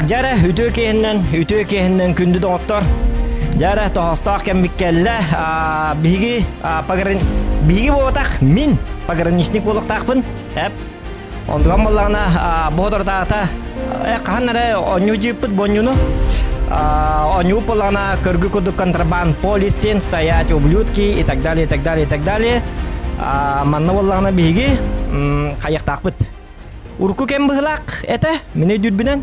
Так, дьэ эрэ, үтүө киэһинэн, үтүө киэһинэн күндү доҕоттор. Дьэ эрэ, тоһостоох кэммит кэллэ. А, биһиги а, погран... биһиги буолбатах, мин пограничник буолуохтаахпын. Эп. Онтуган буоллаҕына, а, бу соторутааҕыта э, хаһан эрэ оонньуу дьииппит бонньуну. Оонньуу буоллаҕына, көргү курдук контрабанд полис диэн стоять ублюдки и так далее, и так далее, и так далее. А, манна буоллаҕына биһиги м, хайыахтаахпыт. Урукку кэм быһылаах этэ, мин өйдүүрбүнэн,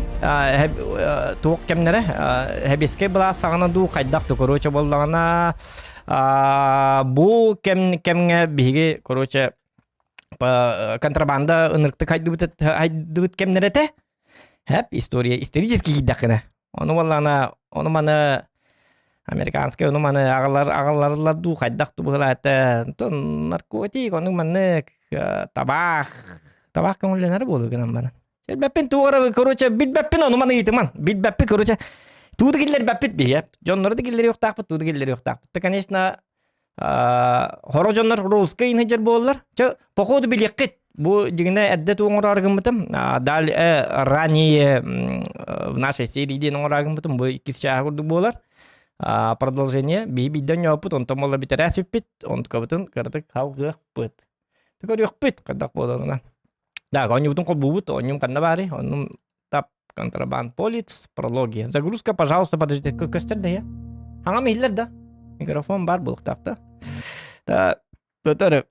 туох кэмнэрэ, сэбиэскэй былаас саҕана дуу, хайдах да, короче, буоллаҕына, бу кэм кэмҥэ биһиги, короче, контрабанда ынырыктык хайдыбыт хайдыбыт кэмнэрэ этэ. Хэп, история исторически киирдэххинэ. Ону буоллаҕына, ону маны американскай ону маны аҕалар аҕалларылар дуу хайдах дуу быһылаата. Онтон наркотик ону маннык табаах табаах көҥүллэнэр буолуо гынан баран. Билбэппин тугу эрэ короче билбэппин ону маны ыйытыман. Билбэппин короче туу да киллэрбэппит биһиэ. Дьоннору да киллэриэхтаахпыт, туу да киллэриэхтаахпыт. Да конечно хоро дьоннор русскай сылдьар буоллар. Чэ, походу билиэххит. Бу дьиҥинэ эрдэ тугу оҥороору гыммытым. Далее ранее в нашей серии диэн оҥороору гыммытым. Бу иккис чааһа курдук буолар. Продолжение. Биһи биирдэ оонньооппут, онтон буолла бүтэрээ сүппүт. Онтукабытын кыратык халгыахпыт. Көрүөхпүт хайдах буоларынан. Так, оонньуубутун холбуубут. Оонньуум ханна баарый? Оннум Тап, контрабанд, полиц, прология. Загрузка, пожалуйста, подожди. Көстөр да я? Хаҥам иһиллэр да? Микрофон бар буолуохтаах да. Да, Петр,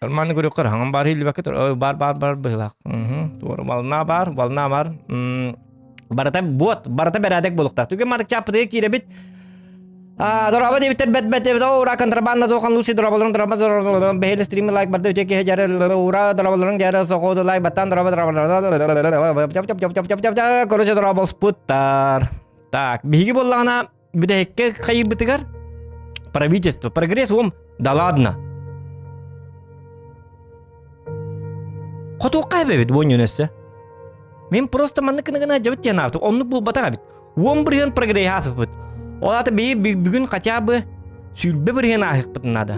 нормально көрүөххэр хаҥам бар иһиллибэккэ тур. Бар, бар, бар быһыылаах. Туора волна бар, волна бар. Барыта вот, барыта бэрээдэк буолуохтаах. Түгэн матык чааппытыгар киирэбит. Дороба диэбиттэр бэт бэт диэбит ура контрабанда туохан лучший дорабаларын дороба дорабаларын бэһиэлэ стримы лайк барда үтө киһи дьары ура дорабаларын дьары соҕуоду лайк баттан дороба дорабаларын короче дораболспуттар так биһиги буоллаҕына бүтэһиккэ хайыыбытыгар правительство прогресс ум да ладно хотуохха эбэбит буонньун өссө мин просто маннык гына дьабыт диэн аабытым оннук буолбатах эбит 10 бырыһыан прогреһы ааспыппыт. Ол аата биһи бүгүн хотя бы 20 бырыһыан ааһыахпытын наада.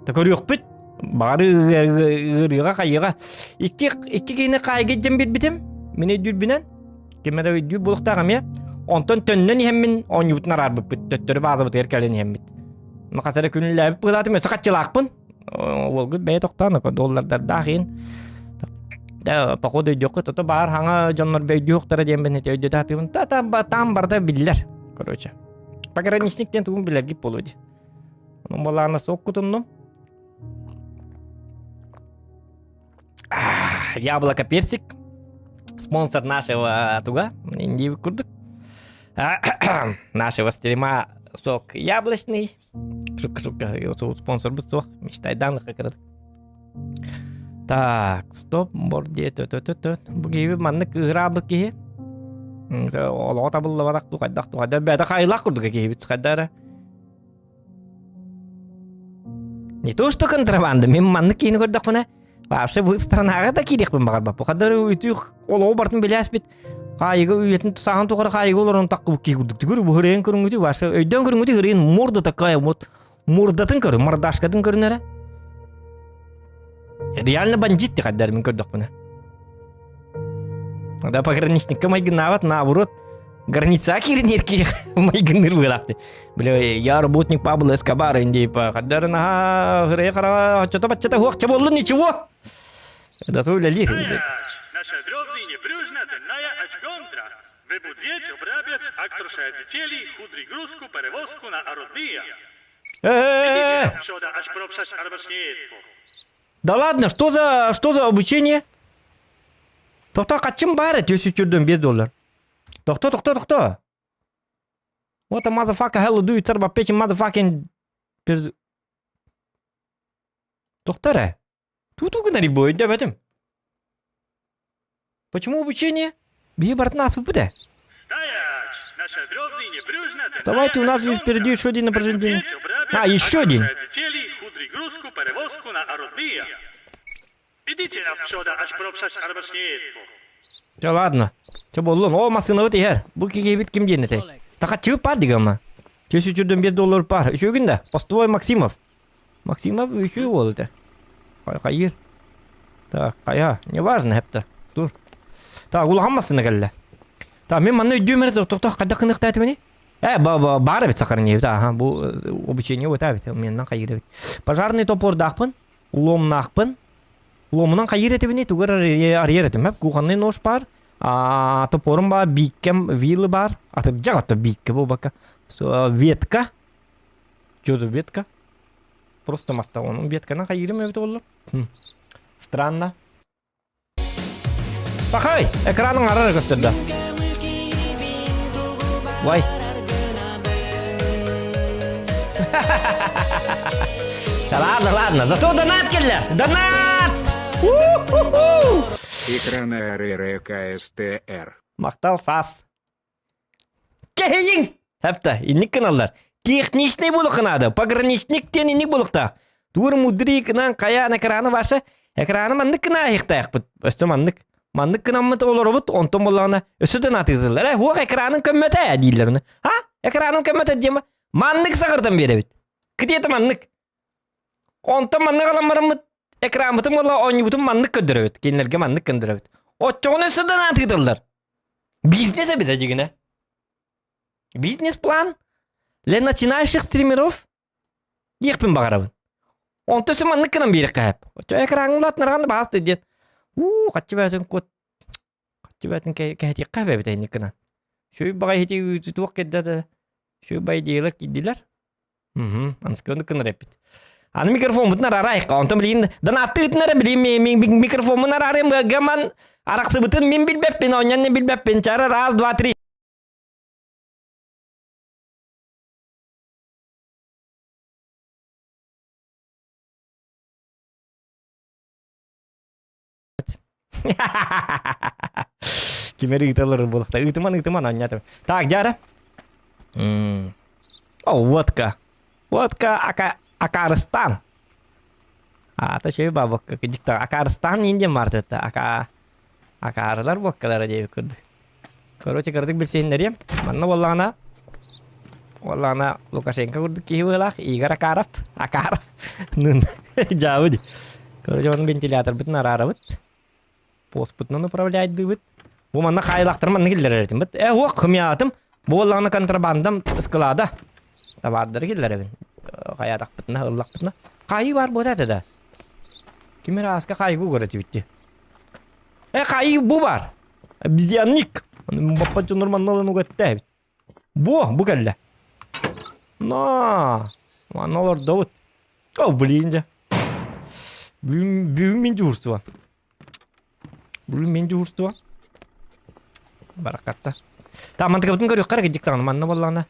Та көрүөхпүт. Баҕар ыарыыга хайыга. Икки, икки киһини хаайга илдьэн биэрбитим. Мин өйдүүрбүнэн. Ким эрэ өйдүүр буолуохтаах эмиэ. Онтон төннөн иһэммин оонньуубутун араарбыппыт. Төттөрү баазабытыгар кэлэн иһэммит. Хас эрэ күнүлээбит быһыылаатым. Өссө хаччылаахпын. Уолгут бэйэ тохтоон доллардардаах иин да походу өйдүөххүт то баар хаҥа дьоннор өйдүөхтэрэ диэн бен өйдөтө сатыыбын та там там барыта биллэр короче пограничник диэн тугун билэргит буолуо дии онон буоллаҕына суох кутуннум яблоко персик спонсор нашего туга индии курдук нашего стрима сок яблочный Шутка, шутка, спонсорбут суох. Мечтайдаан кырат. Так, стоп, бордие, тө-тө-тө-тө. Бу киһи маннык ыыраабыт киһи. Олоҕо табыллыбатах туу хайдах туу хайда бэйэтэ хайылаах курдук киһибит хайда эрэ. Не то что контрабанда, мен маннык киһини көрдөхпүнэ, вообще бу странаҕа да киириэхпин баҕарбаппын. Хаддар үтүү олоҕу бартын билээспит Хаайыга үйэтин сааһын тухары хаайыга олорон таккыбыт киһи курдук. Түгүр бу хырыйын көрүҥүтү баша өйдөөн көрүҥүтү хырыйын морда такая вот мордатын көрү, мордашкатын көрүнэрэ. Реально бандит хайдар мин көрдөхпүнэ. Да пограничникка майгыннаабат, наоборот, граница кииринир киһи майгынныр быылаахты. Бля, я работник Пабло Эскобара, индейпа. Хаддар наха хырыйа хараҕа оччото-баччата хуохча боллун ничего. Да то үлэлиир. Наша древняя брюжна ачгондра. Вы будете обрабять актрушадители худригрузку перевозку на орудия. Да ладно, что за, что за обучение? Тохто харчым баар 404 5 доллар. Тохто, тохто, тохто. What the motherfucker hell do you tell about bitch motherfucking... Тохто эрэ. Туту гынар бу өйдөбөтүм. Почему обучение? Биһи барытын ааспыппыт ээ. Давайте у нас впереди еще один напряжение. А, еще один. Чэ ладно. Чэ буоллун. О, массыынабыт иһэр. Бу киһибит ким диэн этэй? Такаччыбыт баар дигамма. Түс үчүрдэн 5 доллар бар. Үчүгүн да. Постовой Максимов. Максимов үчүгэй уол этэ. Хайыр. Так, хайа, неважно, хепте. Тур. Так, улахан массыына кэллэ. Так, мин манна өйдүүм эрэ тохтох хайдах гыныахтаатыбыный? Э, баар эбит сахарньыйбыт, аха, бу обучение вот эбит, меннан хайыр эбит. Пожарный топордаахпын, уломнаахпын, уломунан хайыр этибини, тугар арыйар этим, кухонный нож бар, а топорум бар, бииккем, вилы бар, атырдьах ото биикке буолбакка, ветка, что за ветка? Просто маста, onun ветканан хайырым эбит оллар. Странно. Пахай! Экраның арара көстөрдө. Вай. Да ладно, ладно. Зато донат келле. Донат! У-ху-ху! Экрана РРКСТР. Мактал саас. Кэһэйиҥ! Хэпта, инник гыналлар. Техничный буолук Пограничник диэн инник буолуктаах. Тур мудрый гынан хайаан экраны ваша экраны маннык гына аһыахтаахпыт. Өссө маннык. Маннык гынаммыт олоробут, онтон буоллаҕына өссө да наатыытыллар. Э, хуох экранын көммөтө дииллэр оны. А? Экранын көммөтө диэм маннык саҕырдан биэрэбит. Где-то маннык. Онтон маннык алан бараммыт экраммытын буолла оонньуубутун маннык көрдөрөбүт. Кинилэргэ маннык көрдөрөбүт. Оччоҕуна өссө да наатыытыллар. Бизнес эбитэ дьигинэ. Бизнес-план для начинающих стримеров диэхпин баҕарабын. Онто өссө маннык гынан биэриэххэ сөп. Оччо экраҥҥын улаатынарҕан да баҕас диэн. Уу, хаччы бээтин куот хаччы бээтин кэһэтиэххэ сөп эбит инник гынан. Үчүгэй баҕайы ити туох кэлдэ да үчүгэй баҕайы идеялар киирдилэр. Мм, анскыны кынар эппит. Аны микрофоммутун араарайыкка, онтон билигин донаттыытын эрэ билигин микрофоммун араарыам гаман арахсыбытын мин билбэппин, онньон билбэппин. Чара раз, два, три. Кимер ыыталар буолуохта. Ыытыман, ыытыман, анньатым. Так, дьара. О, водка. Водка ака Акарыстан. Аата шөй ба водка. Дикта Акарыстан индия мартетта. Ака Акарылар водкалара диэбит курдук. Короче, кырдык билсиһиннэриэм. Манна буоллаҕына буоллаҕына Лукашенко курдук киһи быһыылаах. Игорь Акаров. Акаров. Дьаабы дии. Короче, ону вентиляторбытын араарабыт. Постпутунан управляйдыыбыт. Бу манна хаайылаахтар манна киллэрэр этим. Э, уох, хымяатым. Бу буоллаҕына контрабандам склада. Табаардары киллэрэбин. Хайаатахпытына, ыллахпытына. Хаайыы баар буота этэ да. Ким эрэ ааска хаайыы көрө түбүттү. Э, хаайыы бу баар. Обезьянник! Баппа дьоннор манна ылан угатта эбит. Бу, бу кэллэ. На! Манна олордобут. О, блин дьэ. Бүгүн, бүгүн мин дьуурсуа. Бүгүн мин дьуурсуа. Баракатта. Та мантыкабытын көрүөххэ эрэ кырдьык даҕаны манна буоллаҕына.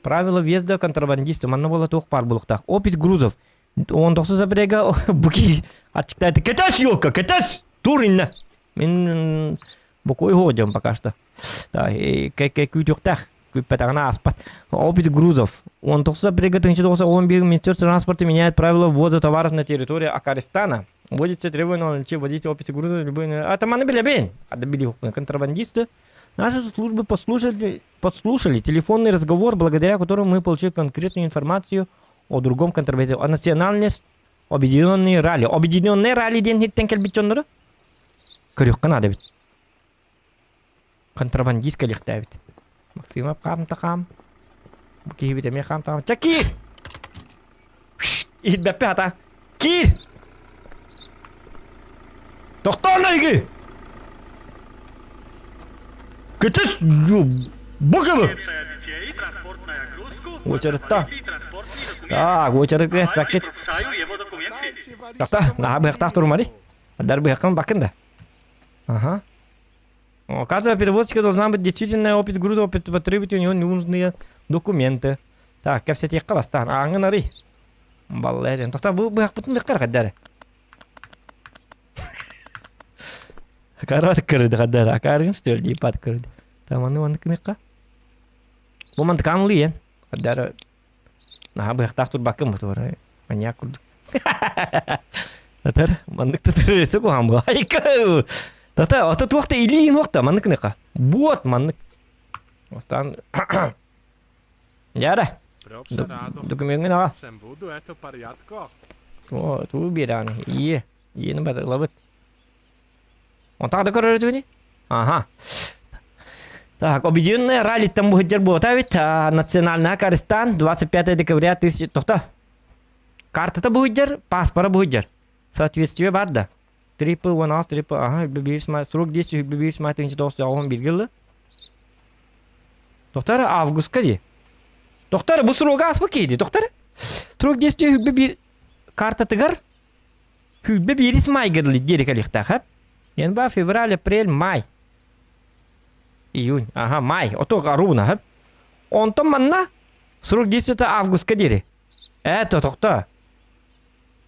Правила въезда контрабандиста манна буола туох баар буолуохтаах. Опись грузов. 19 апреля бу киһи аччыктааты. Кэтэс, елка, кэтэс! Тур иннэ. Мин бокуой хоодьом пока что. Күүтүөхтээх күүппэтэҕинэ ааспат. Опыт грузов. 19 апреля 1911 Министерство транспорта меняет правила ввоза товаров на территорию Акаристана. Вводится требование наличия вводить опыт грузов любой... Атаманы билэбин. Контрабандисты. Наши службы послушали, подслушали телефонный разговор, благодаря которому мы получили конкретную информацию о другом контрабанде, о национальности Объединенные ралли. Объединенные ралли диэн иһиттэн кэлбит дьоннору көрүөххэ наада эбит. Контрабандист кэлиэхтээбит. Максимов хаамта хаам. Бу киһибит эмиэ хаамта хаам. Чэ киир! Иһирбэппэ хата. Киир! Тохтоон эйги! Кытыт! Бу кыбы! Очередта. Так, очередь респеккит. Тахта, наһаа быһахтаах турумари. Дар быһаххын бакын да. Ага. У каждого перевозчика должна быть действительная опись груза, потребовать у него нужные документы. Так, кэпсэтиэххэ бастаан. Ааҥҥын арый. Баллы Тохта, бу быһахпытын быһахтар хаддары. Акаарбат көрүдэ хаддары. Акаарыгын стөл дии пат көрүдэ. Таманы маннык кыныхха. Бу мантыкаан лиен. Хаддары наһаа быһахтаах турбаккын бу маньяк курдук. Татар маннык татар өссө куһаҕан буо. Айка! Тата, ото туох да илиин уох да маннык кыныхха. Буот маннык. Остан Дьара. Докумеҥҥин аҕа. О, туу биэрэҕин. Ие. Иени батылабыт. Онтон да көрөр этибини? Ага. Так, объединенная раллиттан быһыдьар буота эбит. Национальная Каристан 25 декабря 1000... Тохто. Картата быһыдьар, паспора быһыдьар. Соответствие бар да. 3 П 16, 3 П, ага, 1 май, срок действия 1 май 1991 жылы. Доктор, августка ди. Доктор, бу срога аспы кейди, доктор. Срок действия 1 картатыгар Хүлбэ биирис майга дылы диэри кэлиэхтээх эп. Январь, февраль, апрель, май. Июнь, ага, май. Ото аруна, хэп. Онтон манна срок действия августка диэри. Э, тохто.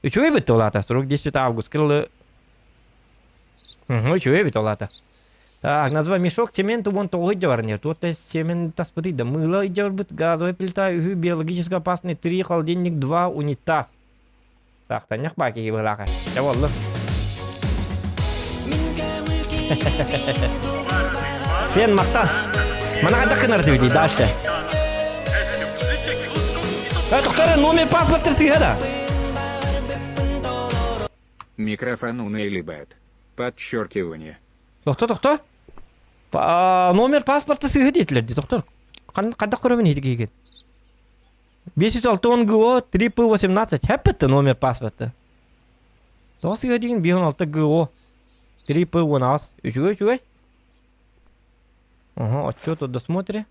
Үчүгэй бит олата. Срок действия августка дылы. Угу, үчүгэй бит олата. Так, назва мешок цемент уон тоҕу дьабар нет. Вот цемент таспытый да мыло дьабарбыт, газовая плита, үһү биологически опасный, три холодильник, два унитаз. Саахтанньах баа киһи быһылаах ээ. Дьэ буоллун. Сен махтал. Мана хайдах гынар этибитий дальше? Э, тоқтар, номер паспорт сыыһа да. Микрофон Унелибет. Подчеркивание. Тохто, тохто. Номер паспорта сыыһа диэтилэр дии, доктор. Хайдах көрөбүн иһити 560 ГО 3П18. Хэппетте номер паспорта. Тоҕо сыыһа диигин 516 ГО 3П18. Үчүгэй үчүгэй. Ага, отчет о досмотре.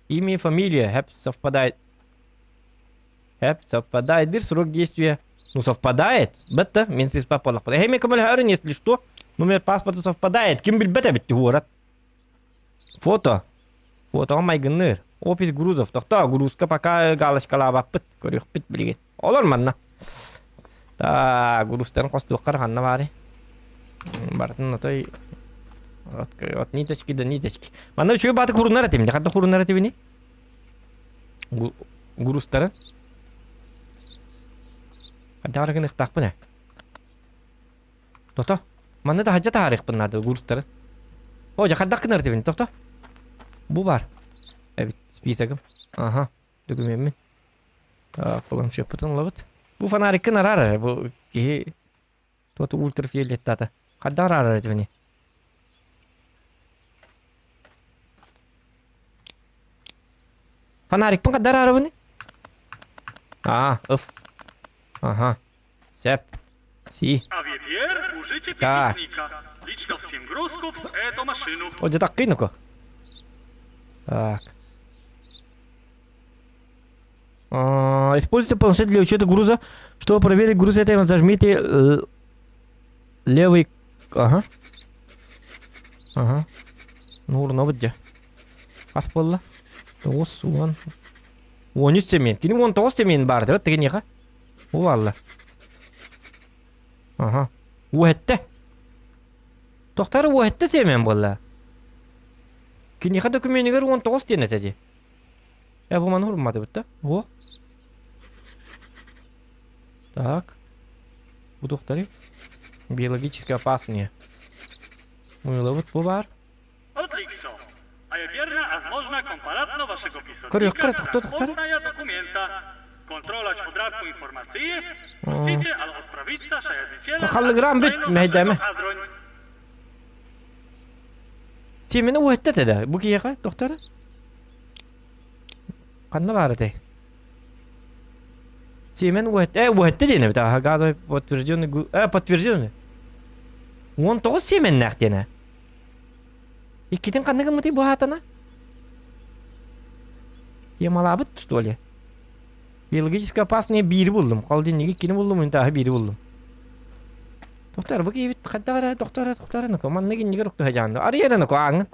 Имя и фамилия. Хэп совпадает. Хэп совпадает. Дыр срок действия. Ну, совпадает. Бетта, мен сис папалах. Эми көмөлөһөрүн, если что. Номер паспорта совпадает. Ким билбет эбит уорат. Фото. Фотоҕа майгынныыр. Опись грузов. Тохтоо, грузка пока галочкалаабаппыт. Көрүөхпүт билигин. Олор манна. Так, грузтарын хостуоххар ханна баарый? Барытын отой от, от ниточки до ниточки. Манна үчүгэй бааты курунар этим. Ханна курунар этибини? Грузтарын. Хайдах гыныхтаахпын ээ? Тохто. Манна таһырдьа таһаарыахпын наада грузтары. О, дьэ хайдах гынар этибин? Тохто. Бу баар. Эбит списогым. Аха, докумеммин. Так, планшеппытын ылабыт. Бу фонариккын араар эрэ. Бу киһи туот ультрафиолеттаата. Хайдах араарар этибини? Фонарикпын хайдах араарабыный? А, ыф. Ага. Сөп. Си. Так. О, дьэ таккый ну-ка. Так. А, Используйте планшет для учета груза. Чтобы проверить груз этой, зажмите э, левый... Ага. Ага. Ну, урнобут дьэ. Хас буолла? Тоҕус, уон. 13 семен. Кини 19 семен баар деп тигиниэхэ. Улаалла. Аха. Уһэтте. Тохтары уһэтте сиэмэн буолла. Киниэхэ докуменигэр 19 диэн этэ дии. Э, бу маны урматыбыт да? О. Так. Бу тухтары. Биологически опасные. Мылыбыт бу бар. Көрүөххэ тохто тохтор. Халлыгыраан бүт мэһэйдээмэ. Сиэмэни уһэтте этэ бу киһиэхэ тохтор. Ханна баар этэй? Сиэмэн уһэтте, э уһэтте диэн эбит аха газовый подтвержденный э подтвержденный. 19 сиэмэннээх диэн Иккитин ханна гыммытый бу аатана? Темалаабыт, что ли? Биологически опасные биири буллум. Холодильниги иккини буллум, унитаһы биири буллум. Доктор, бу киһибит хайдах эрэ, доктор эрэ, доктор эрэ, манна киннигэр уктуһа дьаанды. Арый эрэ ааҥын.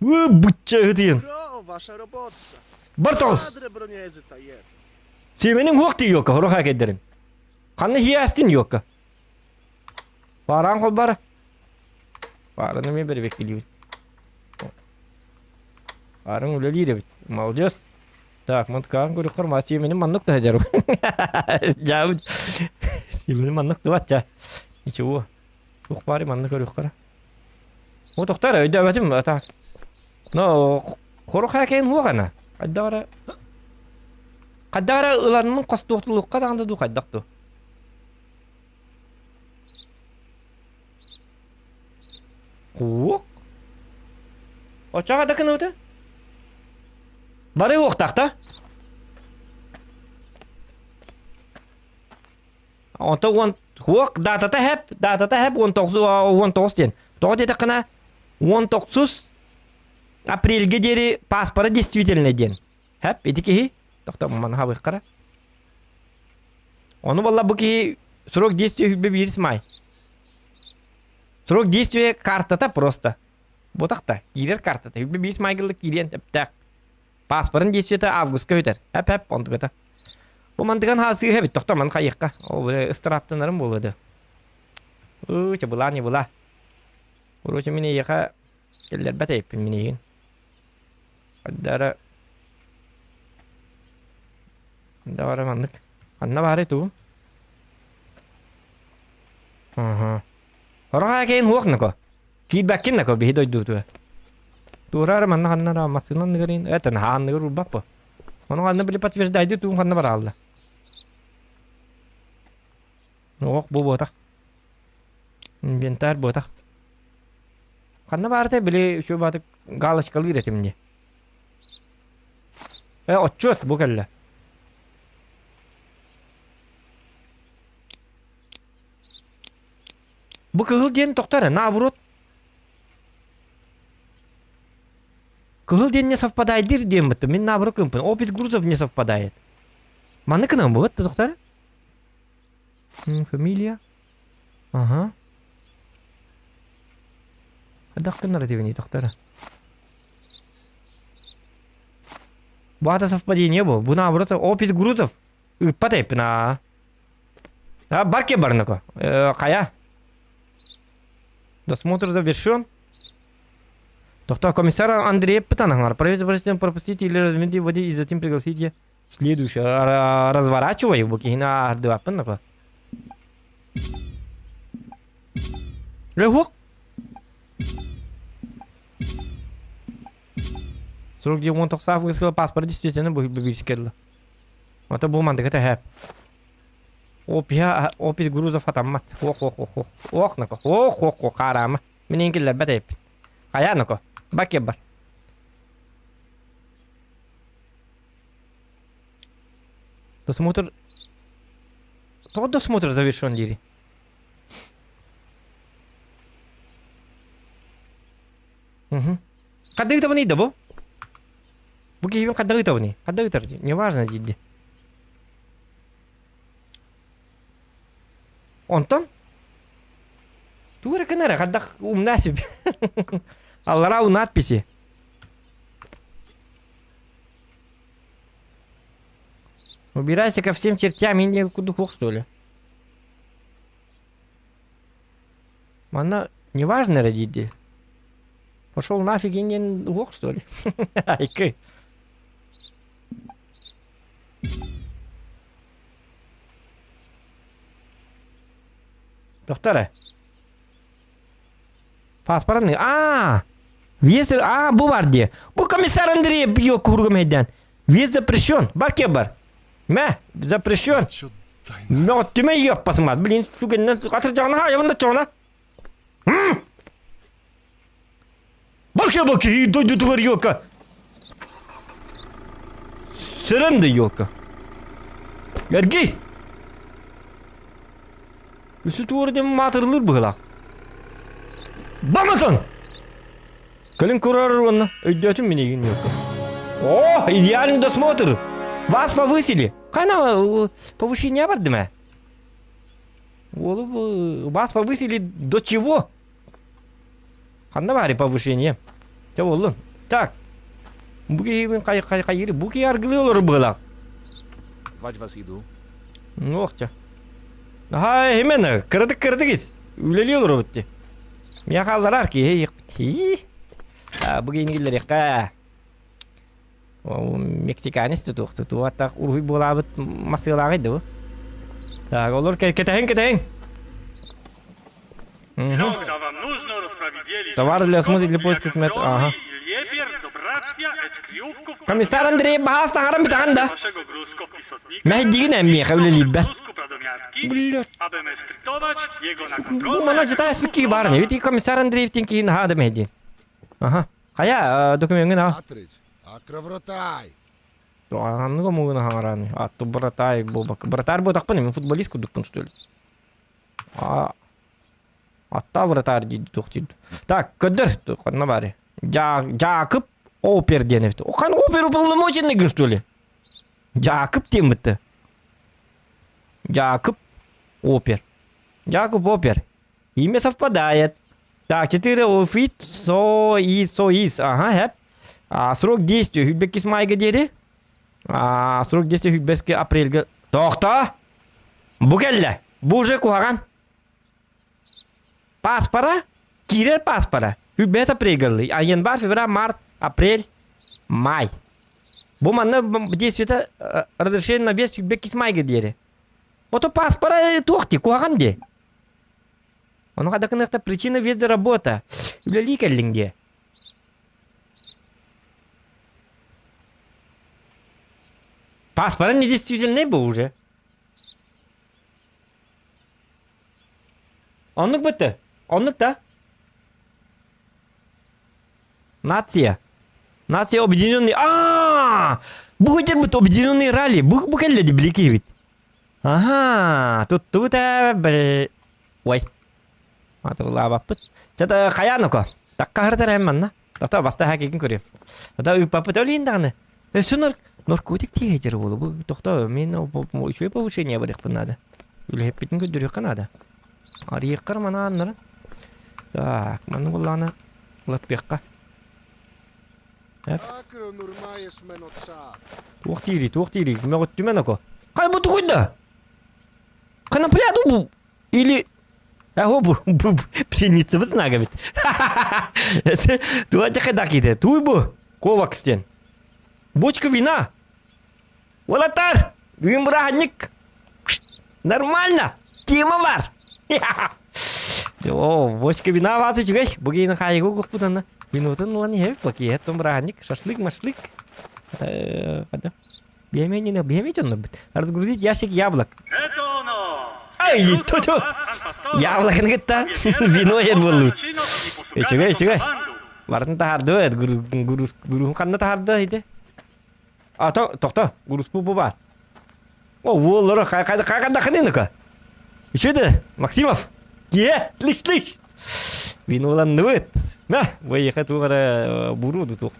Бычча ыһытыйын. Бар тоҕус. Сиэмэнин хуох тиийиокка, хорух кэйдэрин. Ханна хиэстин юокка. Бааран холбара. Баараны эмиэ бэрэбиэркэлиибит. Баарыҥ үлэлиир эбит. Молодец. Так, манткаан көрүөххэр маа сиэмэни маннык да садьарым. Дьаабыт. Сиэмэни маннык дубатча. Ничего. Туох баары маннык көрүөххэр. О, тохтор, өйдөөбөтүм, так. Но хоро хакен хуогана. Хайдара Хайдара ыланмын хостуохтулукка даҕаны дуу хайдах дуу. Уок. Оччоҕо да кыныбыта? Бары уохтаахта. Онто уон уох датата хэп, датата хэп 19 19 диэн. Тоҕо диэтэххинэ 19 апрельге диэри паспора действительный диэн. Хэп ити киһи тохто маны хабыаххара. Ону балла бу киһи срок действия хүлбэ биирис май. Срок действия картата просто. Ботахта киирэр картата. Хүлбэ биирис майгылы киириэн эптэх. Паспорын действиета августка бүтэр. Эп-эп онтугата. Бу мантыган хаасыыһа эбит. Тохто ман хайыахха. Ол ыстырааптанарым буолуо да. Ыы, чабыла не была. Короче, мин эйиэхэ кэллэрбэт эйиппин мин эйигин. Хайдара Ханна бара маннык. Ханна баарый туу? Аха. Ороха кэйин хуох нако. Киирбэккин нако биһи дойдутуга. Туораары манна ханна ра массыына анныгар это наһаа анныгар урбаппа. Ону ханна били подтверждайды туун ханна бараалла. Ох бу буотах. Инвентарь буотах. Ханна баарытай били үчүгэй баатык галочкалыыр этим дии. Э, отчуот бу кэллэ. Бу кыһыл диэн тохто эрэ, наоборот. Кыһыл диэн не совпадает диэн бытты. Мин наоборот кымпын. Опись грузов не совпадает. Маны кынан бу тохто эрэ. Фамилия. Ага. Хайдах гыннар этибиний тохто эрэ. Бу аата совпадение бу. Бу наоборот опись грузов. Ыыппат эппин аа. А, барке барнако. Э, хайа? Досмотр завершен. Доктор комиссар Андрей Пытанахмар. Проверьте, просите пропустите или размите в воде и затем пригласите следующего. Разворачивай бу киһини ардыбаппын нако. Лехук. Срок где он тохсаав высказал паспорт действительно будет кэллэ. Ото бу мандыгыта хэп. Опиа опис грузов атаммат. Ох ох ох ох. Ох нако. Ох ох ох хараама. Мин киллэрбэт эппит. Хайа нако. Бакке бар. Досмотр Тоҕо досмотр завершен дири? Угу. Хадда ыытабыный да бу? Бу киһибин хадда ыытабыный? Хадда ыытар неважно диирди. Онтон тугу эрэ гынар хаддах умна себе. Аллара у надписи. Убирайся ко всем чертям и не кудухух, что ли? Манна неважно родители. Пошел нафиг и не уох, что ли? Айкы. Доктора. Паспорт А, Въезд, а, бу бар дии. Бу комиссар Андрей бьё кургум эден. Въезд запрещен. Бар кем бар. Мэ, запрещен. Но түмэ ёппасымат. Блин, сугэннэн атырдьаҕына хаайабын да чоҕуна. Баки баки дойдутугар ёлка. Сырын да ёлка. Эргий! Үсү туор диэн маатырылыыр быһыылаах. Баматан! Кэлин көрөр уонна өйдөөтүм мин эйигин ёлка. О, идеальный досмотр! Вас повысили! Қана повышение бардым ә? Уолу вас повысили до чего? Ханна баары повышение? Чэ буоллун. Так. Бу киһибин хай хай хайыр бу киһи аргылыы олорор быһыылаах. Вадь вас иду. Нуохча. Аха именно кыратык кыратык ис. Үлэлии олоробут дии. Миэхэ аллараар киһи иэхпит. Бу киһини киллэриэххэ. Мексиканец тутуох тутуох уруһуй буолаабыт масыалааҕый да бу. Так, олор кэтэһиҥ кэтэһиҥ. Товар для осмотра для поиска смет. Ага. Комиссар Андрей баһаас саҥаран бүтэҕин да? Мэһэйдиигин эн миэхэ үлэлиирбэр. Блядь. Бу мана читаешь киһи баар не ведь комиссар Андреев диэн киһи наһаа да мэһэйдиин. Аха. Хайа, докумеҥҥын аҕал. Акровратай. Ханнык омугун аһаҥарааны? Атту братай буолбакка. Братарь буотахпын, мен футболист курдукпун что ли? А, Атта вратарь диир туох диир. Так, көрдөр, ханна баары? Жаакып опер диэн эбит. Хан опер уполномоченный что ли? Жаакып диэн бытты. Жаакып опер. Жакып опер. Имя совпадает. Так, 4 офит со и со ис. Ага, хэп. А, срок действия хүлбеккис майга диэри. А, срок действия хүлбеске апрельге. Тоқта! Бу кэллэ. Бу уже куһаҕан. Паспора, киирэр паспора. Үбэс апрельгалыы. А январь, февраль, март, апрель, май. Бу манна действиета разрешение на вес үбэккис майга диэри. Ото паспора туох дии, куһаҕан дии. Ону хадакыныахта причина въезда работа. Үлэлии кэллиҥ дии. Паспора недействительный был уже. Оннук бытты. Оннук да. Нация. Нация объединенный. А, бу бит объединенный ралли. Бу бу кэллэ ди били киһибит. Аха, туттубут ээ бил. Ой. Матырлаабаппыт. Чата хайаан око. Такка хартар эм манна. Тата баста хакикин көрүм. Ата ыыппаппыт өлейін даҕаны. Өссө нар наркотик тиэһэдэр буолу. Бу тохто мен үчүгэй повышение барыахпын наада. Үлэһиппитин көрдөрүөххэ наада. Арыйыаххар манааннара. Так, маны буллаҕына ылаттыахха. Туох диирий, туох диирий, мөҕүттүмэн око. Хай бу тугуйда? Конопляду бу или А бу бу пшеницабыт знага бит. Туа жакайдак ите. Туй бу. Ковакс диэн. Бочка вина. Уолаттар, бүгүн бырааһынньык. Нормально. Тема бар. О, бочка вина вас үчүгэй. Бу кейин хайыгы угукпут Минутын ылан иһэбит бу киэһэ бырааһынньык. Шашлык, машлык. Биэмэ биэмэ дьоннорбут. Разгрузить ящик яблок. Ай, ту-ту! Яблоканы кытта вино иһэр буоллубут. Үчүгэй, үчүгэй. Барын таһардыбыт, груз ханна таһарды ити? А, тохто, груз бу бар. О, уоллары хайдахыныныка. Үчүгэй Максимов. Кие, лиш, лиш. Виноланныбыт. На, выехать тугара буруду тух.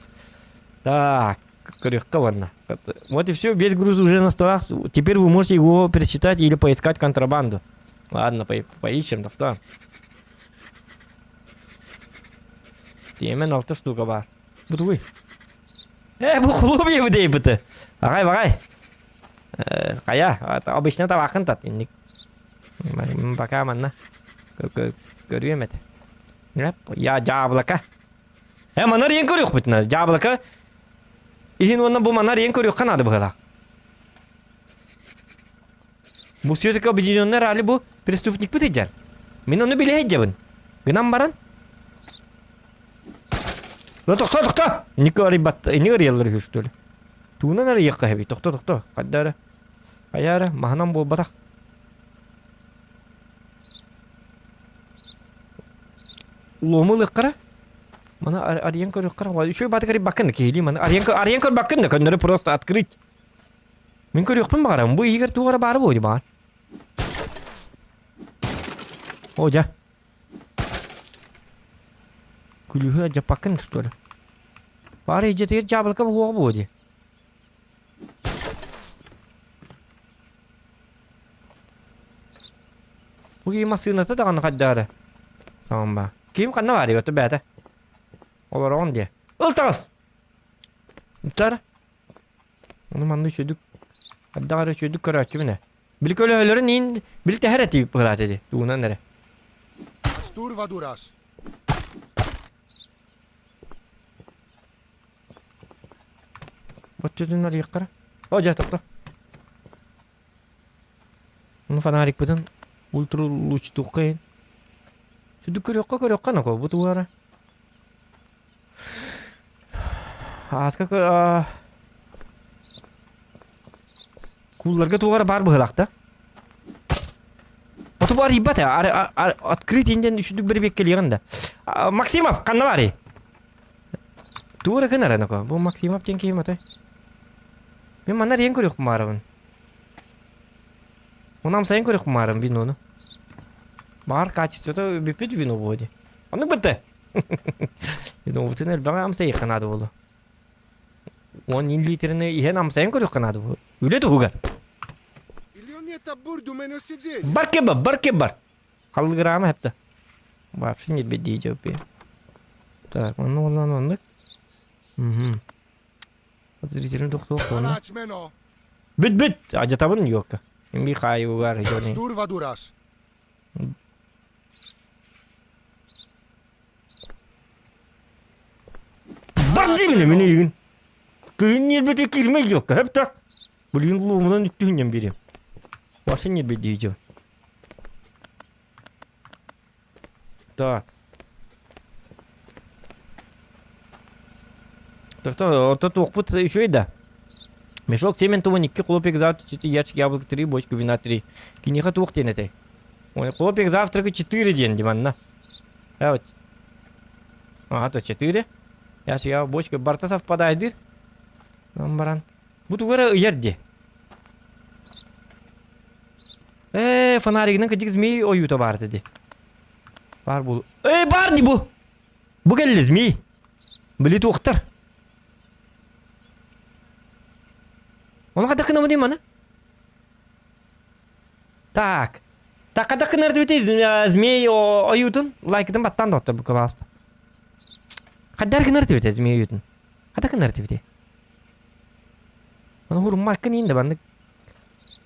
Так, Көрүөххэ уонна. Вот и все, весь груз уже на столах. Теперь вы можете его пересчитать или поискать контрабанду. Ладно, по поищем, да Тиэмэн алта штука бар. Бутуй. Э, бу хлопья дейбіті. Ағай, бағай. Э, қая, обычно табақын тат. Инник. Пока манна. Көрүөм эт. Я яблоко. Э, манар ең көрүөхпүт Яблоко. Иһин уонна бу манар ең көрүөххэ наада быһыылаах. Бу все-таки объединенный ралли бу преступникпыт ыйдьар. Мин ону билэ сылдьабын. Гынан баран. Ну тохто, тохто! Инник арыйбат, инник арыйаллар үһү что ли? Туунан арыйыахха хэби, тохто, тохто. Хайда эрэ. Хайа эрэ, маһынан буолбатах. Луому ылыаххара. Маны арыйан көрүөххэ Үчүгэй баатык арыйбаккын да киһилии маны арыйан арыйан көрбөккүн да көннөрү просто открыть. Мин көрүөхпүн баҕарабын. Бу иһигэр туох эрэ баара буолуо дии баҕар. О дьэ. Күлүүһү алдьаппаккын что ли? Баара дьиэтигэр дьаабылыка буһуоҕа буолуо дии. Бу киһи массыыната даҕаны хайдаары. Саҥам Ким ханна баар ото бээтэ. Олороҕун диэ. Ыл таҕыс! Утар. Ону манна үчүгдүк хайдах эрэ үчүгдүк көрөөччүбүн ээ. Били көлөһөлөрүн иин били тэһэр этии быһыраат ити тугунан эрэ. Астур вадурас. Боччутун арыйыаххара. О дьэ тохто. Ону фонарикпытын ультралучтуохха иһин. Сүдү көрүөххэ көрүөххэ нако бу тугара. Ааска куулларга туох эрэ баар быһыылаах да. Оту бу арыйбат ээ. Открыть диэн үчүгдүк бэрэбиэккэлиэҕин да. Максимов, ханна баарый? Тугу эрэ гынар аны Бу Максимов диэн киһим отой. Мин манна арыйан көрүөхпүн баарабын. Оны амсайан көрүөхпүн баарым винону. Баар качествота бүппүт вино буо дии. Оннук бытты. Винобутун элбэҕи амсайыахха наада буолуо. 10 литрини иһэн амсайан көрүөххэ наада буолуо. Үлэ туһугар. Бар кебар, бар кебар. Халлыгыраама хэпта. Вообще не беди жопе. Так, онну олан оннук. Угу. Зрителин тохтуох онну. Бүт бүт! Ажатабын юокка. Имби хаайыгар жони. Бар диэминэ мин эйигин. Кыһын ньиэрбэтэ киирмэ юокка хэпта. Билигин луомунан үттүһүнньэн биэриэм. Вася ньиэрбэйдии дьон. Так. Так, то туохпут үчүгэй да. Мешок семен тугун икки хлопья завтра четыре ящик яблок три бочка вина три. Киниэхэ туох диэн этэй? Ой, хлопья завтрака четыре диэн диманна. А вот. Ага, то четыре. Ящик яблок бочка барта совпадает дир. Баран. Бу тугу эрэ ыйар дии. Ээ, фонаригынан кырдьык змей ойуута баар этэ дии. Баар буолу. Эй, баар дии бу! Бу кэллэ змей. Били туохтар. Ону хайдах гынабын маны? Так. Так, хайдах гынар эбитий змей ойуутун? Лайкытын баттаан доҕоттор бу пожалуйста. Хайдах гынар эбитий змей ойуутун? Хайдах гынар эбитий? Аны хуруммаккын иин да баннык.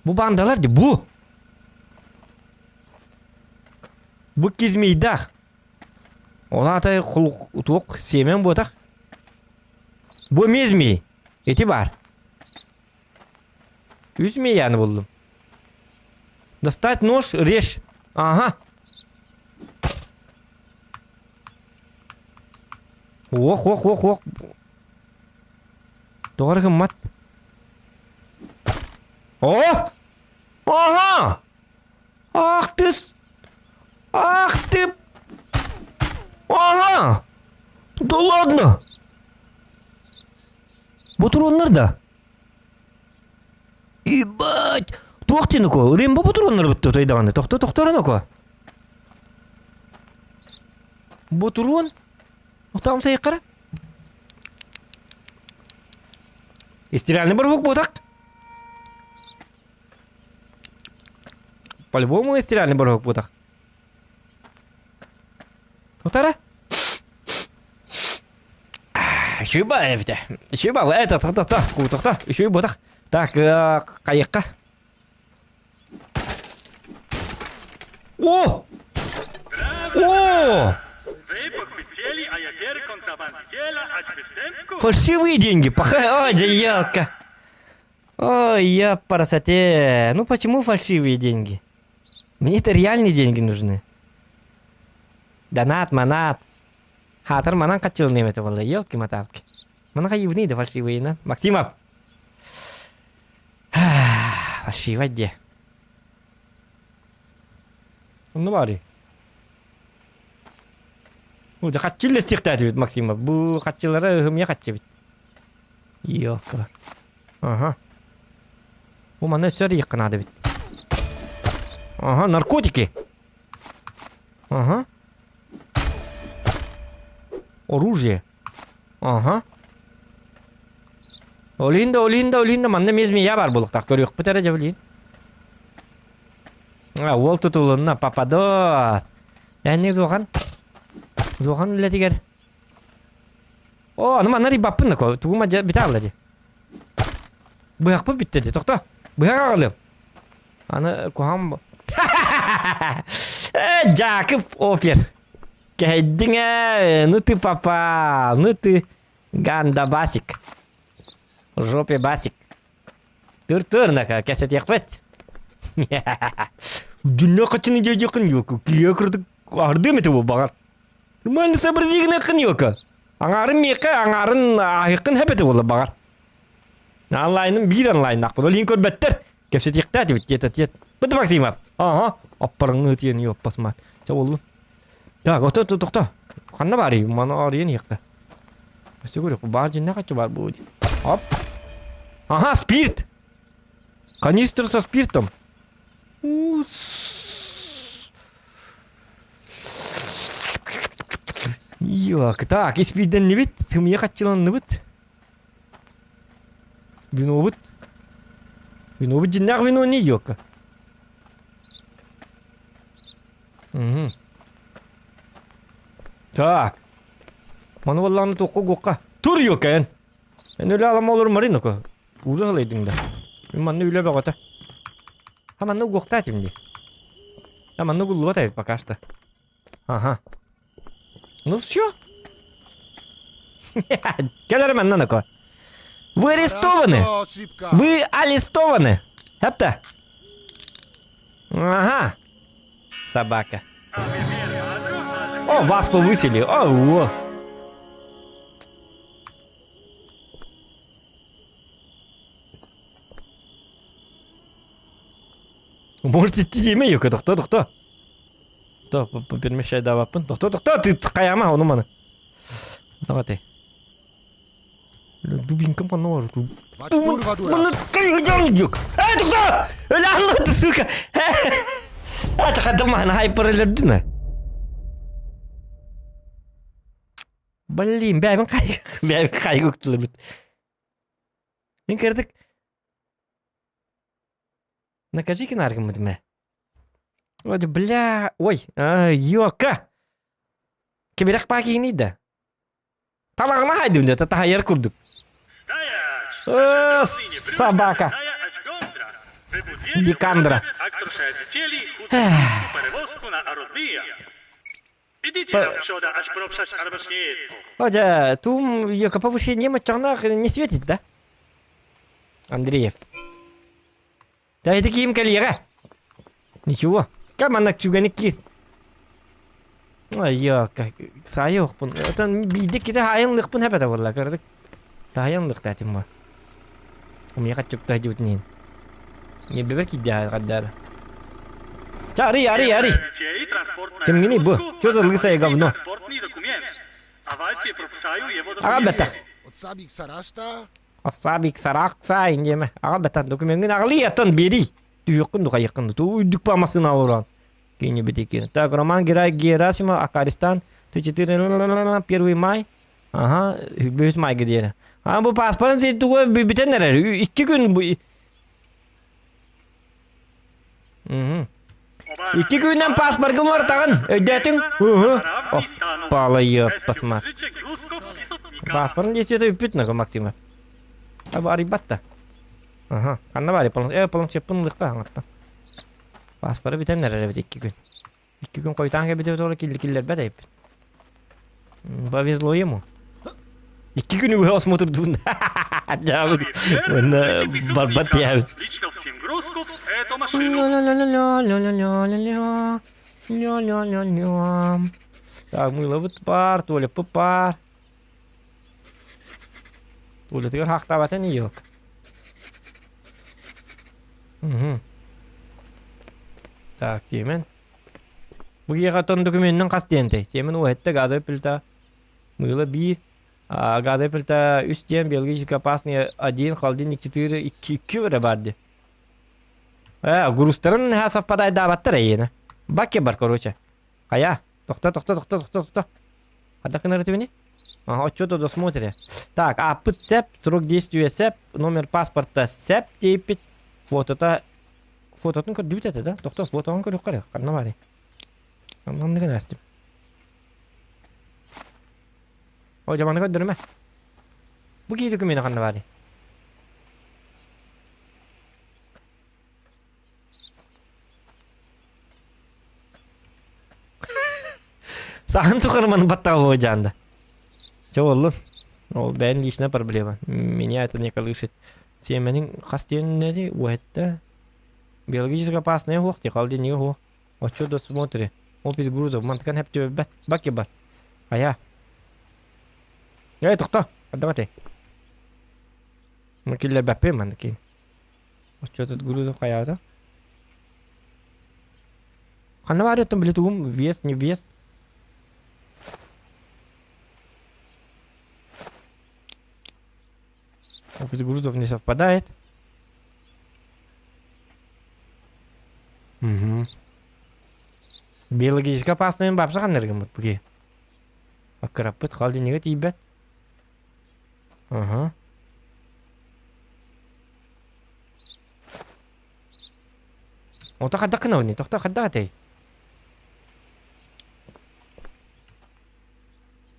Бу бандалар ди бу. Бу кизмийдах. Ол аата туох сиэмэн буотах. Бу эмиэ змей. Ити бар. Үс змеяны булдум. Достать нож, режь. Ага. Ох, ох, ох, ох. Тоҕо эрэ гыммат. О! Ага! Ах ты! Ах ты! Ага! Да ладно! Ботуруоннар да? Ебать! Туох диэн око? Рэмбо ботуруоннар бытты отой даҕаны. Тохто тохторон око. Ботуруон? Охтоом сайыккара? Истиральный барвук буотах. По-любому истиральный барвук буотах. Утара? Үчүгэй эбитэ. Үчүгэй баҕа. Э, тохто, тохто, тохто. Үчүгэй буотах. Так, хайыахха. О! О! Фальшивые деньги. Паха... Ой, елка. Ой, я парасоте. Ну почему фальшивые деньги? Мне это реальные деньги нужны. Донат, манат. Хатыр манан хаччылыныам этэ буолла, елки-моталки. Манаха ебаный да фальшивыйынан. Максимов! Фальшивая где? Онно баарый. Бу хаччылла истиэхтээтибит Максимов. Бу хаччылара ыһымыйа хаччыбыт. Ёлка. Ага. Бу манна өссө арыйыахха наада эбит. Ага, наркотики. Ага. Оружие. Ага. Ол иһин да, ол иһин да, ол иһин да манна эмиэ змея баар буолуохтаах. Көрүөхпүт эрэ дьэ билигин. А, уол тутулунна, попадос. Эн Зохан. Зохан үлэтигэр. О, аны манна рибаппын да тугума дьэ бүтэ хаалла дии. Быһахпыт бүттэ дии, тохто. Быһах аҕалыам. Аны куһаҕан Э, Дьаакып опер. Кэһэйдиҥ ээ, ну ты попал, ну ты гандабасик. В жопе басик. Тур-тур, нака, кэсэтиэхпит. Дьүннэ хачыны дьэдьэххин юка, киэ кырдык ардым этэ бу баҕар. Нормально сообразигнаххын юка. Аҥаарын миэхэ, аҥаарын ааһыаххын сөп этэ буолла баҕар. Онлайным биир онлайннаахпын. Ол иһин көрбөттөр. Кэпсэтиэхтээтибит диэтэ диэт. Быт Максимов. Ага. Аппарыҥы тиэн ёппасмаат. Чэ боллун. Так, ото тохто. Ханна баарый? Маны арыйан иһиэххэ. Өссө көрүөх. Баар дьиннэ хаччы баар буолуо дии. Оп. Ага, спирт. Канистр со спиртом. Йок, так, испиирдэннибит, сымыйа хаччыланныбыт. Винобут. Винобут дьиннээх вино не йока. Угу. Так. Маны буоллаҕына туохха угуохха. Тур йока эн. Эн үлэ алама олор Маринока. Ужас ылайдыҥ да. Мин манна үлэ бөҕөтө. А манна угуохтаа этим дии. А манна угуллубат эбит пока что. Ага. Ну все. Кэлэр манна нако. Вы арестованы. Вы арестованы. Хапта. Ага. Собака. О, вас повысили. О, о. Может идти диэмэ ёка, тохто, тохто. То, перемещайдаабаппын. Тохто, тохто, ты хайама, ону маны. Давай ты. Дубинкам понор. Маны кайгыжан юк. Эй, тохто! Өлә ты, сука! Это хадаман хайперлердина. Блин, бэйбин хай, бэйбин хайгыктылыбыт. Мин кырдык Накажи кинаргыммыт мэ. Ой, бля, ой, ёка. Кибирэх паакиһиний да. Талаҕына хайдым дьэ, таһайар курдук. Собака. Дикандра. Одя, тум ёка повышение маччаҕына не светит, да? Андреев. Да ити киим кэлиэҕэ. Ничего. Кам манна түгэни киир. Ай, саайы охпун. Отон биирдэ кире хаайынлыхпын хэпэтэ буолла кырдык. Таайынлыхтаатым ба. Умия хаччукта дьыбытын иһин. Небебер киирдэ хаддаара. Ча, ари, ари, ари. Кимгини бу? Чё за лысое говно? Аҕа бэтэх. Асабик саракса индиэмэ. Аҕа бэтэх докумеҥҥин аҕалыы аттан биэрий. Түһүөххүн духайыаххын туу үрдүк ба массыына олорон. Кини битики. Так, Роман Герай Герасимов, Акаристан, 34 1 май. Ага, 5 майга диэри. А бу паспорын син тугу бүтэн эрэр. Икки күн бу Мгм. Икки күнүнэн паспоргын уларытаҕын, өйдөөтүҥ? Уһу. Оппалайы посмотри. Паспорын действиета үппүт нага Максима. Аба арыйбат да. Аха, ханна баар э планшеппын ылыахха хаҥаттан. Паспоры бүтэн эрэр эбит икки күн. Икки күн хойутаан кэлбит эбит килли киллэрбэт эбиппин. Повезло ему. Икки күнү быһа осмотрдуун. Дьаабыт. Уонна барбат диэбит. Так, мыылабыт баар, туалеппыт баар. Туалетыгар хаахтаабата не yok. Угу. Так, тиэмэн. Бу киһиэхэ оттон докумуонунан хас диэнтэй? Тиэмэн уһэтте газовый плита мыыла биир, а газовый плита үс диэн, биологически опасный один, холодильник четыре, икки, икки эрэ баар дии. Э, грузтарын наһаа совпадайдаабаттар эйиэнэ. Бакке бар, короче. Хайа, тохто, тохто, тохто, тохто, тохто. Хайдах гынар этибини? Ага, отчет о досмотре. Так, ааппыт сеп, срок действия сеп, номер паспорта сеп диэппит, фотота Фототун көрдүбүт этэ да? Тохтоо, фотоҕун көрүөххэ эрэ. Ханна баарый? Ханныгын астым. О, дьаманы көрдөрүмэ. Бу киһи докумена ханна баарый? Саһын тухары маны баттаҕа дьаанда. Чэ буоллун. Ол бэйэн личная проблема. Меня это не колышет. Сиэмэниҥ хас диэннэри уһэттэ? Биологически опасная уһуох дии, холодильнига уһуох. Отчет досмотре. Опись грузов. Мантыкан хэптибэбэт. Баки бар. Хайа. Эй, тохто, давайте. Мы киллэрбэппин манна киин. Отчет грузов хайаата. Ханна баар еттен биле тугум въезд, не въезд. Опись грузов не совпадает. Угу. Биологически опасный бапса ханнаргыммыт буги. Аккыраппыт холодильнига тиийбэт. Ага. Ото хайдах гынабыный? Тохтоо хайдах этэй?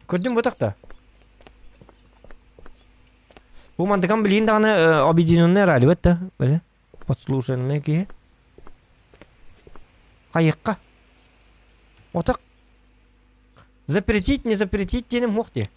Көрдүм бу тохто. Бу мантыкам билигин даҕаны объединенный ралибат да, били. Подслушанный киһи. Хайыкка. Отак запретить, не запретить диэним суох дии.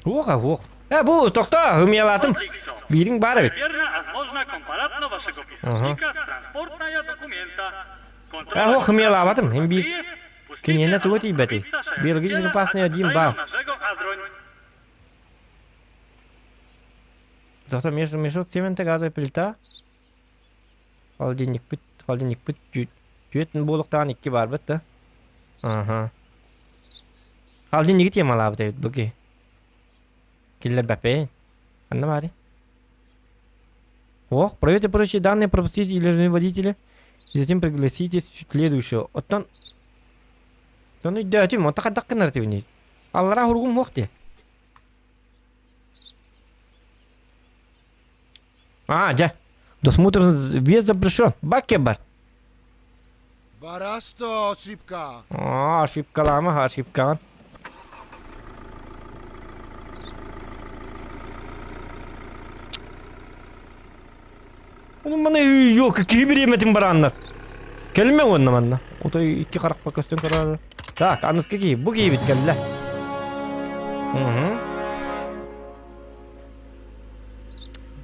Уоха уох. Э бу тохтоо ымыйалаатым. Биириҥ баар эбит. Ага. Э ох ымыйалаабатым. Эн биир киниэнэ туга тиийбэтий? Биологически опасный один баар. Тохтоо мешок цемента газовая плита. Холодильникпыт, холодильникпыт түөт буолуктаан икки баарбыт да. Аха. Холодильниги темалаабыт эбит бу киһи. Киллэрбэппин. Ханна баарый? Ох, проверьте прочие данные, пропустите или водителя, и затем пригласите следующего. Оттон... Оттон өйдөөтүм, онто хайдах гынар этибиний? Аллараа хуругум суох дии. А, дьэ. Досмотр вес запрещен. Бакке бар. Барасто, ошибка. А, ошибкалаама, ошибкаҕын. Ону маны ёлка киһи бириэмэтин барааннар. Кэлимэ уонна манна. Отой икки харахпа көстөн көрөр. Так, аныскы киһи, бу киһибит кэллэ. Угу.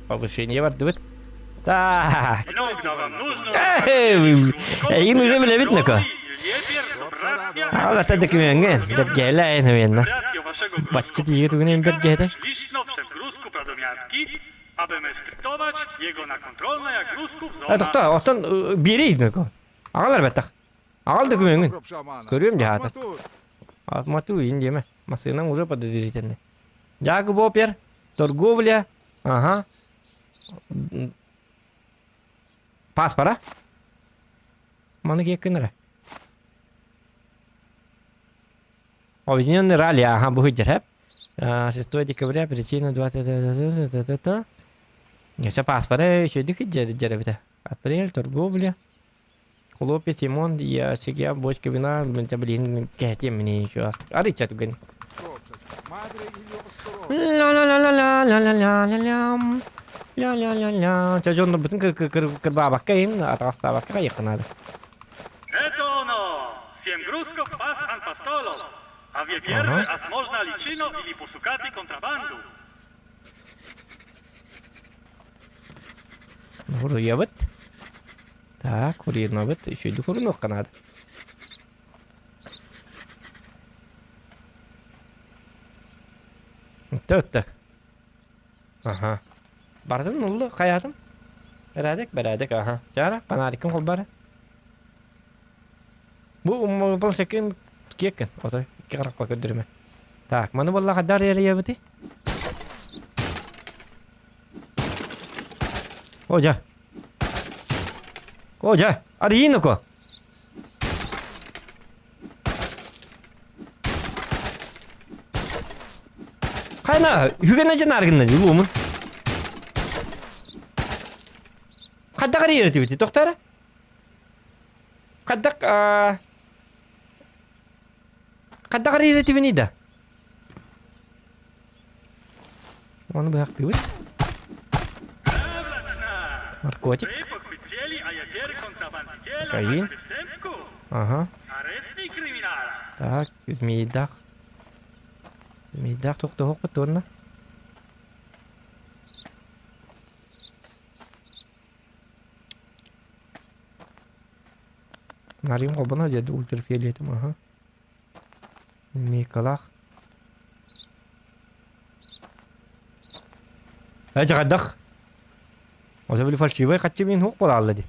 Повышение бардыбыт. Так. Эйин уже билэбит нако. Алата документҥэ бэргэһэлэ наверное. Бачча тиийэ тугунан бэргэһэтэ. Тохтоо, оттон биэрий нако. Аҕалар баттах. Аҕал докумеҥҥин. Көрүөм дьаһаата. Мату иин диэмэ. Массыынаҥ уже подозрительный. Дьаакы Бопер, торговля, ага. Паспора? Маны киэккин эрэ. Объединенный ралли, ага, бу сылдьар, 6 декабря, причина 20... Все паспора еще дьэр эбитэ. Апрель, торговля. Хлопья, Симон, я чегя, бочка вина, блин, кэһэтиэм мне еще. Арыйча түгэн. Ля-ля-ля-ля-ля-ля-ля-ля-ля. Ля-ля-ля-ля. Чэ, дьоннорбутун кырбаабакка иһин, атаҕастаабакка хайыахха наада. Это оно! Всем грузков пас анпастолов! А веберны возможно личино или пусукати контрабанду! Хуруйабыт. Так, хуруйунабыт. Үчүгэйдик хурунуохха наада. Өттө Аха. Барытын ыллы хайаатым. Бэрээдэк, бэрээдэк, аха. Чаара, фонариккын холбара. Бу планшеккин киэккин, отой икки харахпа көрдөрүмэ. Так, маны буолла хайдах эрийэбитий? О, дьэ. О, дьэ, арыйыын око. Хайна, үгэнэ дьанааргынна дии буомун. Хайдах арыйар этибити, тохтоо Хайдах хайдах арыйар этибиний да? Ону быһахтыыбыт. Наркотик. Кокаин. Ага. Так, змейдаах. Змейдаах тохтоһуохпут уонна. Нарыым холбоно дьэ ультрафиолетом аха. Микалаах. Э дьаҕайдах. Оза били фальшивай хаччы мин хук буолаалла ди.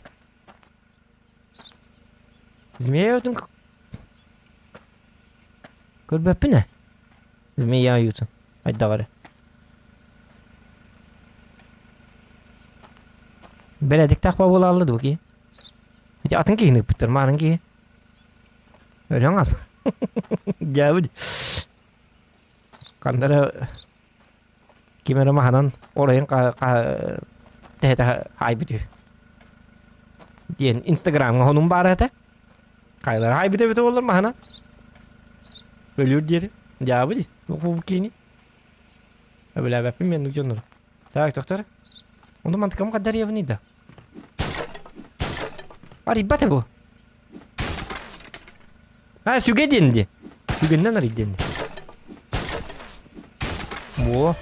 Змея өтүн көрбөппүн ээ. Змея уютун. Айдаҕа эрэ. Бэрээдэктээх буолаалла дуо киһи? Ити атын киһини ыппыттар, маарын киһи. Өлөҥ ал. Дьаабыт. Ханна ким эрэ маһынан оройун тэһэтэ хаайбыт үһү диэн инстаграмҥа хонум баара этэ. Хайлара хаайбыт эбитэ буоллар маһынан. Өлүөр диэри. Дьаабы дии. Бу киини. Өбүлээбэппин мен дьоннору. Так, доктор. Онду мантыкам каддарыябыный да. Арыйбат бу. А, сүгэ диэн ди. Сүгэннэн арый диэн. Во.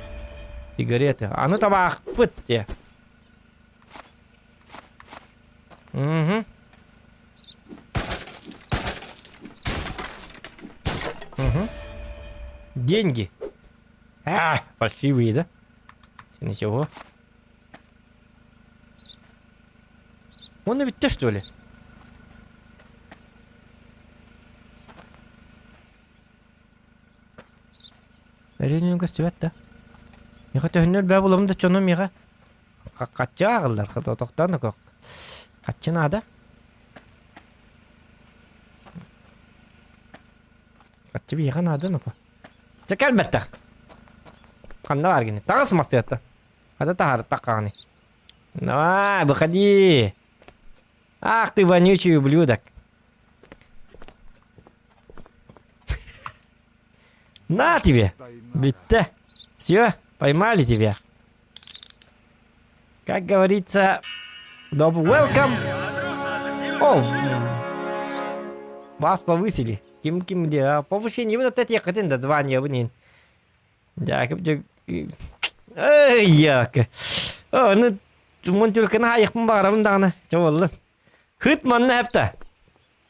Сигареты. Аны табаахпыт де. Угу. Угу. Деньги. А, фальшивые, да? Ничего. Уонна бүттэ что ли? Өрүнүн көстүбэт да. Миэхэ төһөннөр бээ булабын да чону миэхэ хаччы ааҕыллар тохтоон окок. Хаччы наада. Хаччы биһиэхэ наада нопо. Чэ кэлбэттэх. Ханна баар гини? Таҕыс массыаттан. Хата таһаар таххаҕыный. Давай, выходи. Ах ты вонючий ублюдок. На тебе. Бүттэ. Все, поймали тебя. Как говорится, доп welcome. О, вас повысили. Ким ким где? А повышение вот это ехать да звание блин. Дьаакып дьэ Эй, яак. Ону мунтүрканы хаайыахпын баҕарабын даҕаны. Чэ буоллун. Хыт манна хэпта.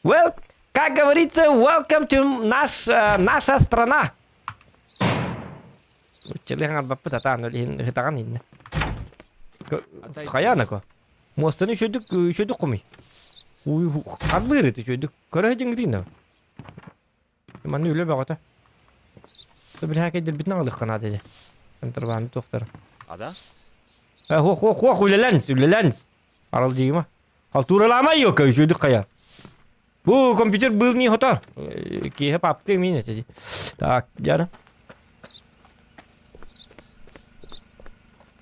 Well, как говорится, welcome to наш, наша страна. Уччалыһан албаппыт атаан өлүһүн ыһытаҕан иннэ. Хайаана ко? Муостаны үчүдүк үчүдүк кумуй. Уй харбыыр ити үчүдүк. Көрө дьиҥитин Манна үлэ бөҕөтө. Билһээкэйдэрбитин аҕалыахха наада дьэ. Контрабанда туохтара. Ада? Э, хуох, хуох, хуох, үлэлэнс, үлэлэнс. Аралдьыйыма. Халтууралаама йока, үчүгдүк хайа. Бу компьютер был не хотор. Киэһэ папка имин этэ. Так, дьара.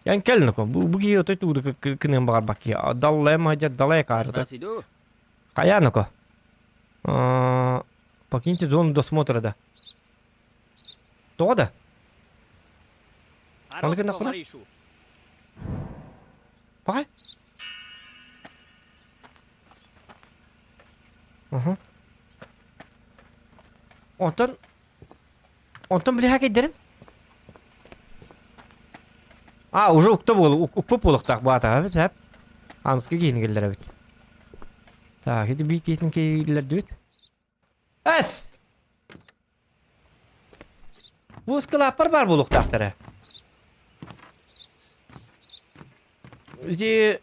Ян кэл нако. Бу бу киһи отой тууду кыныан баҕарбак киһи. Даллай мадьар далай каарыта. Хайа нако. Покиньте зону досмотра да. Тоҕо да? Аны гыннахпына? Пахай. Уһу. Онтон онтон билиһэ кэйдэрим. А, уже укта буол, укпут буолуохтаах баата, эбит, эп. Анскы киһини киллэрэбит. Так, ити бии киһитин киллэрдибит. Эс! Бу ыскылааппар баар буолуохтаахтара. Ити...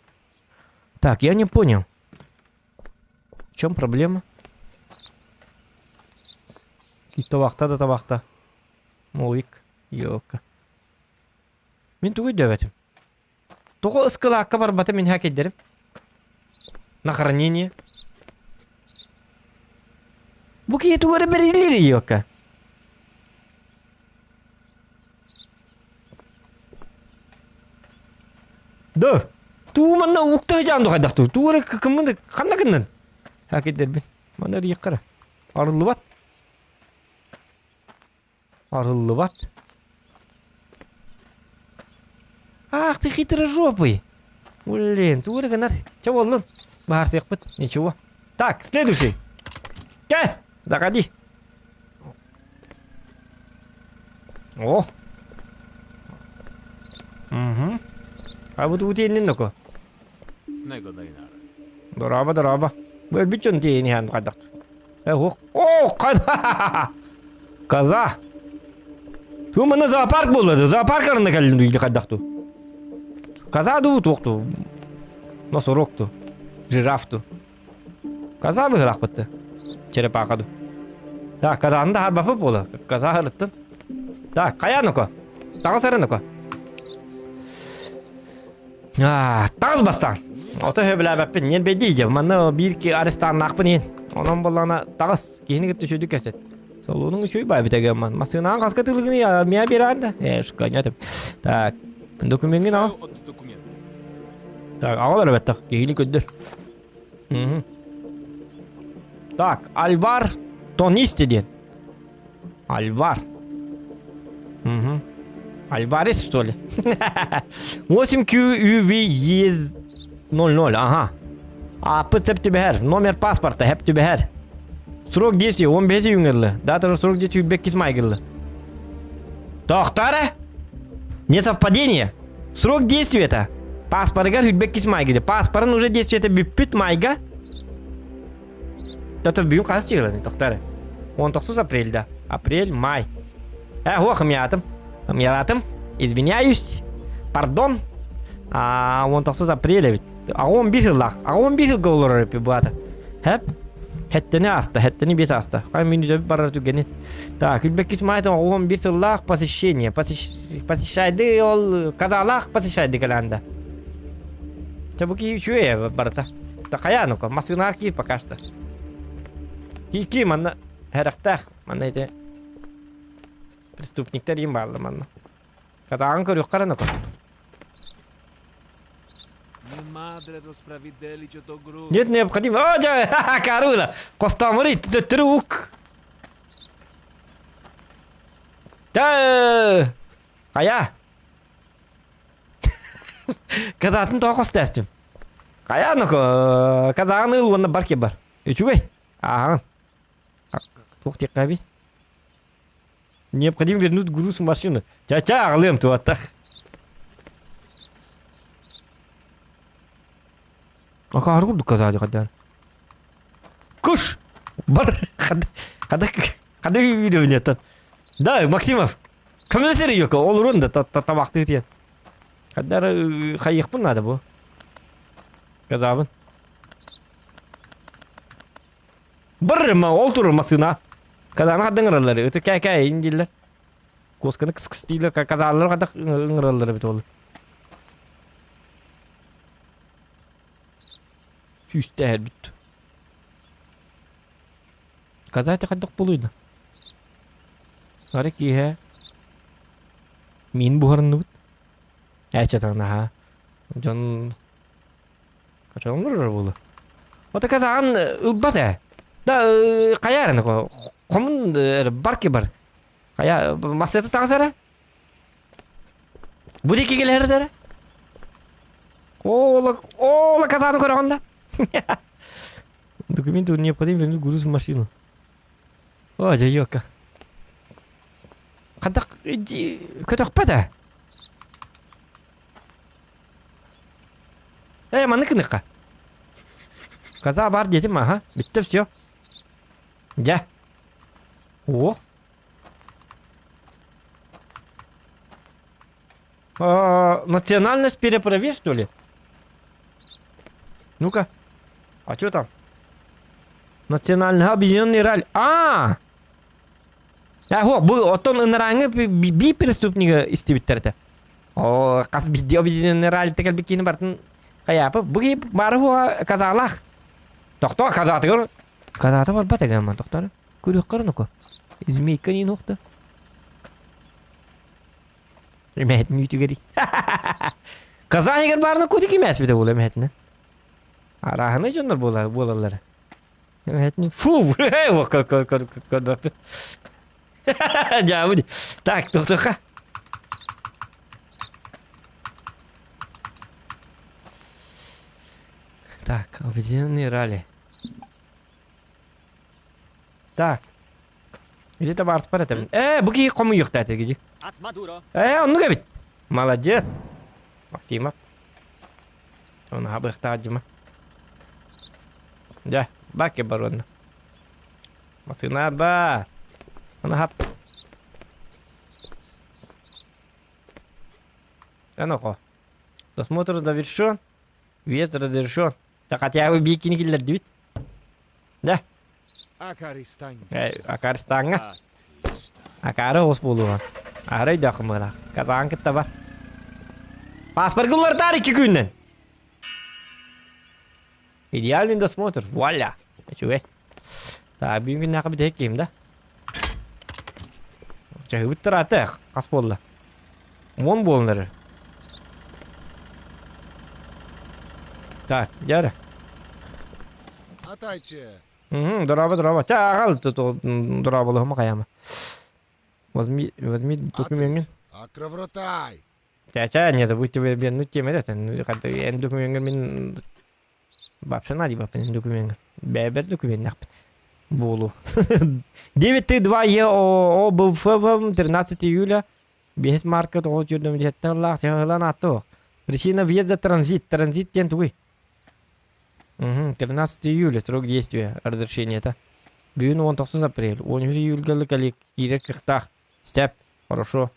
Так, я не понял. В чем проблема? Табахта да табахта. Мовик. Йока. Мин тугу өйдөөбөтүм. Тоҕо ыскылаакка барбата мин хакейдерим? На хранение. Бу киһи тугу эрэ бэриллиир йока. Да. Туу манна укта жаан хайдах туу. Туу эрэ кыммын ханна гыннын? Хакейдербин. Манна эрийэххэ Арыллыбат. Арыллыбат. Ах ты хитрожопый! Блин, тугу эрэ гынар. Чэ буоллун. Баһаарсыахпыт. Ничего. Так, следующий. Кэ! Заходи. О! Угу. А вот утиэннин доко. Дорообо, дорообо. Бу өлбүт дьон тиэйин иһэн хайдах. Э, ох. О, Коза. Ту маны зоопарк буолла зоопарк арында кэллин дуу хайдах ту. Коза дуу туох ту. Носорог ту. Жираф ту. Коза быһылаахпытты. Черепаха ду. Так, казааны да харбапы буола. Коза харыттын. Так, хайа нука. Таҕыс эрэ нука. Таҕыс бастаан. Ото сөбүлээбэппин. Ньиэн бэйдии дьэ. Манна биир арестаннаахпын иһин. Онон буоллаҕына таҕыс. Киһини кытта үчүгүйдүк кэпсэт. Солуонуҥ үчүгэй баа эбит эгэмман. Массыынаҕын хаска тылыгыный миа биэрэҕин да? Э, шканя деп. Так, докумеҥҥин аҕал. Так, аҕал эрэ бэттэх. Киһини көрдөр. Мгм. Так, Альвар Тонисти диэн. Альвар. Угу. Альварес, что ли? 8 QUV 00, ага. А, ПЦ түбэһэр. Номер паспорта хэп түбэһэр. Срок действия 15 июньгырлы. Дата срок действия 5 майгырлы. Тоқтары? Не совпадение. Срок действия-то. Паспорыгар 105 майгы. Паспорын уже действиета бүппүт майга. Тото бүгүн хас чыгыланы тоқтары. 19 апрельда. Апрель, май. Э, ох, ымыятым. Ымыялатым. Извиняюсь. Пардон. А, 19 апреля ведь. А 11 жыллах. А 11 жылга олорор эпи буата. Хэп. Хэттени аста, хэттени бес аста. Хай мин үзе барар түгенин. Так, 22 майда 11 жыллах посещение. Посещайды ол казалах посещайды каланда. Ча бу ки үчүгэй барыта. Такая ну-ка, массыынаар киир пока что. Кии манна хэрэхтээх, манна ити преступниктар им баалла манна. Катаҕын көрүөххэ эрэ ну-ка. Нет необходимо. О, дьэ, карула. Костомури, төттөрү ук. Та, хайа. Казатын тоҕо хостээстим. Хайа ну казаҕын ыл уонна бар бар. Үчүгэй. Ааҕын. Туох диэххэ Необходимо вернуть груз в машину. Ча-ча аҕалыам туаттах. Акаары курдук казаа дьахадаан. Куш! Бар! Хада хада хада үйрөнөтөн. Да, Максимов. Көмөлөсөр йоко, олорун да табактыы тиен. Хаддар хайыхпын надо бу. Казабын. Бар ма ол турur масына. Казаны хаддан ыраллар. Ыты кә-кә ин дииллер. Косканы кыс-кыс дииллер. Казалар хадак ыңыраллар бит ол. Сүүстэһэр бүт. Каза хайдах буолуйда? Ары киэһэ миин буһарынныбыт. Ээ чатан наһаа дьон оҥорор буолуо. Ото казаҕын ылбат ээ. Да хайа эрэ хомун бар ки бар. Хайа массыата таҕыс эрэ. Бу диэки кэлэр эрэ. Ола ола казаны көрөҕүн да. Документы необходимо вернуть груз в машину. О, дьайыакка. Хайдах көтөхпөт ээ? Э, маннык гыныхха. Коза бар диэтим, аха. Бүттэ все. Дьэ. О. А, национальность перепроверь, что ли? Ну-ка. А что там? Национальный объединенный ралли. А! Аһо, бу оттон ынырааҥы би преступнига истибиттэр этэ. О, хас биирдии объединенный ралли кэлбит киини бартын хайаапы. Бу киһи баары хуа казаалаах. Тохтоо казаатыгар казаата барбат эгэмман тохтоор. Көрүөххэ ну-ка. Змейка не нохта. Эмэһэтин үүтүгэр. Казахигар баарына кути кимээсбитэ буола эмэһэтинэн. Арааһынай дьоннор буола буолаллар. Эмэһэтин фу Дьаабы Так, тохтоха. Так, объединенные ралли. Так. Где-то барс бар этим. Э, бу киһи хомуйуохта этэ гiji. Ээ, оннук эбит. Молодец. Максимов. Оны хабыахтаах дьыма. Дьэ, баки баронна. Масына ба. Оны хап. Эн Досмотр завершен. Въезд разрешен. Так хотя бы бикини киллэрдибит. Да. Акаристаҥҥа. Акаары оҕус буолуоҕа. Аһара өйдөөх быһыылаах. Казаан кытта бар. Паспоргы уларытаар икки күнүнэн. Идеальный досмотр. Вуаля. Үчүгэй. Так, бүгүн күннээхи бүтэһик киһим да? Чаһыбыт тараата хас буолла? Уон буолан эрэр. Так, дьэ Атайчы. Угу, дорообо, дорообо. Чэ, аҕал дорооболоһума хайаама. Возьми, возьми документин. Акровротай. Чэ, чэ, не забудьте вернуть теме это. Эн документин мин Вообще надо баппын документ. Бэбэр документнахпын. Буолу. 9Т2 Е О О Б Ф В 13 июля 5 марка 947 сыллаах сыһыалаан ааттыах. Причина въезда транзит. Транзит диэн тугуй? Угу, 13 июля срок действия разрешения это. Бүгүн 19 апрель. 13 июльга кэлик киирэр кыахтаах. Степ. Хорошо.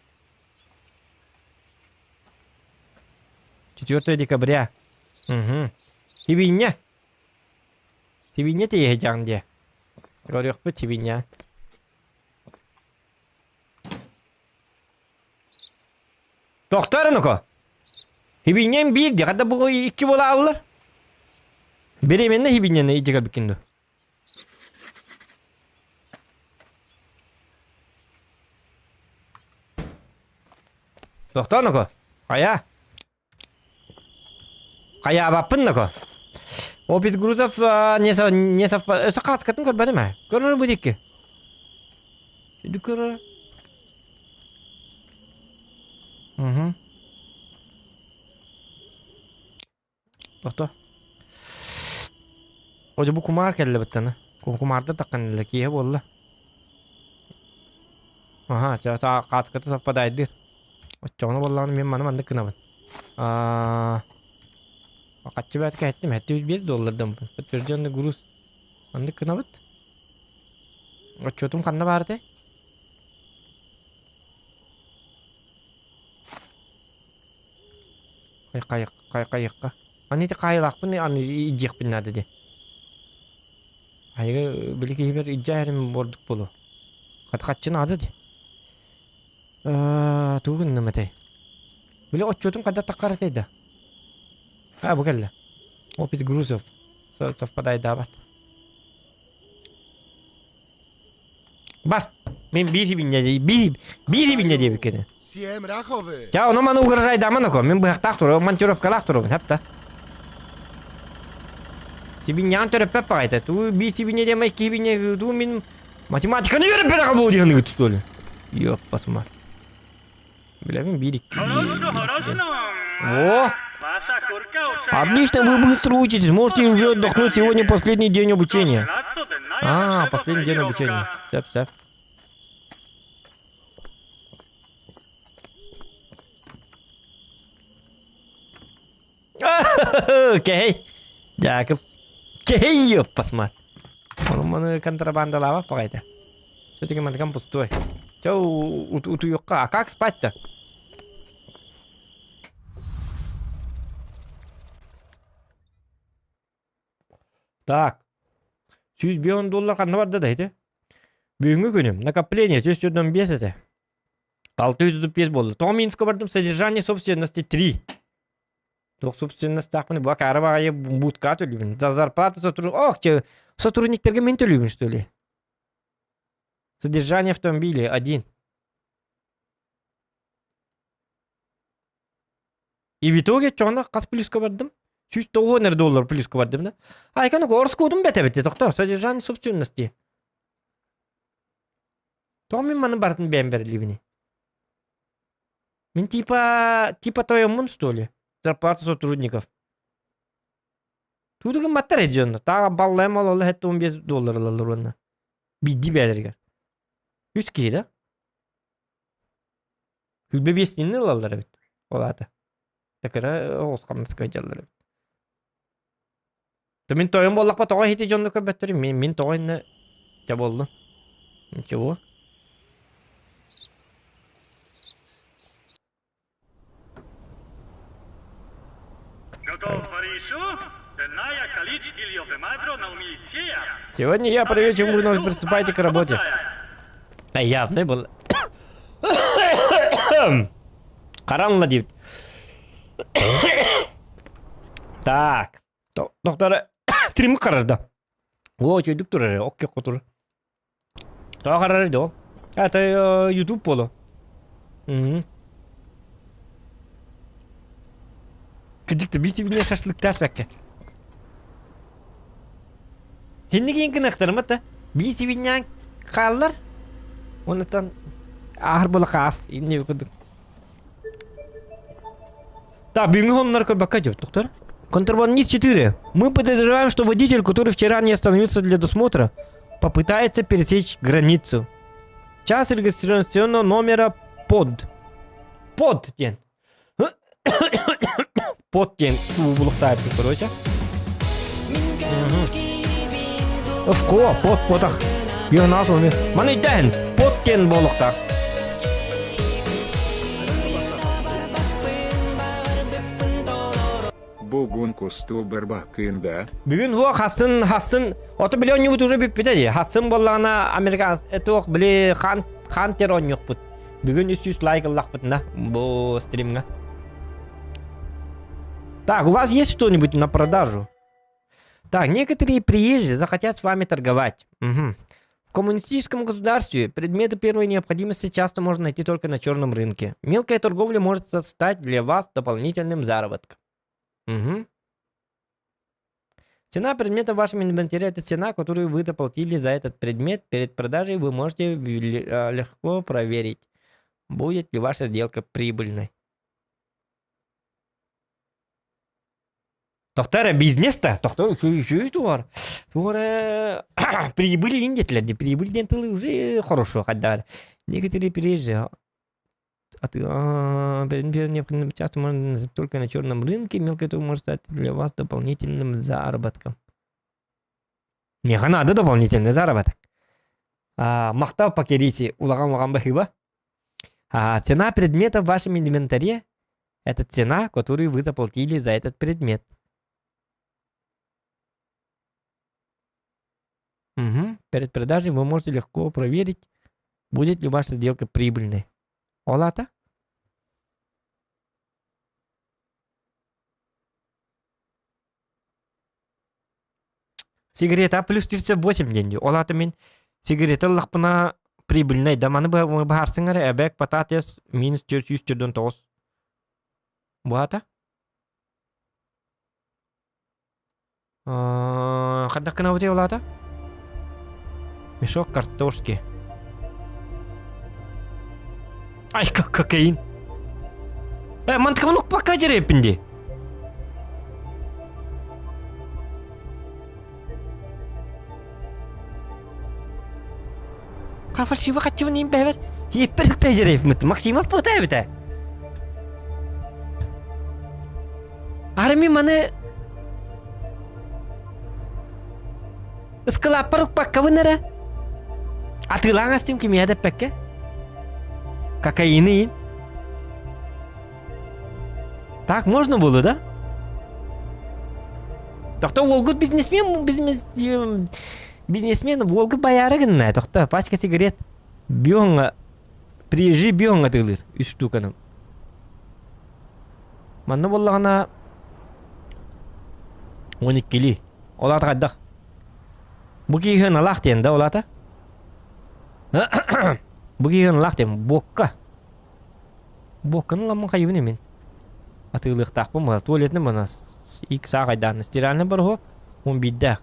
4 декабря. Угу. Сибиинньэ. Сибиинньэ тиийэ диэ. Көрүөхпүт сибиинньэ. Тохтоор ну-ка. Хибинньэм биир дии, хата бу икки буолааллар. Беременна хибинньэни илдьэ кэлбиккин дуо? Тохтоо ну-ка. Хайа? Хайаабаппын ну-ка. Опись грузов не, со, не совпадает. Өссө хааскатын көрбөтүм ээ. Көрөр бу диэки. Сүдү көрөр. Угу. Тохто. Ожо бу кумаар кэллэ быттана. Кумаарда таххан иллэ киэһэ буолла. Аха, ча хааската совпадайдыр. Оччоҕуна буоллаҕына мин маны маннык гынабын. Аа хаччы бэт кэһэттим, 705 доллардан подтвержденный груз. Маннык гынабыт. Отчетум ханна баар этэй? Хайыкка. Аны ити хаайылаахпын аны илдьиэхпин наада дии. Айыгы били киһибэр илдьэ иһэрим ордук буолуо. Хата хаччы наада дии. Тугу гынным этэй? Били отчетум хайдах таххар этэй да? А, бу кэллэ. Опись грузов совпадайдаабат. Бар. Мен биир хибиннэ биир биир хибиннэ диэбиккини. Сиэм раховы. Ча, ону маны угрожайдааман око. Мин быһахтаах туруом, монтировкалаах туруобун, хапта. Сибинньэҕин төрөппөт баҕайыта. Туу биир сибинньэ диэн икки сибинньэ туу мин математиканы үөрэппэтэҕэ буолуо диэн что ли? Ёппасма. Билэбин биир икки. О! Отлично, вы быстро учитесь. Можете уже отдохнуть. Сегодня последний день обучения. А, последний день обучения. Сеп, сеп. Окей. Дьаакып. Кей посмат. Ону маны контрабандалаабат баҕайыта. Все-таки мантыкам пустой. Чэ утуйукка. А как спать-то? Так. 105 доллар ханна барда да ити? Бүгүҥҥү күнүм. Накопление 145 этэ. 635 буолла. Тоҕо Минска бардым? Содержание собственности 3. Туох собственностаахпын бу акаары баҕайы будка төлүүбүн. За зарплату сотрудник... Ох, че, сотрудниктерге мин төлүүбүн, что ли? Содержание автомобиля 1. И в итоге чоҕуна хас плюска бардым? 190 эрэ доллар плюска бардым да. Айканы орскуудум бэт эбит тохтоо содержание собственности. Тоҕо мин маны барытын бэйэм бэриллибини? Мин типа типа тойоммун что ли? Зарплата сотрудников. Туу гымматтар эдьи онно. Тааҕа баллайым ололла 75 доллар ылаллар уонна. Биирдии бээлэригэр. Үс киһи да? Хүлбэ биэстиини ылаллар эбит. Ол аата. Такыра оҕус хамнаска дьаллар эбит. То мин тойон буоллахпа тоҕо иһити дьонну көрбөттөрү мин, мин тоҕо иннэ дьэ буоллун. Ничего. Сегодня я проведу вновь приступайте к работе. А явный был. Харанла диэбит. Так. Доктора стримы харарда. О, үчүгдүк турар, ок кутур. Тоҕо харарый да ол? Это YouTube боло. Кыдьык биир шашлыктаас бэккэ. Хиннигин гынахтарым да биир сибинньээн хааллар. Оннуттан ааһар буола хаас инни курдук. Так, бүгүҥҥү сонуннары көрбөккө дьоттуктар. Контрабандист 4. Мы подозреваем, что водитель, который вчера не остановился для досмотра, попытается пересечь границу. Час регистрационного номера под. Под диэн. Под диэн булуктаайбыт, короче. Өвко, под потах. Йонас оны. Маны өйдөһүн, под диэн буолуохтаах. Бугун кустуу барбаккын да? Бүгүн хуа хасын хасын ото били оонньуубут уже бүппүтэ дии. Хасын буоллаҕына американ туох били хан хантер оонньуохпут. Бүгүн 300 лайк ыллахпытына бу стримҥа. Так, у вас есть что-нибудь на продажу? Так, некоторые приезжие захотят с вами торговать. Угу. В коммунистическом государстве предметы первой необходимости часто можно найти только на черном рынке. Мелкая торговля может стать для вас дополнительным заработком. Угу. Цена предмета в вашем инвентаре – это цена, которую вы заплатили за этот предмет. Перед продажей вы можете легко проверить, будет ли ваша сделка прибыльной. Тохтор эрэ бизнес да, тохтор үчүгэй үчүгэй тугар. Тугар э прибыль иин диэтилэр дии. Прибыль диэн тылы уже хорошо хайдаар. Некоторые приезжие а ты часто можно только на черном рынке, мелкое это может стать для вас дополнительным заработком. Миэхэ надо дополнительный заработок. А, махтал покерите улахан-улахан баһыыба. А, цена предмета в вашем инвентаре – это цена, которую вы заплатили за этот предмет. Угу. Перед продажей вы можете легко проверить, будет ли ваша сделка прибыльной. Ол аата? Сигарета плюс 38 диэн дии. Ол аата мин сигарета ыллахпына прибыльнай да маны быһаарсыҥ эрэ эбэк пататес минус 449. Бу аата? Хайдах гынабытый ол аата? Мешок картошки. Ай, как кокаин. Э, мантыкабын укпакка дьэрэппин дии. Ха фальшива хаччыбын иин бэбэр. Ииппэр ыкта дьэрэпмит. Максимов буота эбитэ. Арми маны Ыскылааппар укпаккабын эрэ. Атыылаан астым кимиэхэ да эппэккэ. Кокаины иин. Так можно было, да? Тохто уолгут бизнесмен, бизнес, бизнесмен уолгут баяры гынна. Тохто пачка сигарет. Биоҥа, приезжий биоҥа атыылыыр үс штуканы. Манна буоллаҕына он иккилии. Ол аата хайдах? Бу киһи налаах диэн да ол аата? Бу киһи налаах диэн буокка. Буокканы ыламмын хайыбын имин. Атыылыахтаахпын буолар. Туалетный мана ик саах айдааны. Стиральный порошок он биирдээх.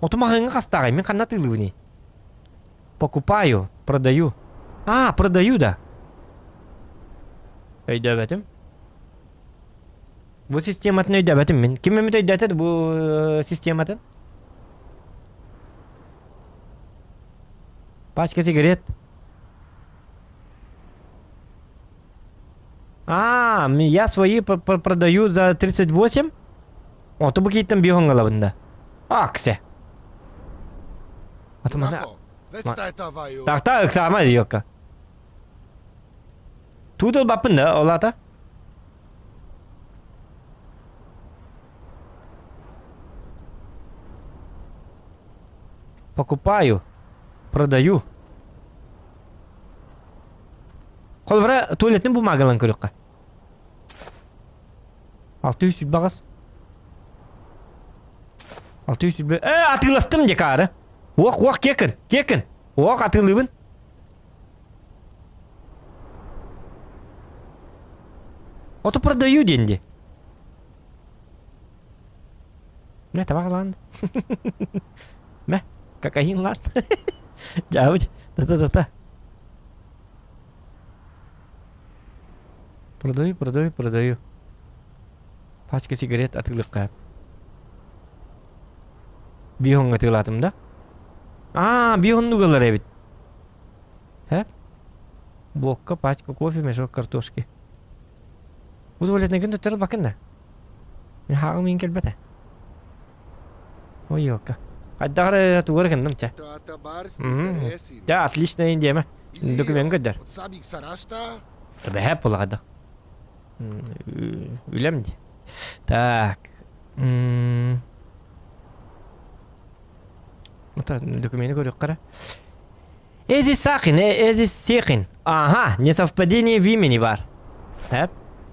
Оту маҕаһыыҥҥа хастааҕый? Мин ханна атыылыыбыный? Покупаю, продаю. А, продаю да. Өйдөөбөтүм. Бу систематын өйдөөбөтүм мин. Ким эмит өйдөөтө бу систематын? Пачка сигарет. А, я свои продаю за 38. Оту бу кииттэн биһон ылабын да. Аксе. Атымана. Тахта ыксаама диокка. Тудыл баппын да, олата. Покупаю. Продаю. Холобура, туалетный бумагалан көрүөххэ. 600 баҕас. 600 Э, атыыластым декары. Уох, уох, кекин, кекин. Уох, атыылыыбын. Ото продаю диэн дии. Мэ, табах лаан. Мэ, кокаин лаан. Дьаабыт, та-та-та-та. Продаю, продаю, продаю. Пачка сигарет атыылыкка. Биһоҥҥа атыылаатым да? Аа, биһоннук ылар эбит. Һэ? Буокка, пачка кофе, мешок картошки. Бу туалетнайгын төттөрү бакын да. Мин хааҕым иин кэлбэтэ. Ой, ёлка. Хайдах эрэ тугар гынным чэ. Дьэ, отлично диэмэ. Документ көрдөр. Бэһэп буолаҕа да. Үлэм дии. Так. Документы көрүөххэ эрэ. Эзи Сахин, Эзи Сехин. Ага, несовпадение в имени бар. Эп.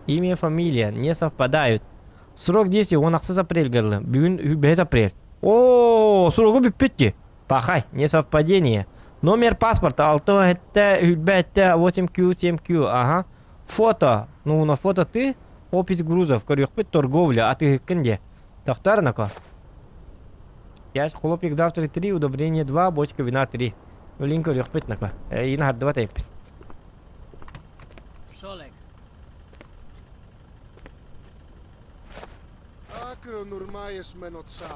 Имя, фамилия не совпадают. Срок действия 16 апрель гылы. Бүгүн 5 апрель. О, срогу бүппүт дии. Пахай, несовпадение. Номер паспорта 6 7 8Q 7Q. Ага. Фото. Ну, на фото ты. Опись грузов. Көрүөхпүт торговля. Атыһыккын де. Тохтар нако. Я хлопья завтра 3, удобрение 2, бочка вина 3. Блин, көрүөхпүт нако. Эйин хардыбат эппин. Шолек.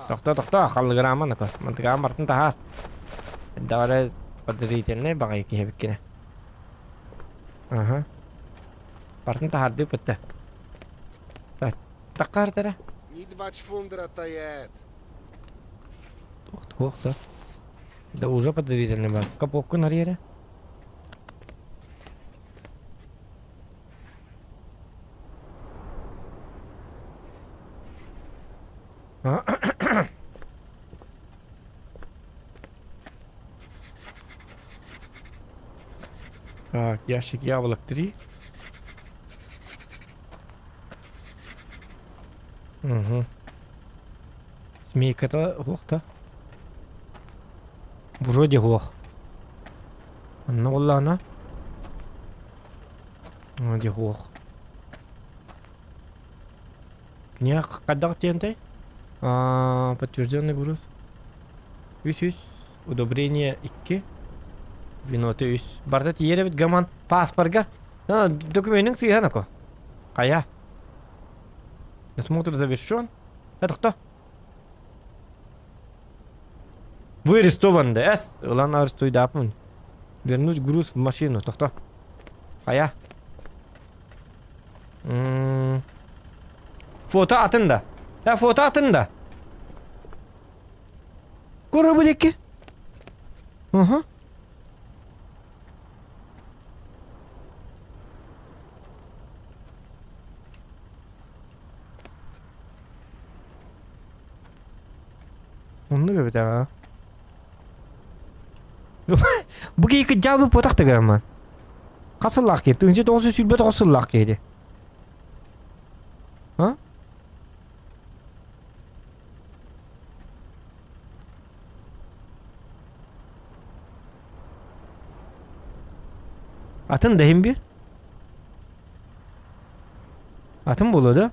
Тохто, тохто, халлыгыраама нако. Мантыгаан бартын таһаар. Даҕары подозрительный баҕайы киһи эбиккинэ. Аха. Бартын таһаардыы бытта. Таккаартара. Туох туох да. Да уже подозрительный бар. Капоккун арыйара. Так, ящик яблок 3. Угу. Змейката ох да. Вроде ох. Онно буоллаҕына Вроде ох. Киниэхэ хайдах диэнтэй? Аа, подтвержденный груз. Үс үс. Удобрение икки. Винота үс. Барыта тиийэр эбит гаман. Паспорга. А, докумениҥ сыыһан око. Хайа. Досмотр завершен. Это кто? Вы арестованы. Эс, ылан арестуйдааппын. Вернуть груз в машину. Тохто. Хайа. М, Фото атын да. Э, фото атын да. Көрө бу диэки. Уһу. Оннук эбит аа. Бу киһи кыдьаабыт буотах тыгырамман. Хас сыллаах киһи? 1929 сыллаах киһи А? Атын да иһин биир. Атын буолуо да?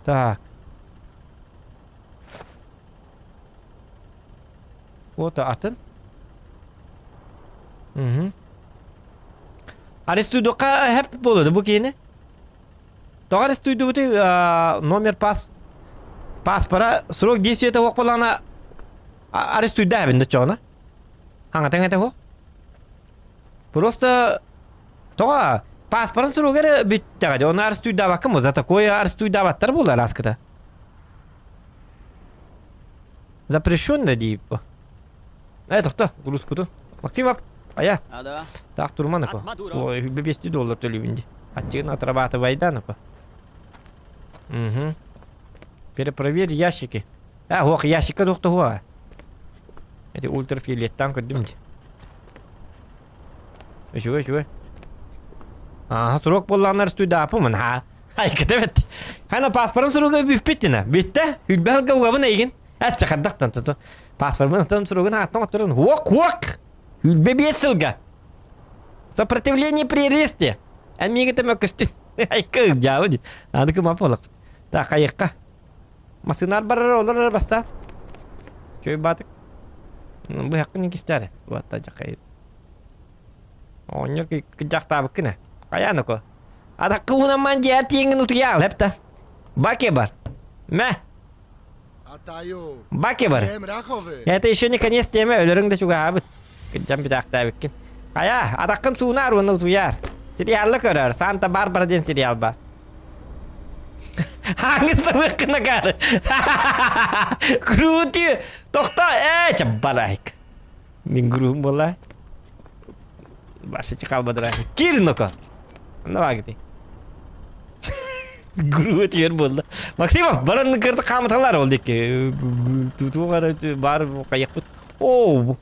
Так. Фото атын. Угу. Арестуйдукка хэп буолуо бу киһини? Тоҕо арестуйдубутуй номер пас паспора срок действия суох буоллаҕына арестуйдаа эбин да чоҕуна. Хаҥатаҥ этэ суох. Просто тоҕо? Паспорын суруга эрэ бүттэҕэ дии, ону арестуйдаабаккын за такое арестуйдаабаттар буолар аскыта. Запрещен дии Э, тохто, грузпутун. Максимов, ая. Так, турман ако. Ой, 200 доллар төлүүбүн дии. Аччыгын отрабатывайдан ако. Угу. Перепроверь ящики. А, ох, ящикка тохто хуа. Эти ультрафиолеттан көрдүм дии. Үчүгэй, үчүгэй. Ага, срок буоллаҕына арестуйдааппын ха. Айкыта бит. Хана паспорын суруга бүппүт дина. Бүттэ. Хүлбэһэлгэ угабын эйигин. Әтсе хардахтан туту. Паспорбын атын суругун ааттан оттурун. Хуок, хуок! Хүлбэ биэс сылга. Сопротивление при аресте. Эн миигин мөккүстүн. Айка дьаабы ди. Аны кым апалак. Так, айыкка. Масынар барар олор бастаан. Чөй баатык. Бу хаккын икистәре. Уатта жакай. Оонньор кыдьахтаабыккын ээ. Хайаан око. Атакка уунамман дьиэ тииҥҥин утуйаал эптэ. Баке бар. Мэ. Баке бар. Это еще не конец темы, өлөрүҥ да чугаһаабыт. Кыдьан бүтээхтээбиккин. Хайа, атаххын суунаар уонна утуйаар. Сериалла көрөр, Санта-Барбара диэн сериал бар. Хаҥҥын сабыаххын акаары. Крути! Тохто! Ээ, чаббарайк. Мин груһум буолла. Барсычы қалбадыра. Кир ноко. Онно баагыты. Груһу тиер буолла. Максимов, баран кырды хаамыталар ол дикки. Тутуу бар кайыкпыт. О,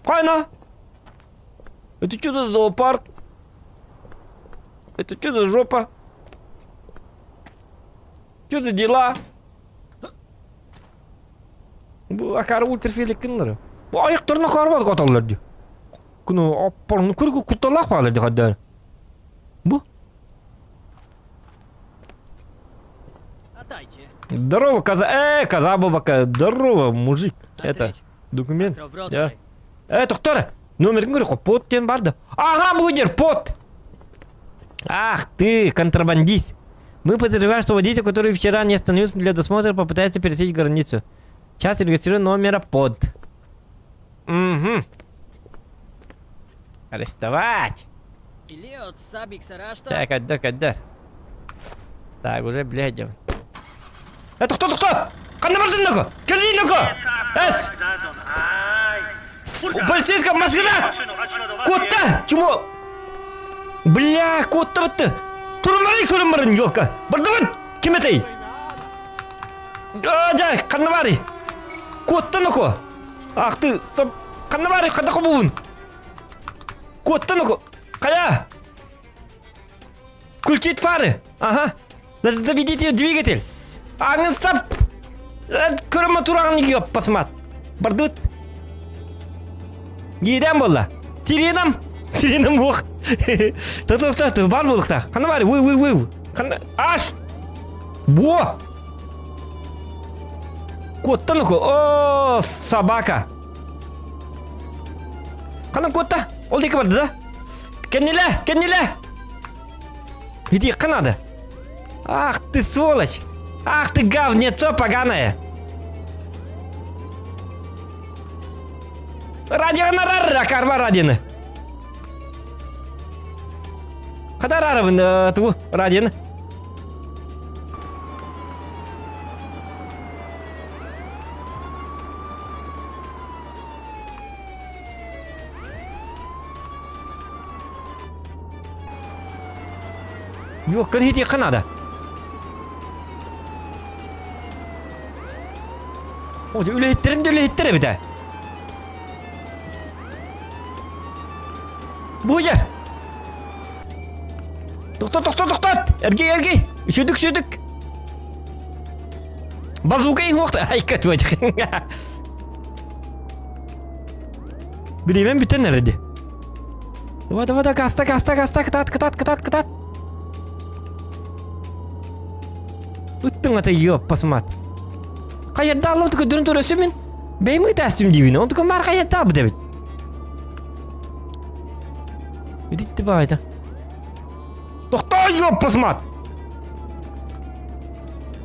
кайна? Это что за зоопарк? Это что за жопа? Что за дела? Бу акары ультрафиолеккиннары. Бу аяктарына карбады каталлар ди. Куну аппарны көргө кутталаах баалар ди хаддар. Бу. Здорово, коза. Э, коза бабака. Здорово, мужик. Это документ. Да. Э, тоқтар. Номерин көрө пот диэн барды. Ага, бу жер пот. Ах ты, контрабандист. Мы подозреваем, что водитель, который вчера не остановился для досмотра, попытается пересечь границу. Сейчас регистрируем номера под. Угу. Арестовать. Так, отдар, отдар. Так, уже, блядь. Э, тохто, тохто! Ханна бардын нахуй? Кэлин нахуй! Эс! Полицейская машина! Куотта! Чмо? Бля, куотта бытты! Турмай көрін барын, елка! Бардыбын! Ким этэй? А, жай, ханна бары! Куотта нахуй! Ах ты, ханна бары, ханна хобуун! Куотта нахуй! Кая! Включить фары! Ага! Заведите двигатель! Аңын сап! Көрөмө тураҕын ёппасмат! Бардыбыт! Иэдээн буолла! Сиренам! Сиренам буох! Та-та-та, бар буолуктаах! Ханна баар? Вы, вы, вы! Ханна... Аш! Буо! Куоттан уку! О, собака! Ханна куотта? Ол диэки барды да? Кэннилэ! Кэннилэ! Иди надо. Ах ты сволочь! Ах ты говнецо поганое! Радио карма радины. Хадарарабын ту радин. Юох кын надо. О, үлэһиттерим да үлэһиттер эбит ээ. Буйар! Тохтот, тохтот, тохтот! Эргий, эргий! Үчүдүк, үчүдүк! Базука иһуохта! Айка туочах. Бириэмэм бүтэн эрэди. Давай, давай, давай, гаста, гаста, гаста, кытаат, кытаат, кытаат, кытаат. Ыттың ата ёппасымат. Хайырда аллам түкөдөрүн төрөсүмүн. Бэйм ытаастым диибин. Онтукам бар хайырда бу дебит. Үдитти баайда. Тохтоо ёппасымат.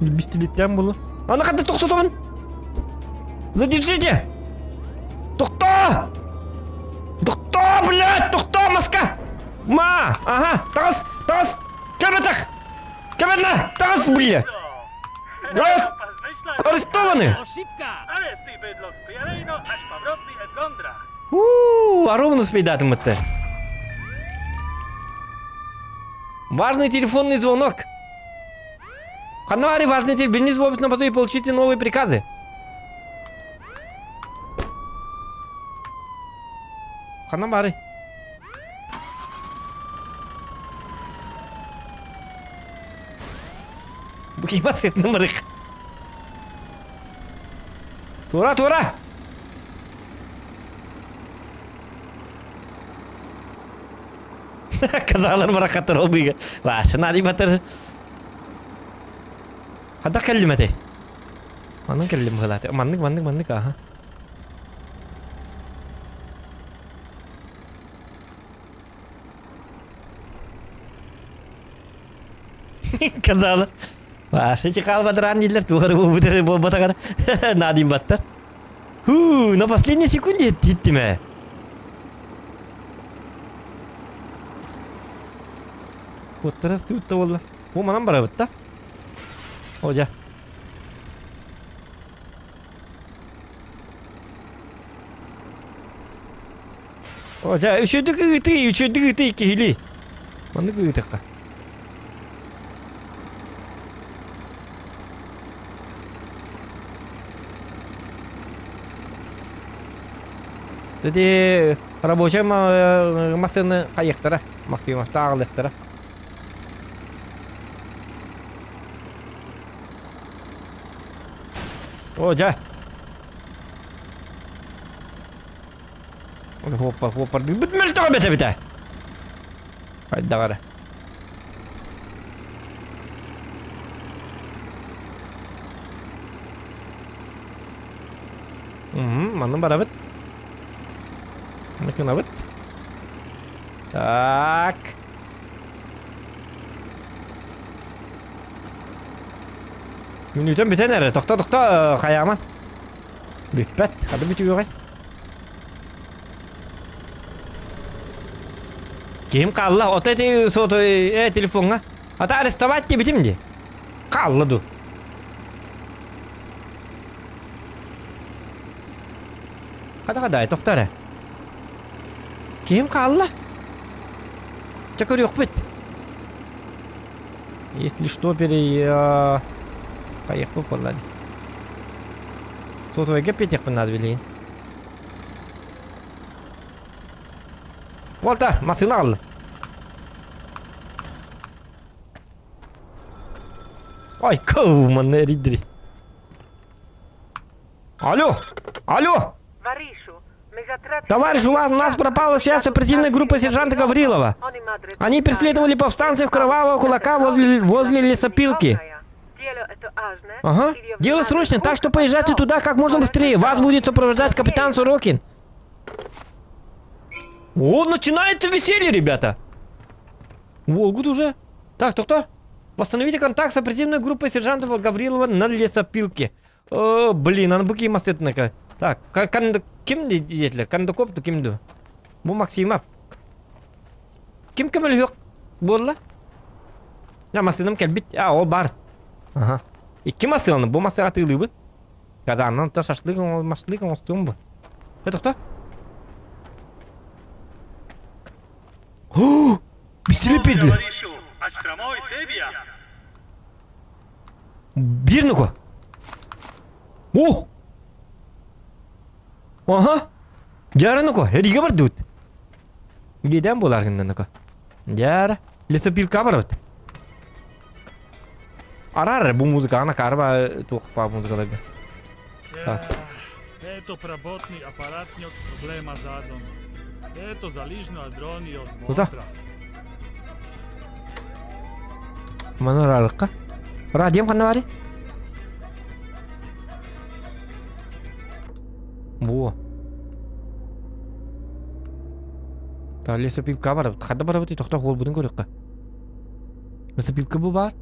Бистилиттен булу. Аны кайда токтотобун? Задержите! Тохтоо! Тохтоо, блядь! Тохтоо, маска! Ма! Ага, таҕыс! Көбөтөх! Көбөнө! Таҕыс бля! Арестованы! Уу, ровно успейдатым бытты. Важный телефонный звонок. Ханна важный телефонный звонок на потом и получите новые приказы. Ханна бары. Бу кима сытны мырык. Тура, тура! Казалар баракаттар ол быйга. Ваша нади батыр. Хада кэллим этэй. Маннык кэллим хылааты. Маннык, маннык, маннык, аха. Казала. Ваша чекал бадран дииллэр туохары буолбутары буолбатаҕар наадыйбаттар. Ху, на последней секунде титтим ээ. Уоттара ыстыбыт да буолла. Бу манан барабыт да. О дьэ. О дьэ, үчүгдүк ыытыы, үчүгдүк ыытыы киһилии. Маннык ыытыахха. Ити рабочай массыыны хайыахтара, Максимовтаах аҕалыахтара. О, дьэ. Хоппар, хоппар. Быт мөлтөҕө бэтэ битэ. Хайдах эрэ. Мм, манна барабыт. Накынабыт. Так. Мүнүүтэн бүтэн эрэ. Тохто, тохто, хайааман. Бүппэт. Хады бүтүөҕэй. Ким хаалла? Ото эти сото э телефоҥҥа. Ата арестовать диэбитим дии. Хаалла ду. Хада хадай, тохто эрэ. Ким хаалла? Чэ көрүөхпүт. Если что, пере... Поехал буолла дии. Сотовайга эппиэтиэхпин наада билигин. Уолта, массыына аҕалла. Ой, ков, манна эрийдири. Алло! Алло! Товарищ, у вас, у нас пропала связь с оперативной группой сержанта Гаврилова. Они преследовали повстанцев Кровавого Кулака возле, возле лесопилки. Ага. Дело срочное, так что поезжайте туда как можно быстрее. Вас будет сопровождать капитан Сорокин. О, начинается веселье, ребята. Волгут уже. Так, кто кто? Восстановите контакт с оперативной группой сержанта Гаврилова на лесопилке. О, блин, аны бу ким астытныка. Так, кан ким диэтилэр? Кондаков ким ду? Бу Максимов. Ким көмөлөһүөх буолла? Я массыынам кэлбит. А, ол бар. Ага. Икки массыынаны бу массыына атыылыыбын. Казаннан то шашлык машлык оҥостуом бу. Это кто? Бистилепедли. Биир нука. О! Ага. Дьара нука, эригэ бардыбыт. Гиден буолар гынна нука. Дьара. Лесопилка барабыт. Арар бу музыка, ана карба туох па музыкаларга. Так. Это работный аппаратнёк проблема задом. Это залижно адрони от Куда? монстра. Маны аралыкка. Радиом ханна бары? Во. Та лесопилка барабыт. Ханна барабыт тохто холбутун көрүөххэ. Лесопилка бу бар.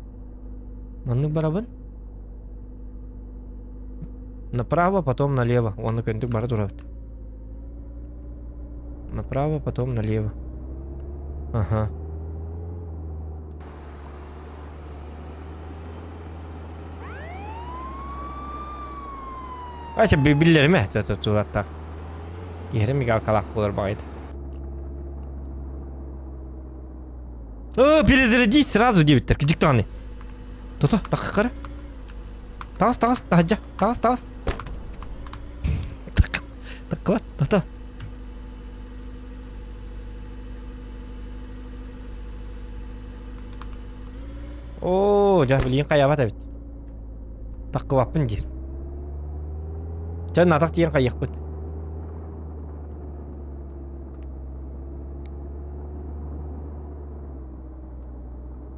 Маннык барабын. Направо, потом налево. Онно көнтүк бара турабыт. Направо, потом налево. Ага. Ача биллэрим ээ тулаттах. Иһэрэ мигалкалаах буолар баҕайыта. О, перезарядись сразу диэбиттэр. Кидик даҕаны. Тото, таххара. Таҕыс, таҕыс, таһырдьа. Таҕыс, таҕыс. Таккыбат, тото. Оо, дьэ, билигин хайаабат эбит. Таххыбаппын диир. Чэ, натах тиийэн хайыахпыт.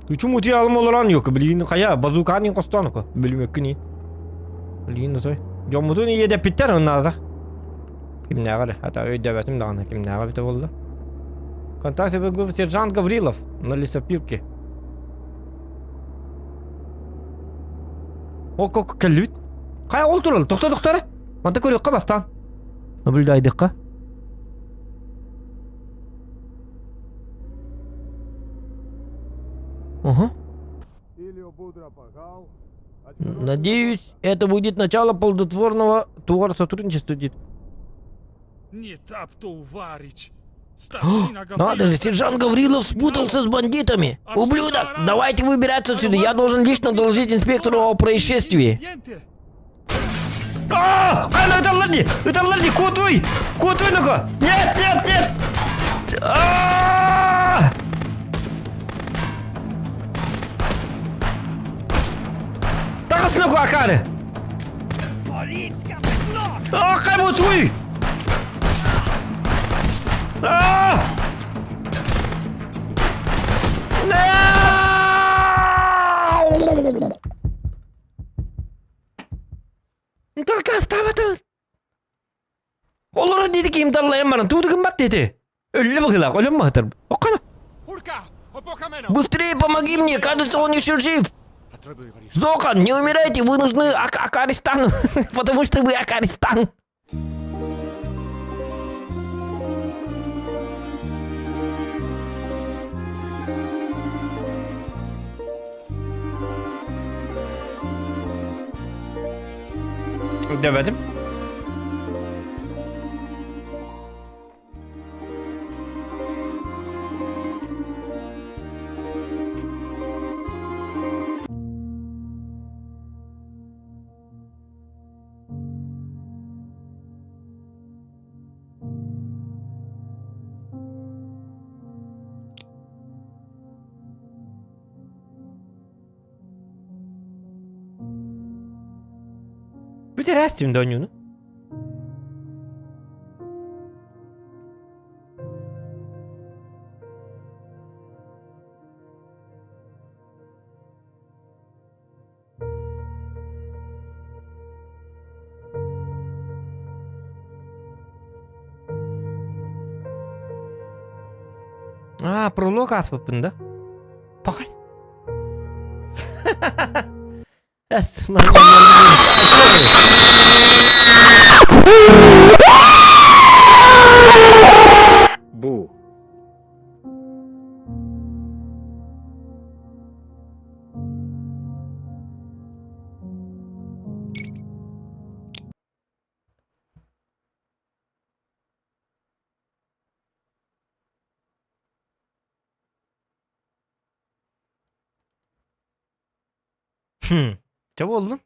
Үчүм утуйалым олорон юк, билигин хайа базукаан хостоон око, билимөккүн иин. Билигин отой. Дьоммутун иэдэппиттэр оннаатах. Кимнээҕэ эрэ, ата өйдөөбөтүм даҕаны кимнээҕэ эбитэ буолла. Контакт сержант Гаврилов на лесопилке. Ол кок кэллибит. Хайа ол турал, тохто тохто эрэ. Манта көрүөххэ бастаан. Наблюдайдыкка. Ага. Надеюсь, это будет начало плодотворного тугар сотрудничества дейді. Не товарищ. Надо же, сержант Гаврилов спутался с бандитами. Ублюдок, давайте выбираться отсюда. Я должен лично доложить инспектору о происшествии. А, Кана, ыталлар дии, ыталлар дии, куотуй, куотуй ну-ка. Нет, нет, нет. А! Таҕыс ну-ка, акаары. А, куотуй. А! Дакаастаабатыбыт. Олорор диэти ким даллайан баран тугу гыммат диэти. Өллө быһыылаах, өлөн баһытар. Оккана. Быстрее помоги мне, кажется, он еще жив. Зохан, не умирайте, вы нужны Ак Акаристану, потому что вы Акаристан. Demedim. Бүтэр Steam'de oynuyordu. А, пролог ааспыппын да? Пахай. Эс, Бу. Хм, чэ буоллун?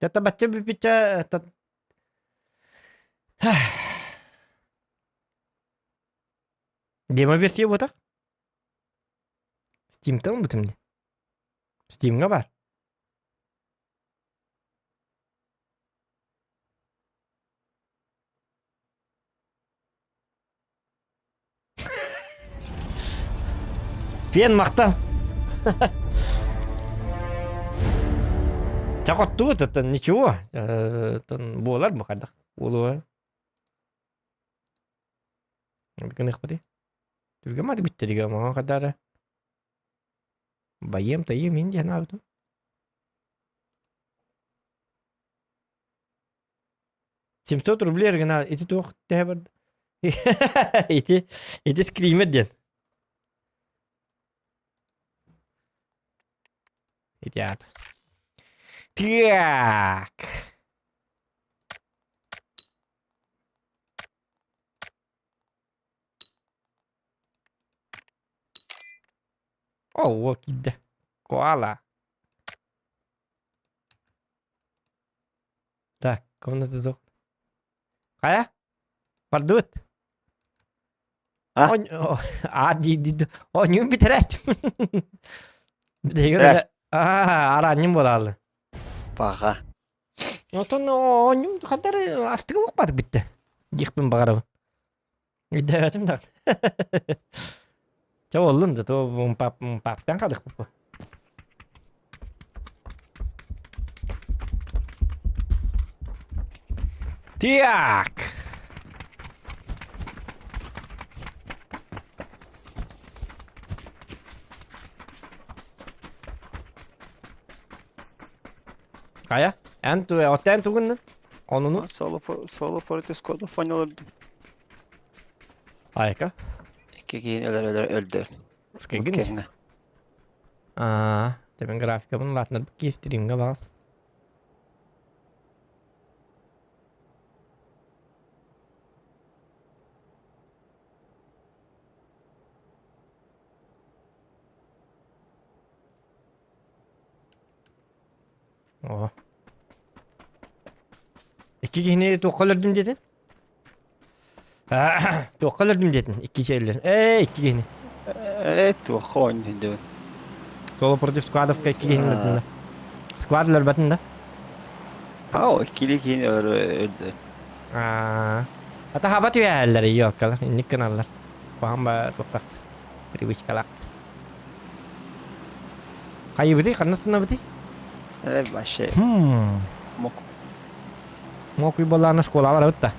Дьэ, бачча бүппүччэ Демо-версия буотах? Steam'тан ылбытым дии. Steam'ҥа баар. Фен махтал. Чэ хоттубут, оттон ничего. Оттон буолар бу хайдах буолуо. Гыныахпытый. Түргэн маты бүттэ дигэ маҥан хадара. Байыам тайыам мин диэн аабытым. 700 рублей гына ити туох тэһэ барда. Ити ити скример диэн. Ити аата. Так. Оо, киирдэ. Коала. Так, комната суох. Хайа? Бардыбыт. А? А дии дии оонньуун бүтэрээччим. Бүтэһигэр аа араанньым буолаалы. Паха. Отон оонньуум хандар астыга буохпатык бүттэ. Диэхпин баҕарабын. Өйдөөбөтүм да. Чэ буоллун да то паптан хадыхпыт. Так. Хайа? Эн оттен тугуннун? Онуну? Соло соло против скода понял. Айка. Икки киһини өлөр өлөр өлдөр. Скегин. Аа, тебен графикабын улаатынарбыт кии стримҥа баҕас. Оо. Икки киһини туохха өлөрдүм диэтин? Туохха өлөрдүм диэтин? Икки чээллэр. Ээ, икки киһини. Ээ, туохха оонньуйдубун. Соло против складовка икки киһини өлөрдүм да. Склад өлөрбөтүн да? Ау, иккили киһини өлөрдө. Аа. Ата хаба түһээллэр иоккалар, инник гыналлар. Куһаҕан ба туохтахтар. Привычкалаахтар. Хайыбытый, ханна сыннабытый? Э, вообще. Мок. Мокуй буоллаҕына школаҕа барабыт да.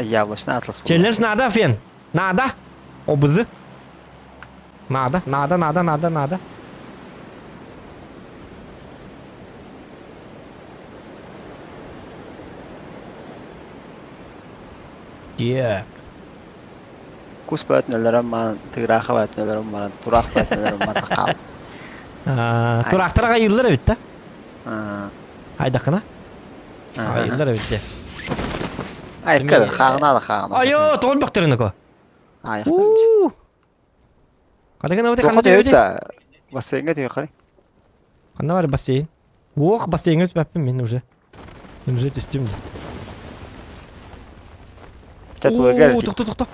Яблочный атлас. Челлендж надо, Фен. Надо. Обызы. Надо, надо, надо, надо, надо. Так. Кус бөтнөлөрөн маан, тыгыраахы бөтнөлөрөн маан, тураах бөтнөлөрөн маан хаал. Тураахтар аҕайыыллар эбит да? Айдакына? Аҕайыыллар эбит де. Айкы, хааҕына да хааҕына. Айо, тоҕол бөхтөрүн ко. Айахтар. Ханна бути ханна төбүтэ? Бассейнга төйө хары. Ханна бар бассейн? Ох, бассейнга түспәппин мен уже. Мен уже түстүм. Оо, тохто, тохто.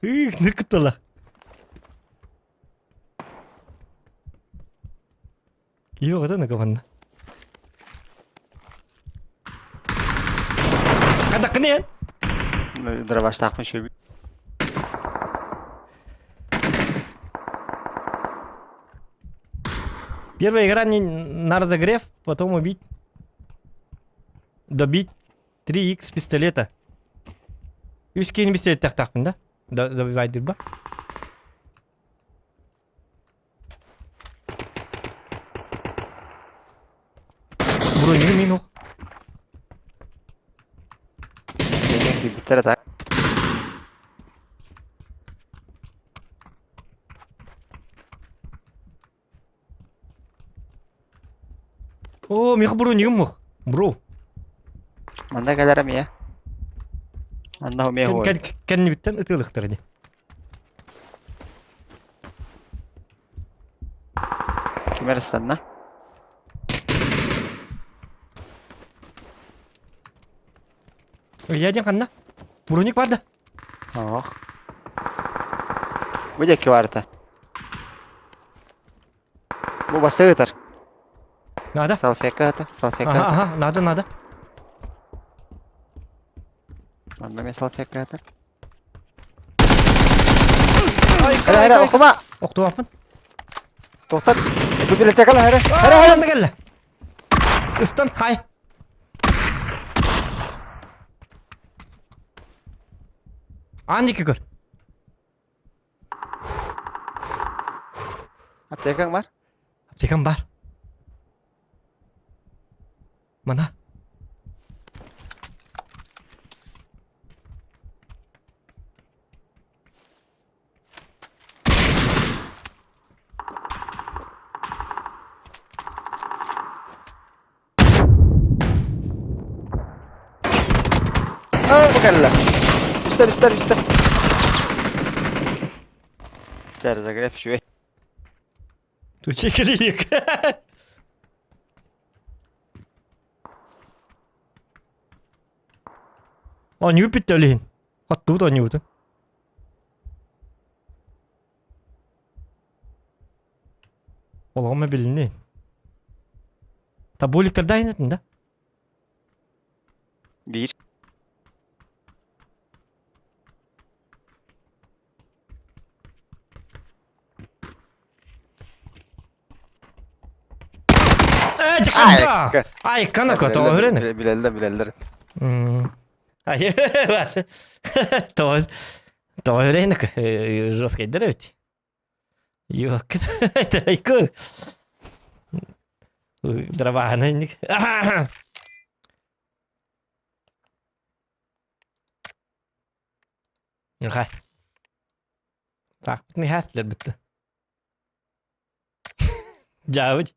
Ых, ныркыттала. Киһи оҕото накованна. Хадаккын эн? Дробаштаахпын шөбү. Первая игра не на разогрев, потом убить. Добить 3х пистолета. Үс киһини пистолеттаахтаахпын да? Добивайдырба. Броню мин ох. Кийбиттэр так. О, миэхэ бронигым мох. Бро. Манна кэлэр эмиэ. Манна умея хуой. Кэннибиттэн ытыалыктар ини. Ким эрэ ыстанна? Илья диэн ханна? Броник бар да? Ох. Бу диэки барыта. Бу бастыы ытар. Надо. Салфетка ата, салфетка Ага, ата. ага, надо, надо. Манна мен салфетка ата. Ай, Эрэ, эрэ, окума! Охтуаппын. Тоқтат. Библиотекала, эрэ. Эрэ, эрэ. Анна кэллэ. Ыстан, хай. Аан диэки көр. Аптекаҥ бар? Аптекам бар. Мана. Аа, бу кэллэ. Үстэр, үстэр, үстэр. Үстэр, разогрев үчүгэй. Тучекирик. Оонньуу бүттэ ол иһин. Хоттубут оонньуубутун. Олоҕум эбилинни. Табуликтарда айнатын да? Биир. Э, дьахарда! Айкана кото өрен. Билэллэр, билэллэр. Ай, Тоҕо тоҕо өрен жесткайдар эбит. Юоккит. Тайку. Дробаһына инник. Ньурхай. Саахпытын иһээстилэр бүтті. Дьаабыт.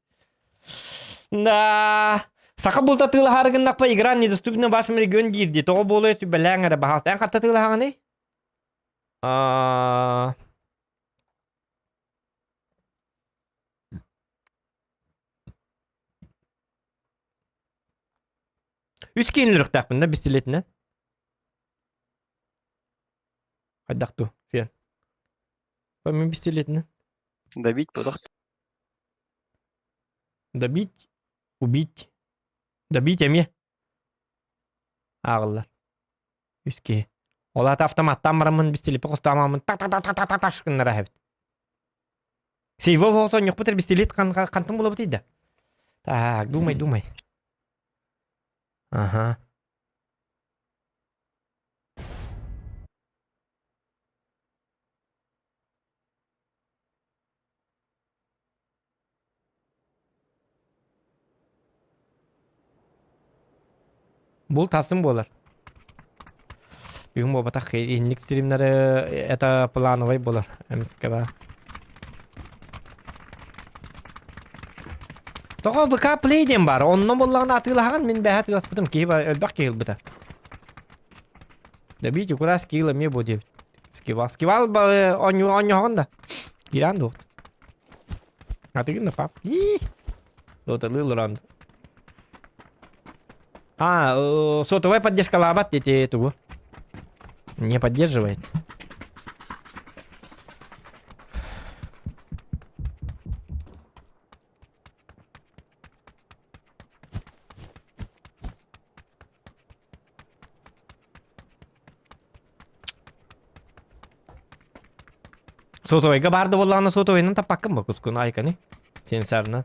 Да. Саха булта тыылаһаары гыннахпа игра недоступна в вашем регионе диир дии. Тоҕо буолуой сүбэлээҥ эрэ баһаалыста. Эн хатта тыылаһаҕыный? Аа... Үс киинлэрихтээхпин да бистилетинэн. Хайдах дуу, фен. Мин бистилетинэн. Добить будах. Добить, убить. Добить эмиэ. Ааҕыллар. Үс киһи. Ол аата автоматтаан бараммын бистилиппи хостоомаммын та та та та та та таш гыннара эбит. Сейвов оҕото ньохпут бистилит хантан булабытый да? Так, думай, думай. Ага. Бул тасым буолар. Бүгүн буолбатах инник стримнары это плановый буолар эмискэ ба. Тоҕо ВК Play диэн баар. Онно буоллаҕына атыылаһаҕын мин бэһэ атыыласпытым киһи бар элбэх киһи ылбыта. Да бить украс киил эмиэ бу диэбит. Скивал. Скивал оонньоһоҕун да. Киирэн дуо? Атыгын да пап. Ии. Доталыы олорон. А, сотовая поддержка лабат эти тугу. Не поддерживает. Сотовайга баар да буоллаҕына сотовайынан таппаккын ба кускун айканы сенсорынан.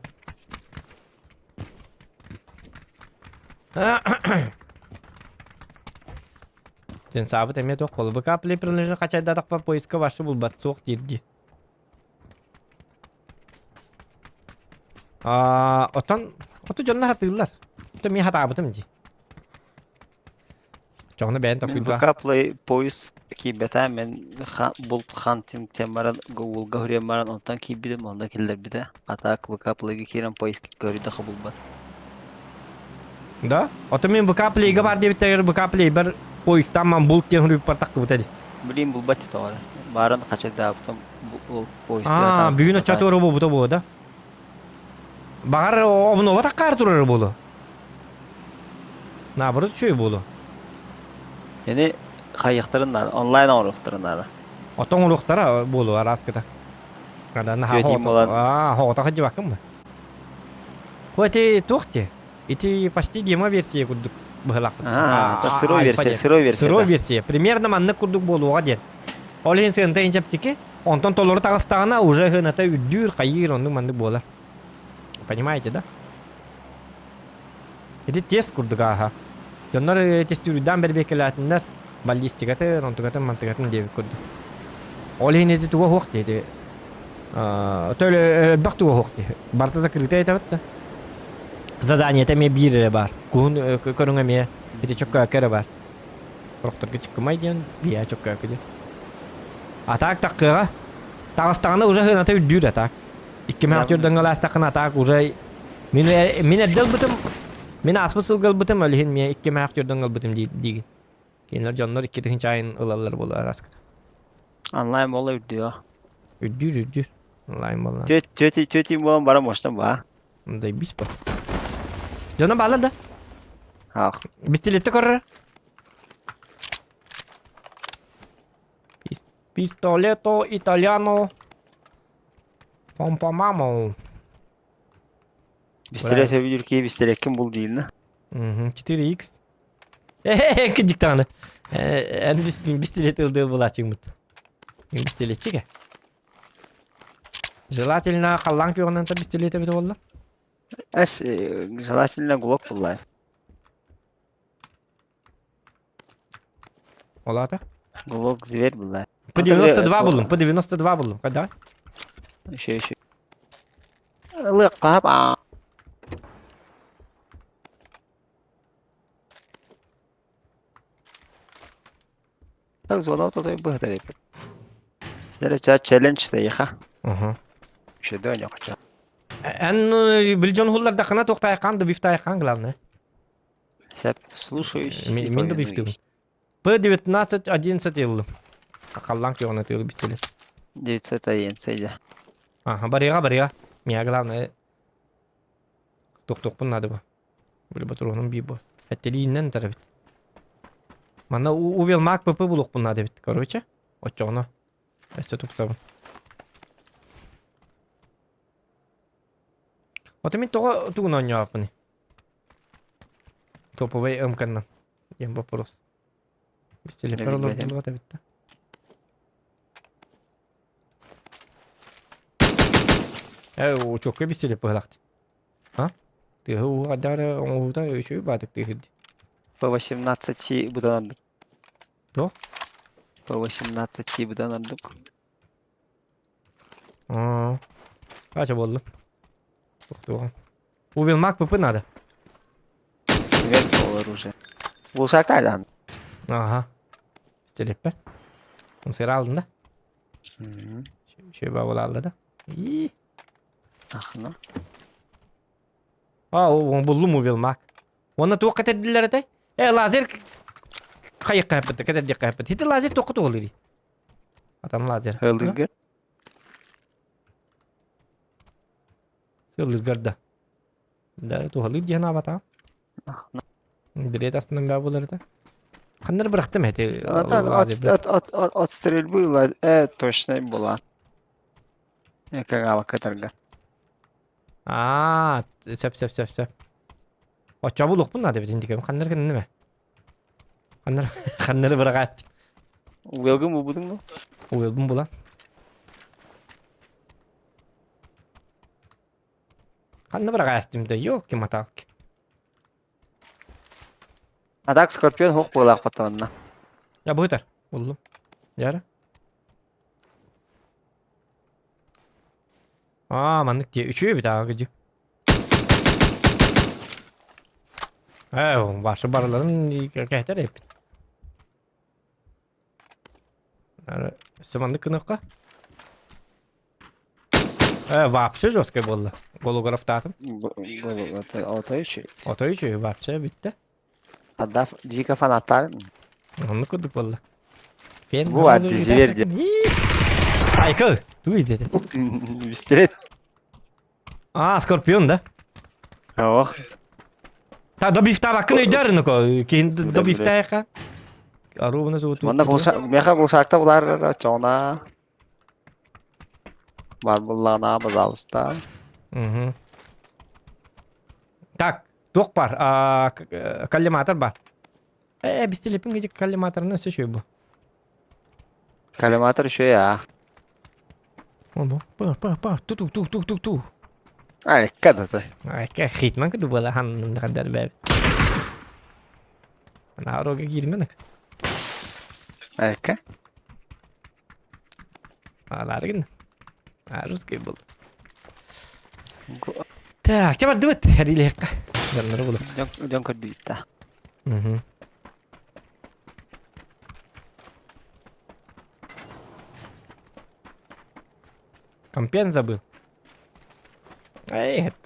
Сенсабыт эмиэ туох буолла? ВК Play приложение хачайдаатахпар поиска вообще булбат суох диир дии. Аа, оттон оту дьоннор хатыыллар. Оттон мин хатаабытым дии. Чоҕуна бэйэн Мин толкуйдаа. ВК Play поиск киирбэтэ мен булт хантинг диэн баран Google-га суруйан баран онтон киирбитим онно киллэрбитэ. А так ВК Play-га киирэн поиск көрүйдэххэ булбат. Да? Ото мин ВК Play-га бар диэбиттэригэр ВК Play-бэр поисктаан ман булт диэн суруйбуппар тахсыбыта дии. Блин булбат тоҕо эрэ. Баарын хачайдаабытым ол поиск Аа, бүгүн оччотугар буолбута буолуо да? Баҕар обнова таккаар турара буолуо. Наоборот үчүгэй буолуо. Яни хайыахтарын наада, онлайн оҥоруохтарын наада. Оттон оҥоруохтара буолуо арааскыта. Түөтиим буолан. Аа, хоҕото сылдьыбаккын ба? Ити туох ти? Ити почти демо-версия курдук быһылаахпыт. Аа, сырой версия, сырой версия. Сырой версия. Примерно маннык курдук буолуоҕа диэн. Ол иһин сыанта иһин чэпчэки. Онтон толору таҕыстаҕына уже сыаната үрдүүр, хайыыр, оннук маннык буолар. Понимаете, да? Ити тест курдук ааһа. Дьоннор тестүүрдээн бэрбиэккэлээтиннэр баллистикатын, онтукатын, мантыкатын диэбит курдук. Ол иһин ити туга суох диэти. Төлө элбэх туга суох дии. Барыта закрытый этэбит да. Заданиета эмиэ биир эрэ баар. Куһун көрүҥ эмиэ ити чөккөөккө эрэ баар. Сорохторго чыккымай диэн, биэ чөккөөккө диэн. А так таккыаҕа. Таҕыстаҕына уже сыаната үрдүүр а так. Икки мэх түрдэн ылаастаххына а так уже мин мин эрдэ ылбытым мин ааспыт сылга ылбытым ол иһин миэ икки мэх түрдэн ылбытым диигин. Кинилэр дьоннор икки тыһыынча айын ылаллар буолар араскыта. Онлайн буола үрдүө. Үрдүүр үрдүүр. Онлайн буолла. Түөт түөт буолан баран мостон ба. Да бис ба. Дьоно баалар да? Ах. Бистилетте көрөр. Пистолето итальяно. Помпомамо. Пистолет өбүлүр киһи пистолekкин бул диилна. 4x. Кыдьык даҕаны. Эн пистолет ылдыы булааччыгмыт. Пистолетчик. Желательно халлаан күөҕүнэн та пистолет эбит буолла. Эс желательно глок буллай. Ол аата? Глок зверь буллай. П-92 буллум, П-92 буллум. Когда? Еще еще. Лык а. Так звонок то быһытар эпит. Дәрә челлендж тайха. Угу. Еще дөнө кача. Эн бил дьон хуллардахына туохтайхан да бифтайхан главное. Сәп, слушаюсь. Мин да бифтыбын. П-19-11 ыллым. Халлаан күөҕүнэ тыылы бистилэр. 911 да. Ага, барыга барыга. Меня главное тохтуохпун надо бу. Били ботуруонум бии бу. Эттелииннэн тарабит. Манна увел мак ПП булуохпун надо эбит. Короче, оччоҕуна өссө тупсабын. Ото мин тоҕо тугун оонньообуппуный? Топовый МК-нан диэн вопрос. Бистилеппер олордуллубат эбит да. Э, учуокка бистилеп быһылаахт. А? Тыаһы уу хайдах оҥоһуута үчүгэй баатык тыаһырди. По 18 будан ордук. Туох? По 18 будан ордук. Аа. Кача буолла? Туохтуоҕа. Увелмак ПП надо. Привет, ол оружие. Булсак тайдан. Ага. Стелеппер. Умсыра алдын да? Шөбө була алды да. И. Ахна. А, буллум увелмак. Уонна туох кэтэрдиллэр этэй? Э, лазер хайыкка хаппыт, кэтэрдиэххэ хаппыт. Хити лазер туохха туһалыырый? Атам лазер. Хылыгыр. Сыллыргар да. Да, туһалыыр диэн аабатаҕым. Билиэт астынан баа буолар этэ. Ханнары бырахтым эти От, от, от, от, от стрельбы э, точно была. Экагаба кытарга. Аа, сөп сөп сөп сөп. Оччо булуохпун наада эбит интикем. Ханнары кынныме? Ханнары ханнары быраҕааччы. Уелгын булбутуң ну? Уелбун булан. Ханна быраҕаастым да, ёлки-моталки. А так Скорпион хук буолаах потонна. Я быытар, буллум. Дьара. Аа, маннык дии үчүгэй эбит аҕа кыдьык. Ээ, башы барыларын кэһэтэр эбит. Өссө маннык гыныахха. Э, вообще жесткай буолла. Голографтаатым. Отой үчүгэй. Отой үчүгэй вообще бүттэ. Аддаф дьиикэ фанаттарын. Оннук курдук буолла. Фен Бу бар зверь диэн. Айкыл, туй деді. Пистолет. А, Скорпион, да? Ох. Та добивтаабаккын өйдөөр нуко. Киһин добивтаайха. Аруубуна сууту. Манна меха булсаакта булар чоҕуна. Бар буллаҕына, пожалуйста. Угу. Так, туох бар? Коллиматор бар. Э, бистилепин гидик коллиматорны өссө үчүгэй бу. Коллиматор үчүгэй аа. Бу, па, па, па, ту ту ту ту ту ту. Айка да. Айка хитман кыды буола ханнын хандар бэби. Ана киирмен Айка. Алары гын. А, русский был. Так, чэ бардыбыт, эрилиэххэ. Дьоннору булу. Дьон дьон көрдүүттэ. Мгм. Компен забыл. Эй, это.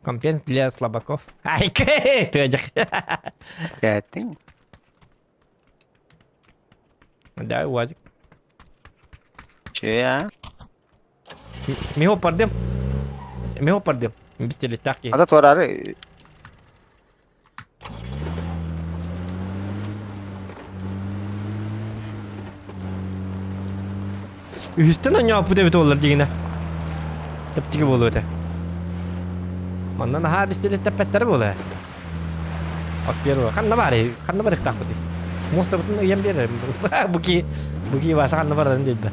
Компенс для слабаков. Ай, ты Кэттиҥ. Да, УАЗик. Чүө аа. Миho пардым. Миho пардым. Бистелеттах ки. Ата туораары Үһүстэн онньооппут эбит буоллар дьигинэ. Тэптиги буолуо этэ. Манна наһаа бистилэттэппэттэрэ буолуо. От первого. Ханна баарый? Ханна барыахтаахпытый? Муостабытын ыйан биэрэр. Бу ки бу ки Ваша ханна барарын билбэт.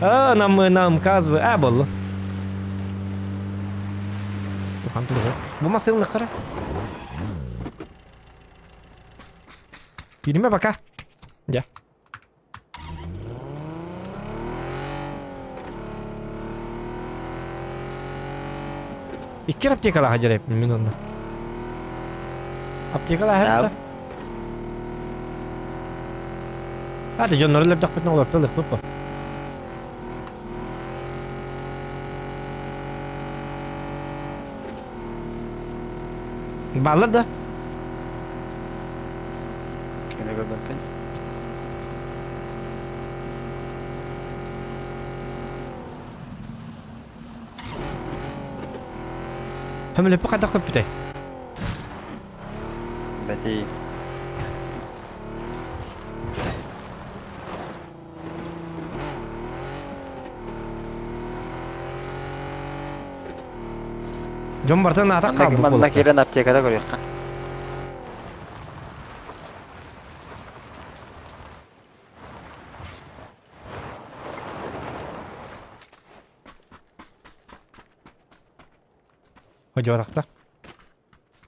А, нам нам казвы. А, боллу. Ухан туругу. Бу масылны кара. Кириме пока. Дьэ. Икки аптекалаах дьэрэппин мин онно. Аптекалаах да. Аты дьоннору өлөрдөхпүтүнэ олорто ылыахпыт бо. Бааллар да? Кини көрбөппүн. Хөмөлөппү хайдах көппүтэй? Бэтий. Дьон барытын аата хаалбыт Манна буолуохтаах. киирэн аптекада көрүөххэ. Одьуотахта.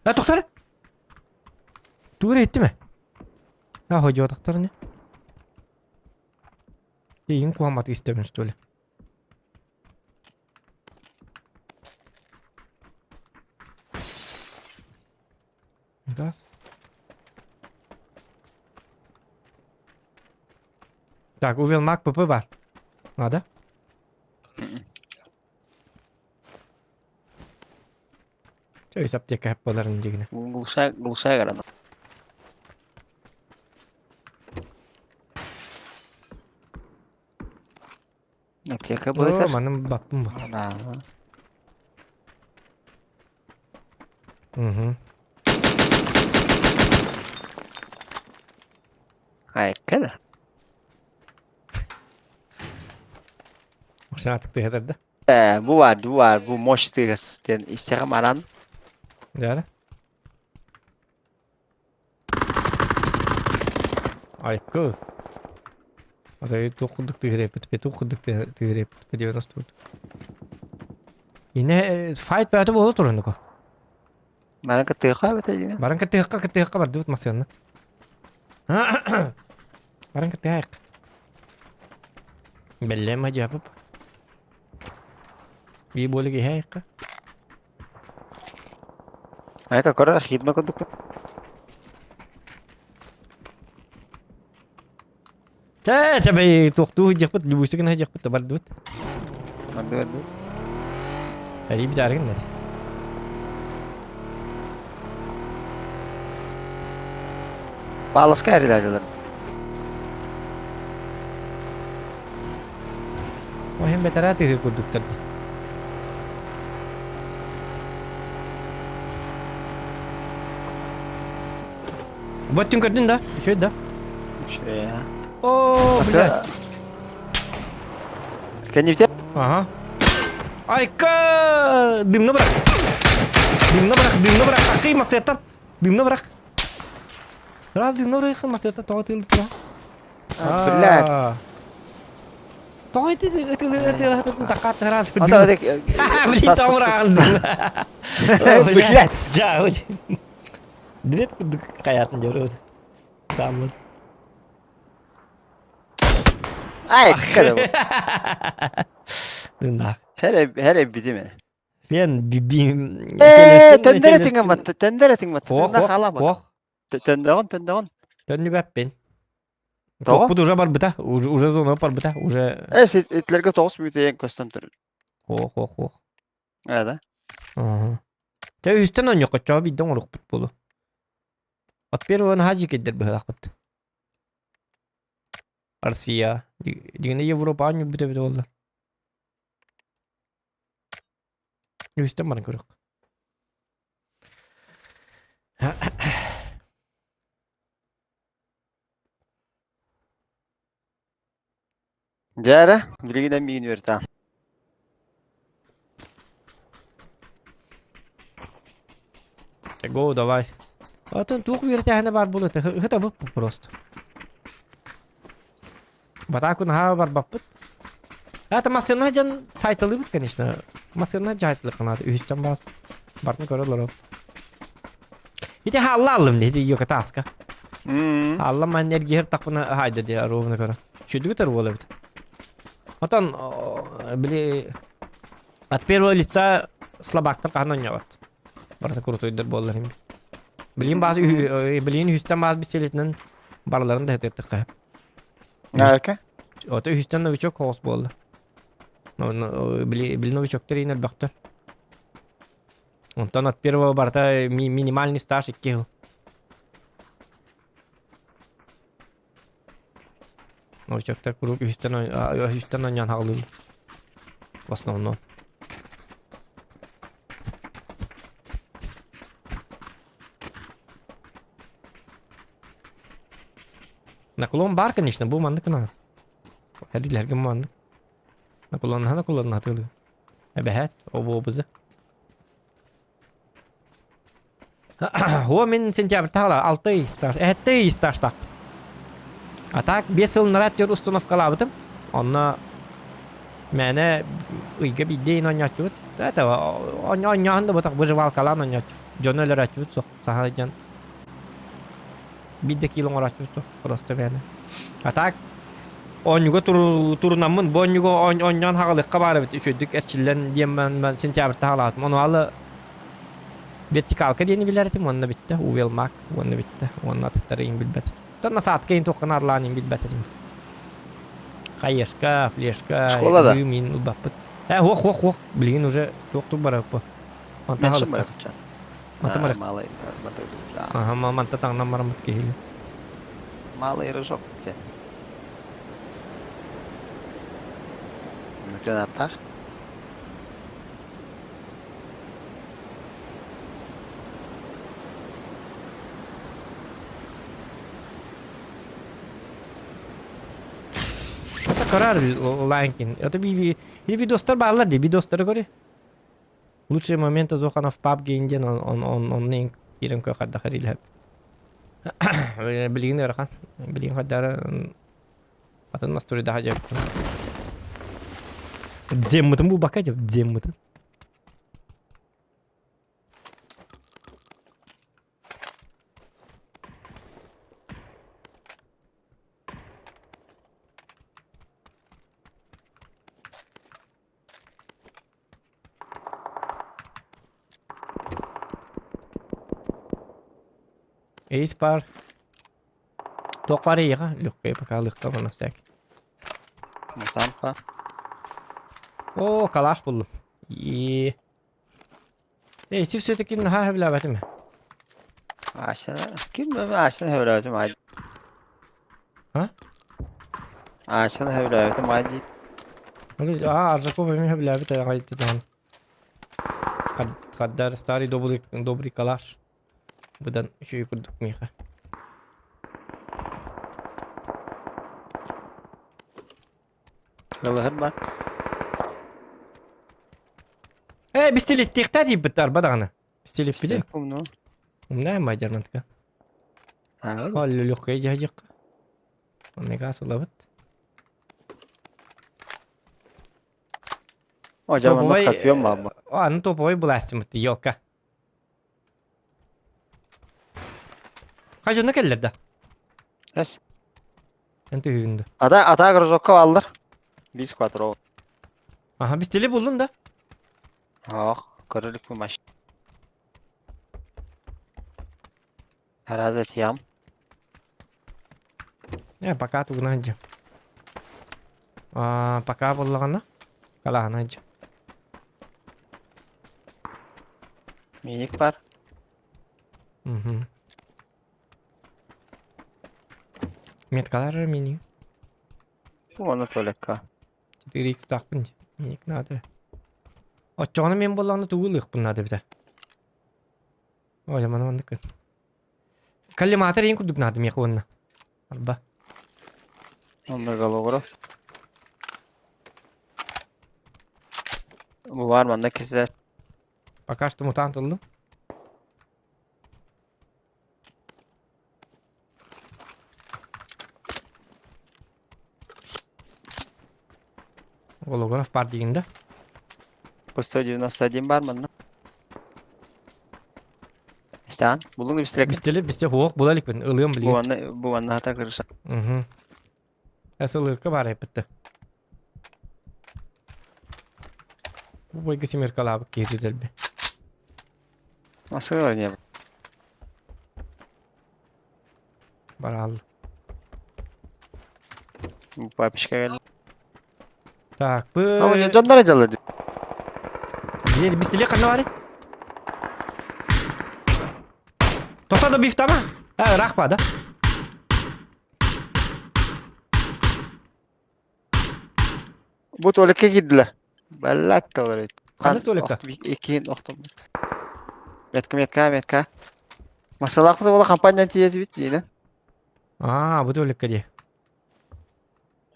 Э, тохтор! Тугу эрэ иһиттим ээ? А, одьуотахтар ини. Эйигин куһаммат истэбин что ли? Газ. Так, увел маг ПП бар. Надо? Чэ, аптека хэп боларын дигинэ. Глушай, глушай гранат. Аптека О, будет. маным баппым бу. Да. Угу. Айка да. Саатык тыһатар да? Э, бу бар, бу бар, бу мощь тыгас диэн истэҕим аран. Да. Айкы. Ата туох курдук тыгыреппит, туох курдук тыгыреппит 90 Ине файт бөтө буола турунуку. Баран кытыаха эбэтэ дии. Баран кытыахха кытыахха бардыбыт массыанна. Баран кытыах. Бэллэм хадьаапып. Бии буолук иһэ Айка көрөр хидма курдук. Чэ, чэ бэй, туохтуу сылдьыахпыт, любуйса гына сылдьыахпыт да бардыбыт. Барды барды. Эрии битаарыгын да. Паласка эрилээдилэр. Ол иһин бэтэрээ тыһыы курдуктар дии. Бөттүн көрдүн да? Үчүгэй да? Үчүгэй. О, блядь. Кэннибитэ? Ага. Айка! Дымна бырах. Дымна бырах, дымна бырах. Акый масеттан. Дымна бырах. Раз дымна бырах масеттан тоҕо тыылды Блядь. Тоҕо ити ытылы такаат раз. Блин, Блин, тоҕо Блядь. Жа, Дирет курдук хайатын дьоруот. Тааммыт. Ай, кere бу. Тыыннаах. Her her эбитим. Фен би Ээ, төндөр этиҥ батта, төндөр этиҥ батта. Ох, Төндөр ох, хаалаабат. ох. Төндөҕүн, төндөҕүн. Төннүбэппин. Тоҕо? Тохпут уже барбыта, уже, уже зона барбыта, уже Э, итлерге тоҕус мүтейен көстөн турар. ох, ох, ох. Ээ да. Ага. Тэ үстэн онньокко чоо биирдэ оҥоруохпут буолуо. От первого наһаа дьиикэйдэр быһыылаахпыт. Россия. Дьиҥинэ Европа оонньуурбут эбитэ буолла. Үстэн баран көрүөх. Дьэ эрэ, билигин эн миигин үөртээ. Го, давай. Атын туох үөрэтээһинэ баар буолуо этэ. Ыһытабыт просто. Батаку наһаа барбаппыт. Это массыына дьон сайталыыбыт, конечно. Массыына дьаһайтылык наада. Үһүстэн баас. Бартын көрө олорор. Ити хаалла аллым дии, ити йока тааска. Алла ман эргиһэр тахпына хайда дии ровно көрө. Чүдүгүтэр буола эбит. Отон били от первого лица слабактар хаһан оонньообот. Барыта крутойдар буоллар им. Билигин баас билигин үһүстэн баас бисэлитинэн барыларын да хэтиэттэх Нака? Ото үһүстэн новичок хоҕус буолла. Били новичоктар иин элбэхтэр. Онтон от первого барыта минимальный стаж икки жыл. Новичоктар куруук үһүстэн үһүстэн оонньоон хаҕылыыллар. В основном. Наклон баар, конечно, бу маннык гына. Эрдилэргэ маннык. Наклоннаһа наклоннаһа тылы. Эбэһээт, обуобузы. О, мин сентябрьтаала алты стаж, эһэттэй стажтаахпыт. А так, 5 сыл нарат түөр установкалаабытым. Онно мээнэ ыйга биирдэ иин оонньооччубут. Это оонньооһун да ботах выживалкалаан оонньооччу. Дьону өлөрөөччүбүт суох. Саха дьон биир да киило оҥорооччубут суох. Просто мээнэ. А так оонньууга турунаммын бу оонньууга оонньоон хаҕалыахха баар эбит үчүгэйдик эрчиллэн диэн сентябрьта хаалаатым. Ону алы вертикалка диэни билэр этим уонна бүттэ. Увелмак уонна бүттэ. Уонна атыттары иҥ билбэт этим. Оттон насадка иин туохха наадалаан иҥ билбэт этим. Хаешка, флешка, Школа да? мин ылбаппыт. Э, хуох, хуох, хуох. Билигин уже туох-туох бараппы. Манта Меньше хаалыкка. барапча. Манта барап. Малый Ага, манта таҥнан бараммыт киһили. Малый рожок те. Ну, аттах. Это карар Лайнкин. Это би видостар баалар ди, видостары көрө. Лучшие моменты Зоханов PUBG диэн он он он киирэн көр хайдах эрилэһэп. Билигин ыарахан. Билигин хайдары атын настроидаха дьэбиттим. Дземмытын булбакка дьэп, дземмытын. Эйс баар. Туох баар эйиэхэ? Легкая пока лыхта уонна всякий. Мутант О, калаш буллум. И... Эй, сив все-таки наһаа сөбүлээбэтим. Ася, ким Ася сөбүлээбэтим ай. А? Ася сөбүлээбэтим ай дип. А, Аржаков эмиэ сөбүлээбит аҕай даҕаны. Хаддар старый добрый, добрый калаш. Быдан үчүгэй курдук миэхэ. Ылыһыр бар. Э, бистилиттиэхтээ диэбит арба даҕаны. Бистилиппитин. Умну. Умнаа мадьармантка. Ол легкая дьаһдьык. Омега сылабыт. О, дьэ, манна скорпион баалла. Аны топовой былаастымыт, елка. Хажынна келлер да. Эс. Эн түһүүгүн да. Ата ата грузокка бааллар. Бис квадро. Аха, бистили буллун да? Ох, көрөлүк бу маш. Араза тиям. Э, пока тугуна сылдьам. А, пока буоллаҕына калаһана сылдьам. Миник бар. Мгм. Меткалар мини. Бу манна туалекка. 4x таахпын дии. Миник наада. Оччоҕуна мен буоллаҕына тугу ылыахпын наада эбитэ. Ой, маны маннык. Коллиматор ең курдук наада миэхэ уонна. Арба. Онно голограф. Бу бар манна кисэ. Пока что мутант ыллым. Голограф бар дигин да? По 191 бар манна. Истан, булуң бистерек. Бистели, бисте хуох була иликпин, ылыам Бу билигин. манна бу манна хата кырыша. Мгм. Эс ылыырка баар эппитте. Бу бойга семеркалаабыт киһи дэлби. Масыга не. Бараалла. Папичка кэллэ. Так, Ama бы... дьоннор дьалла дии. Биир бистили ханна бары? Тоқта да бифтама? А, ыраах ба, да? Бу туалекка киирдилэр. Баллат олор. Ханнык туалекка? Иккиһин охтум. Метка, метка, метка. Масалаахпыт буола компаниян тиийэтибит диинэн. Аа, бу туалекка дии.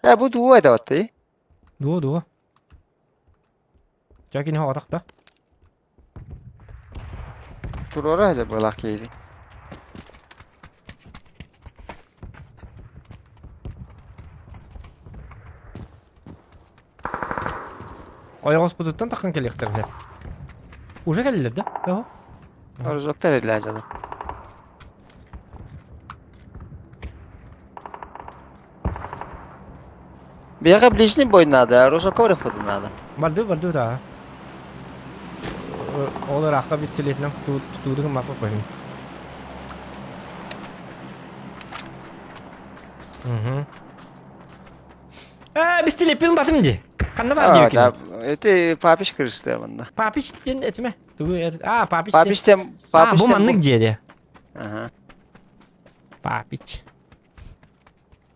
Э, бу дуо это вот ты. Дуо, дуо. Ча кини хоҕотох да? Туруора сылдьар быһыылаах киһини. Ойоҕоспутуттан таххан кэлиэхтэринэ. Уже кэллилэр да? Оһо. Оружоктар эллээ дьоно. Биһиэхэ ближний бой надо, ружокка барыахпытын наада. Барды, барды да. Ол ыраахха пистолетинэн тутуутун гыммаппа көһүн. Угу. Ээ, пистолеппин батым дии. Ханна баар А, диэбиккин? да, это папич кырыстыа манна. Папич диэн этимэ. Тугу А, папич диэн. Папич тем, А, папич бу тем маннык дьиэ дии. Ага. Папич.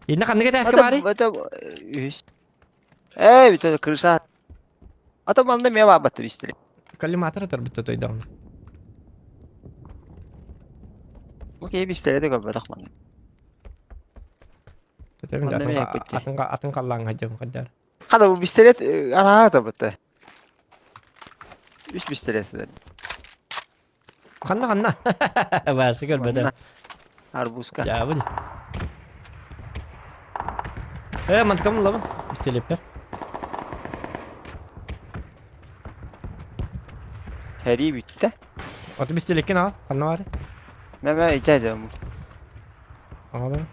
Инна ханнык этээскэ Это, баарый? это үһүс. Ээ, бүтэ крыша. Ата манна эмиэ баабатты бистили. Коллиматор ытарбыт тойдоҕуна. Бу киһи бистэлэти көрбөтөх манна. Төтөбүн Манна атын эмиэ эппит атын атын халлааҥҥа дьон хаддар. Хада бу бистэлэт араата бытта. Үс бистэлэт Ханна ханна? Баасы көрбөтө. Манна. Арбузка. Дьаабыл. Э, мантыкам ылабын. Бистэлэппэр. Һэрии бүттэ. Ото бистэлэккин аҕал. Ханна баары? Мэ мэ итэ дьэ. Аҕалара.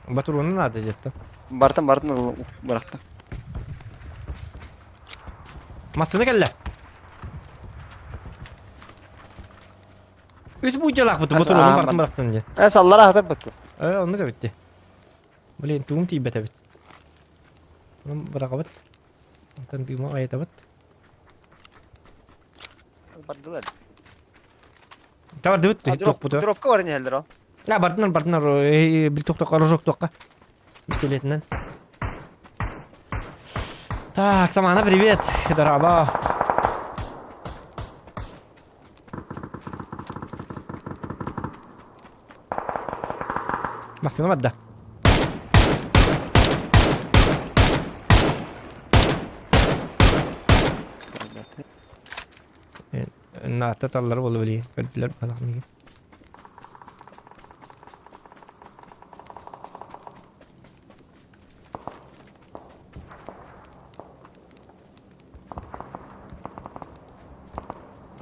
Батуруну наада диэтэ. Бартан бартан бырахтым. Массыына кэллэ. Үс буудьалаахпыт ботуруонун бартын бырахтым диэн. Э саллара аһатар бытты. Э оннук эбит дии. Блин, тугум тиийбэт эбит. Онон быраҕабыт. Онтон дыыма айатабыт. Бардылар. Табардыбыт туохпуту. Дропка баран иһэллэр ол. А, бардынар, бардынар, бил туохтуохха, рожок туохха. Пистолетинэн. Так, Самана, привет. Дороба. Массыына барда. Наата таллары буолла билигин. Көрдүлэр балах миигин.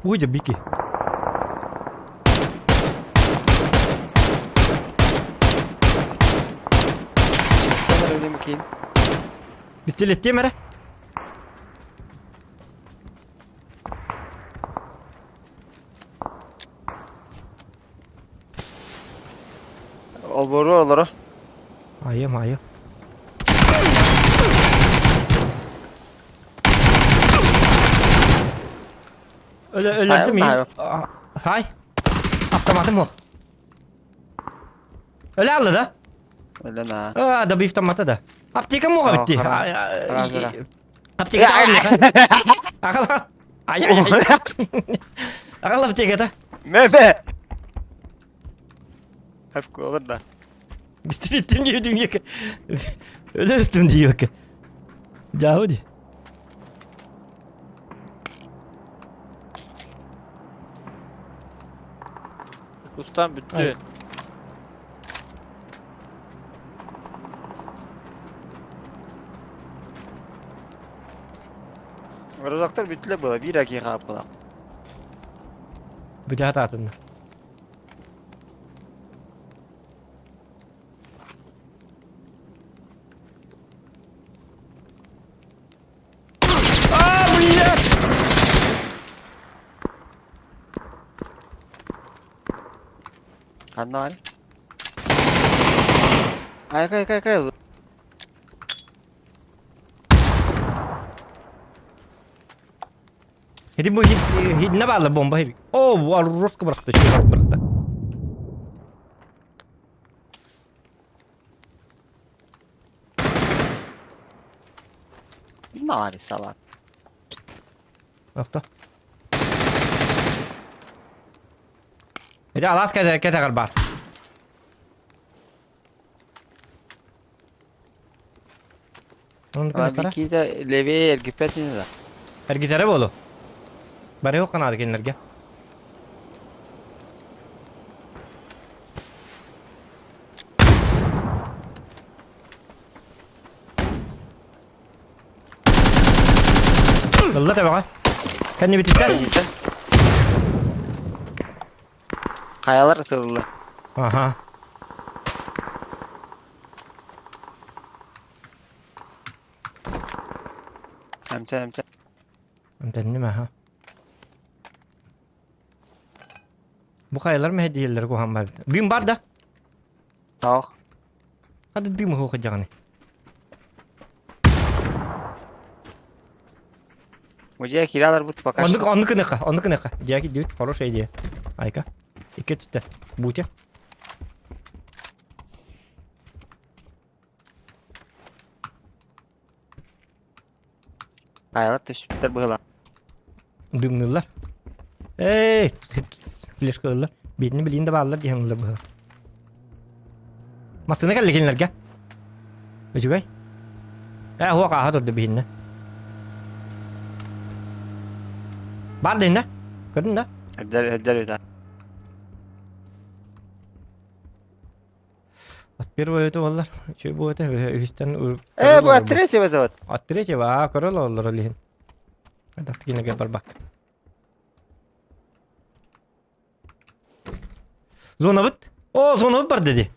Ой, дьэ, Бики. Пистолеттиэм эрэ. Олборуо олоро. Айым, айым. Өлө өлөрдүм Сайыл, Хай. Автоматым yok. Öyle aldı da. Өлөн аа. А, да bir автомата да. Аптека муға бітті. Аптека Ақал. Ай, ай, ай. Ақал аптекада. Меме. Хәп олар да. Пистолеттен жеудім екі. Өлі үстім дейі Жауди. Ustam bitti. Розактар бүттүлэ была, биир акии хааппылаах. Бүтэ хатаатын. А, блядь! Ханна баар? Айка, айка, айка. Ити бу хидне баалар бомба хир. О, русска бырахта, чувак бырахта. Нари салак. Охто. Ити алаас кэтэҕэр баар. Никита левее эргиппэтин да. Эргитэрэ буолу. Барыах ханаады кинилэргэ. Ылла тэбэҕэ. Кэннибититтэн. Хайалар ытылла. Аха. Эмчэ эмчэ. Эмтэнним аха. Бу хайалар мэһэдиэллэр куһаан баабыт. Дым бар да? Тоох. Хады дым хоха дьаҕаны. Мужия киралар бут пока Оннук оннук гыныха, оннук гыныха. Дьээки диэбит, хорошая идея. Айка. Икки түттэ. Бутя. Хайалар түспүттэр быһыла. Дымныллар. Эй, флешка ыллар. Биитини билиин да бааллар диэн ыллар быһыла. Массыына кэллэ кинилэргэ. Үчүгэй. Ээ, хуох ааһа турда биһиннэ. Бар да иннэ. Көрдүн да? Эрдэр эрдэр үтэ. От первого это буоллар. Үчүгэй буо этэ. Үһүстэн Э, бу от третьего это вот. От третьего, а, көрө олороллор ол иһин. Дактыкинеге барбак. Зонабыт. О, зонабыт бар деди.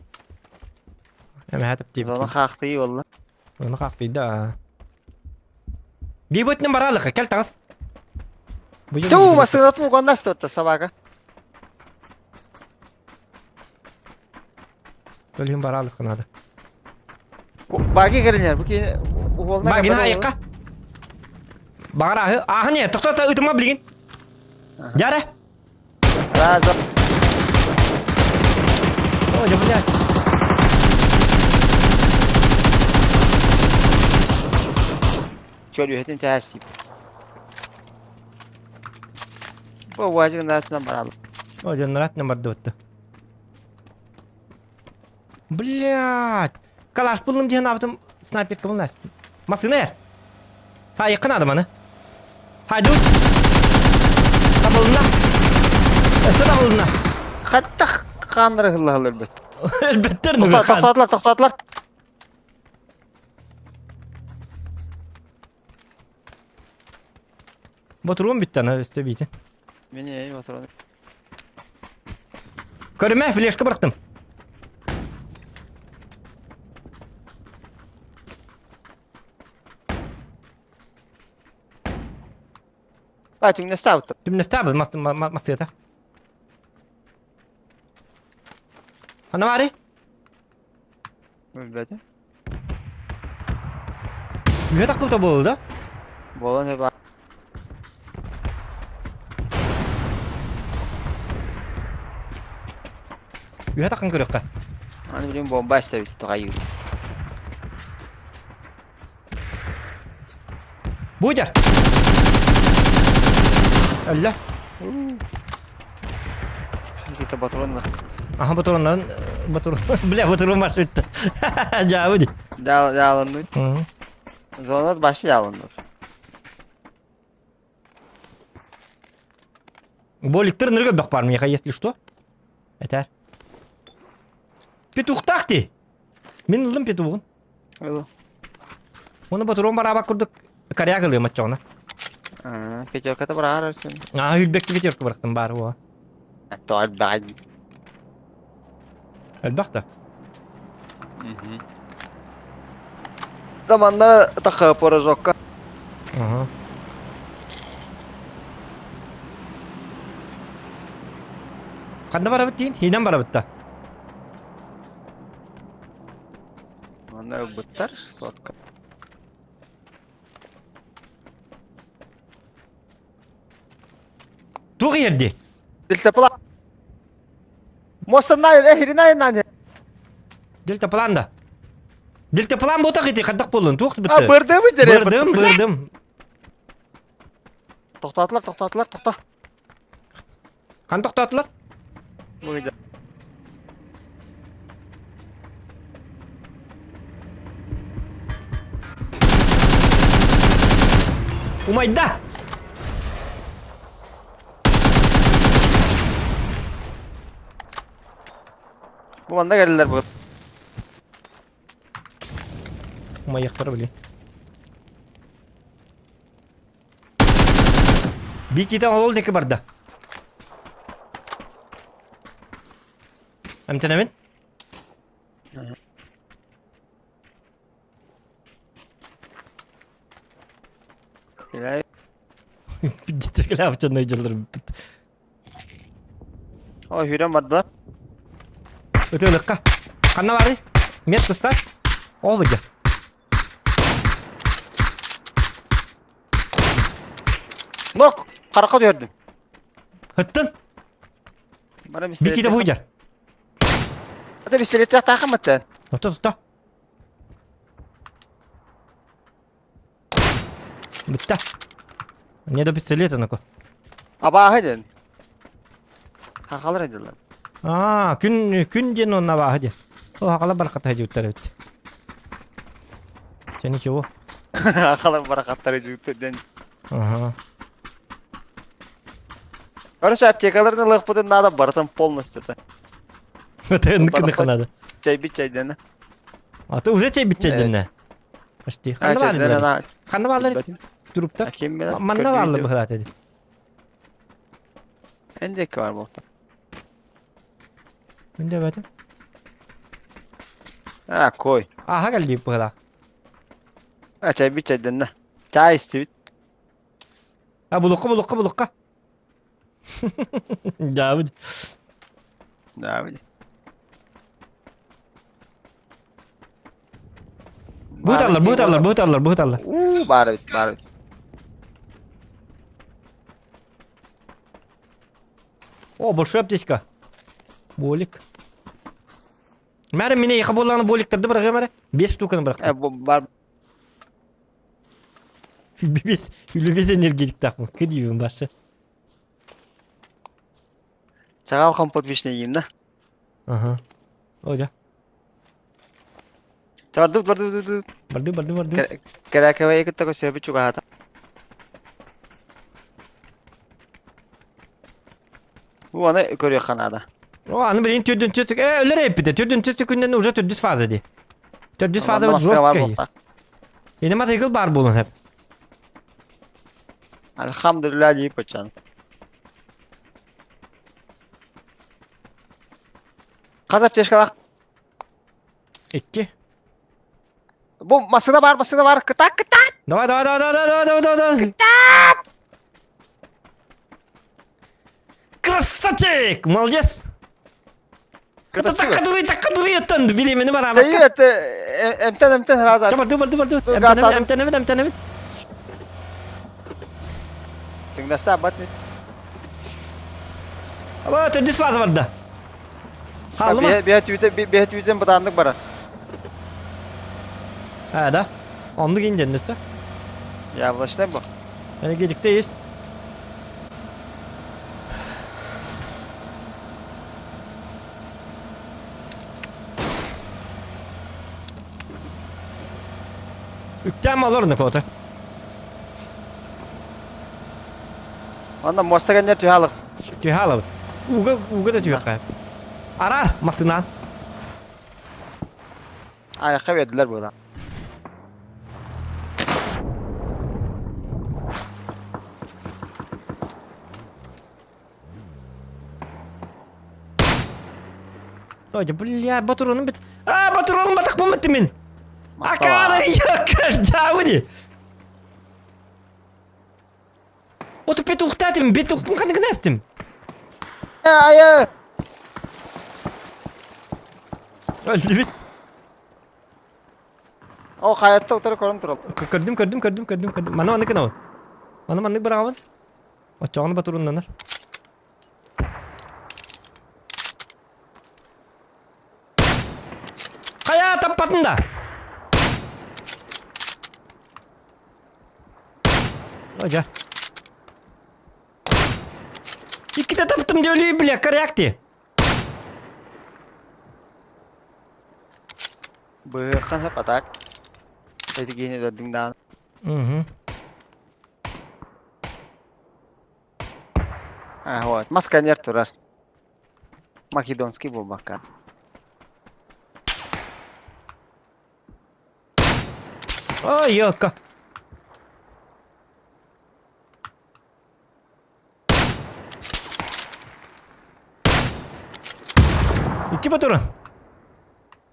Эме хатып тип. Зона хаахтыы буолла. Зона хаахтыйда. Бибытнын баралыха, кел тагыс. Туу, массыынатын угоннас туотта собака. Төлүн баралыха надо. Баги кэлинэр, бу кини уолна Багина айыққа. Бағар ахы, ахы не, тоқтата ытыма билигин. Дьара. Раза. О, дьэ, блядь. Чөлүһэтин тээстип. Бу уазик наатынан барал. О, дьэ, наратынан бардыбытты. Блядь. Калаш буллум диэн абытым снайперка булнас. Массыына эр. Саайыккын адыманы. Хайдут. Табылына. Өссө табылына. Хаттах хааннары хыллаһаллар өлбөт. Өлбөттөр Тоқтатылар, тоқтатылар. Ботуруон бүттэ ана өстө биитин. Мени ботуруон. Көрүмэ, флешка бырахтым. А, түҥнэстээбит. Түмнэстээбит мас массыата. Ханна баарый? Билбэтим. Үһэ таххыбыта буолла да? Буолан баар. Үһэ таххан көрүөххэ. Аны билим бомба эстэбит тоҕайыы. Будер! Өллө. Где-то патронна. Аха патроннарын патрон. Бля, патрон маршрутта. Дьаабы ди. Дьааланныр. Зонат башы дьааланныр. Боликтер нырга бөх бар миэхэ, если что. Этэр. Петухтаах ти. Мин ыллым петугун. Ылы. Оны патрон бараабак курдук коряк ылыам оччоҕуна. Пятерката бараар өрсүн. Аа, үрбэкки пятерка барахтым баар уо. Тоҕо элбэҕин. Элбэх да. Да манна тахы поражокка. Ага. Ханна барабыт диин? Хинэн барабыт да. Манна ылбыттар сотка. Туох иһэрди? Дельтаплан. Муостаннай, эхиринай нане. Дельтаплан да. Дельтаплан буотах ити хайдах буоллун? Туох А, бытты? бырдым дere. Бырдым, бырдым. Тоқтатылар, тоқтатылар, тоқта. Хан тоқтатылар? Мыйда. Умайда! Бу манна кэллилэр бу. Умайыахтара били. Бикита ол диэки барда. Эмтэнэбин? Дитиргэлээбитин дьыллар бүппүт. О, хүрэн бардылар. Ытыалыкка. Ханна баарый? Мет кустар. Ол быдьа. Нок, қараққа түһэрдим. Ыттын. Бара Бикиде буйдар. Ата пистолетте таахаммыттан. Тохто, тохто. Бүтта. Не до пистолета нако. Абааһы диэн. Хахалар дилер. Аа, күн күн диэн онно абааһы диэн. Ол хахалар барахаттар дьиуттар эбит. Чэ ничего. Хахалар барахаттар дьиуттар диэн. Ага. Короче, аптекаларын ылыахпытын надо барытын полностью. Это надо. Чайбит чайдена. А ты уже чайбит чайдена? Почти. Ханна баалар. Ханна баалар туруптар. Манна баалар быһылаат эди. Эндек бар болта. Мин бәтем. А, кой. Аха кэлли быһылаа. А, чайбит чайдена. Чай истибит. А булукка булукка булукка. Давид. Давид. Быыталлар, быыталлар, быыталлар, быыталлар. Уу, баар эбит, баар эбит. О, большой аптечка. Болик. Мәрі мине екі болланы боликтерді бырағым әрі. Бес штуканы бырақтым. Э, бар. Бес, бес энергетик тақпын. Кедейбін баршы. Чағал компот вишня дейін да. Ага. О, жа. Барды, барды, барды. Барды, барды, барды. Кәрәкәвәй кытта көсөбү чугаата. Бу аны көрүөххэ наада. О, аны билин төрдүн төстүк. Э, өлөр эппите. Төрдүн төстүк күннен уже төрдүс фаза ди. Төрдүс фаза вот жесткий. Эне мотоцикл бар болун хеп. Альхамдулилля дейip очан. Хас аптечкалаах. Икки. Бу массыына бар, массыына бар. Кытаат, кытаат. Давай, давай, давай, давай, давай, давай, давай. Красавчик! Молодец! Это так кадырый, так кадырый оттон билимини бараабакка. Это эмтен эмтен раза. Барды барды барды. Эмтенебит, эмтенебит, эмтенебит. Тыңдаса бат. Аба, төрдүс фаза барда. Хааллыма? Бэйэ түүтэн бытааннык барар. Ha да. Оннук инден өссө. Яблочный бу. Геликте есть. Үктэм олорно кота. Онно муоста кэннэр түһэ алык. Түһэ алабыт. Уга уга да түһүөххэ. Араар массынаан. Айахха бердилер була. Ой, бля, батуронум бит. А, батуронум батах буммат мин. Акара, якар, жабыди. Оту петухтатым, петухпун каныгнастым. Айы! Өлдүбүт. О, хаятта утары көрөн турал. Көрдүм, көрдүм, көрдүм, көрдүм, көрдүм. Маны маннык гынабын. Маны маннык быраҕабын. Оччоҕуна батуруннанар. Хайа таппатын да. Ожа. Иккитэ таптым дии өлүү бля, коряк дии. Быһыаххан сөп атак. Эти киһини өлөрдүҥ даҕаны. Угу. А, вот. Масканер турар. Македонский буолбакка. Ой, ёка. Икки батуран.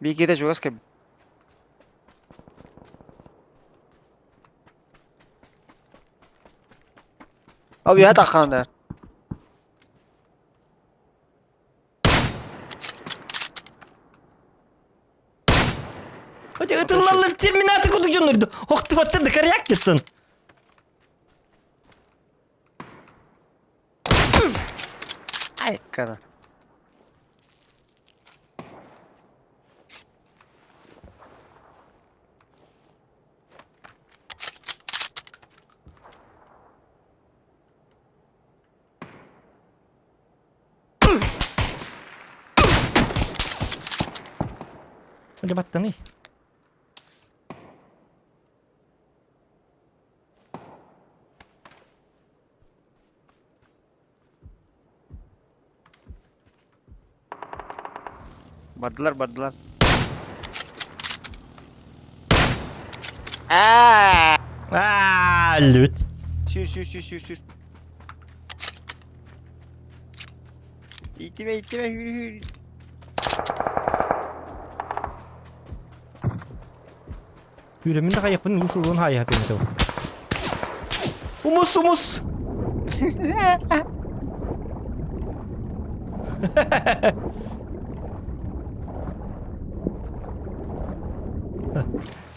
Биикитэ чугас кэб. Ол үөһэ тахханнар. Ытыллаллар терминатор курдук дьоннорду. Охтубаттар да коряк теттен. Айккана. Дьэ баттаный. Бардылар, бардылар. Аа, өлбүт. Сүүр, сүүр, сүүр, сүүр, сүүр. Иитимэ, иитимэ, хүүр, хүүр. Үүрэммин да хайыппын уус уруун хаайыһа түмэтэ. Умус, умус!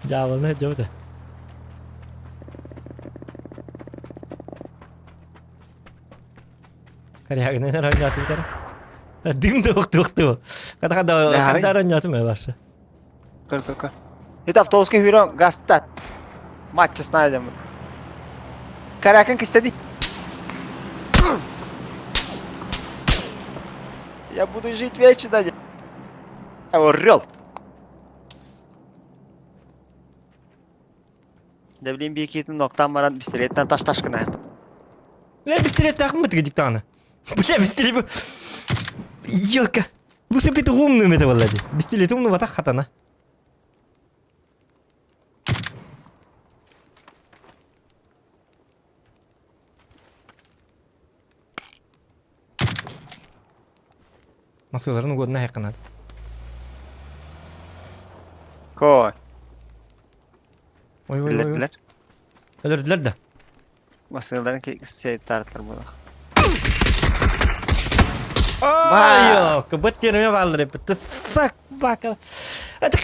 Дьаабаны дьабыта. Корягынан оонньоотубут эрэ. Дым да уктуохту. Хата хата хата оонньоотум ээ барша. Көр, көр, көр. Это автобуска хүрэн гастат. Мать честная дем. Каракан кистеди. Я буду жить вечно. Орел. Да блин, биекитин ноктан баран пистолеттен таш таш гына. Бля, пистолеттаахпын бытыгы даҕаны. Бля, пистолет... Ёлка. Лучше бы ты умную это была. Пистолет умного так хатана. Масыларын угодно хайқанады. Кой. Ой, ой, ой. Өлөрдүлэр. Өлөрдүлэр да. Масыларын сей тартылар буолах. Ой, быт терме баллар эппит. Сак бака.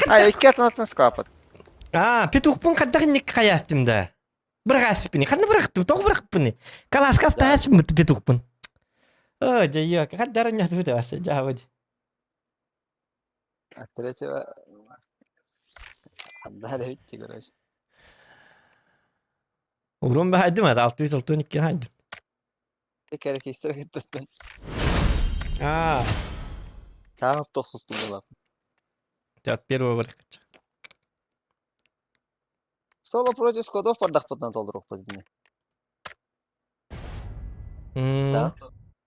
Ай, икки атынатын скапат. А, петухпун хайдах инник хайаастым да. Быраҕааспыппыный, ханна бырахтым, тоҕо бырахпыный? Калашка астааспын петухпун. О, дьайыак, хаддара ньатыбыт вообще, дьаабыт. А третьего... Отдали видите, короче. Урун баһайдым, 662 хайдым. Кэрэ кыттыттан. Аа. Тағы тохсустум буолар. От первого вырахача. Соло против скотов бардахпытынан толоруохпут итини.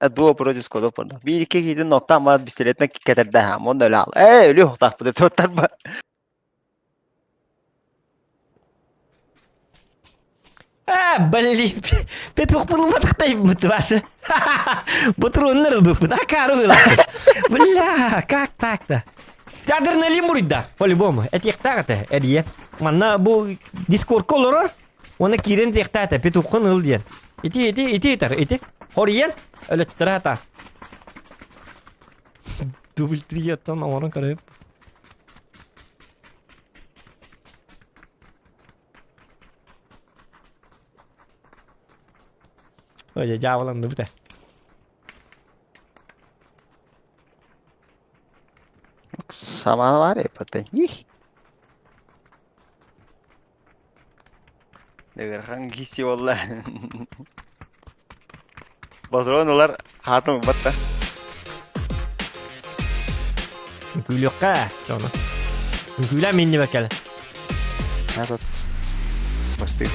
Дуо против скотов бардах. Биир икки киһитин ноктаан баран пистолетинэн кэтэрдэ аһаам. Онно өлө хаал. Ээ, өлүө охтаахпыт туоттарба. А, блин, петух булматыктайбыт башы. Ботуруоннар ылбыппын, акары ылаппыт. Бля, как так-то? Адреналин буруйда, по-любому. Этиэхтээх этэ, эрийэн. Манна бу дискордка олорор, уонна киирэн этиэхтээх этэ, петуххун ыл диэн. Ити, ити, ити ытар, ити. Хоруйан, өлөттөрө ата. Дубль три оттон оҥорон көрөп. Ой, дьаабыланныбыт ээ. Самаана баар эппэтэ. Их. Ыарахан киси буолла. Ботурон ылар хаатын ылбат да. Үҥкүүлүөххэ дьоно. Үҥкүүлээ миннибэ кэлэ. Этот. Бастык.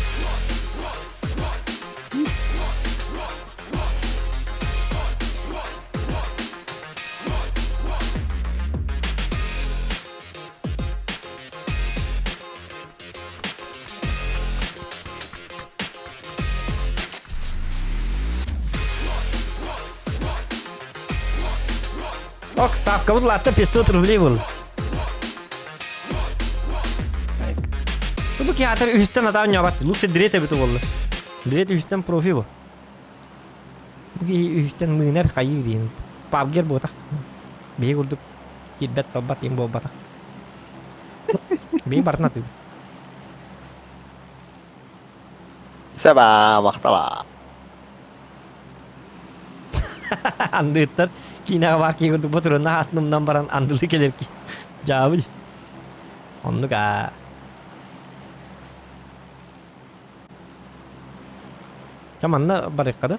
Ок, ставка латта 500 рублей был. Бу театр үстен атаан ньабат. Лучше дрет эбит буолла. Дрет үстен профи бу. Бу киһи үстен мыынар хайыы диэн. Пабгер буотах. Биһи курдук киирбэт талбат им буолбатах. Биһи барытын атыыбыт. Саба махтала. Андыыттар киинэҕэ баар киһи курдук ботуруонна аасынымнан баран андылыы кэлэр ки. Дьаабыл. Оннук аа. Ча манна барыахха да?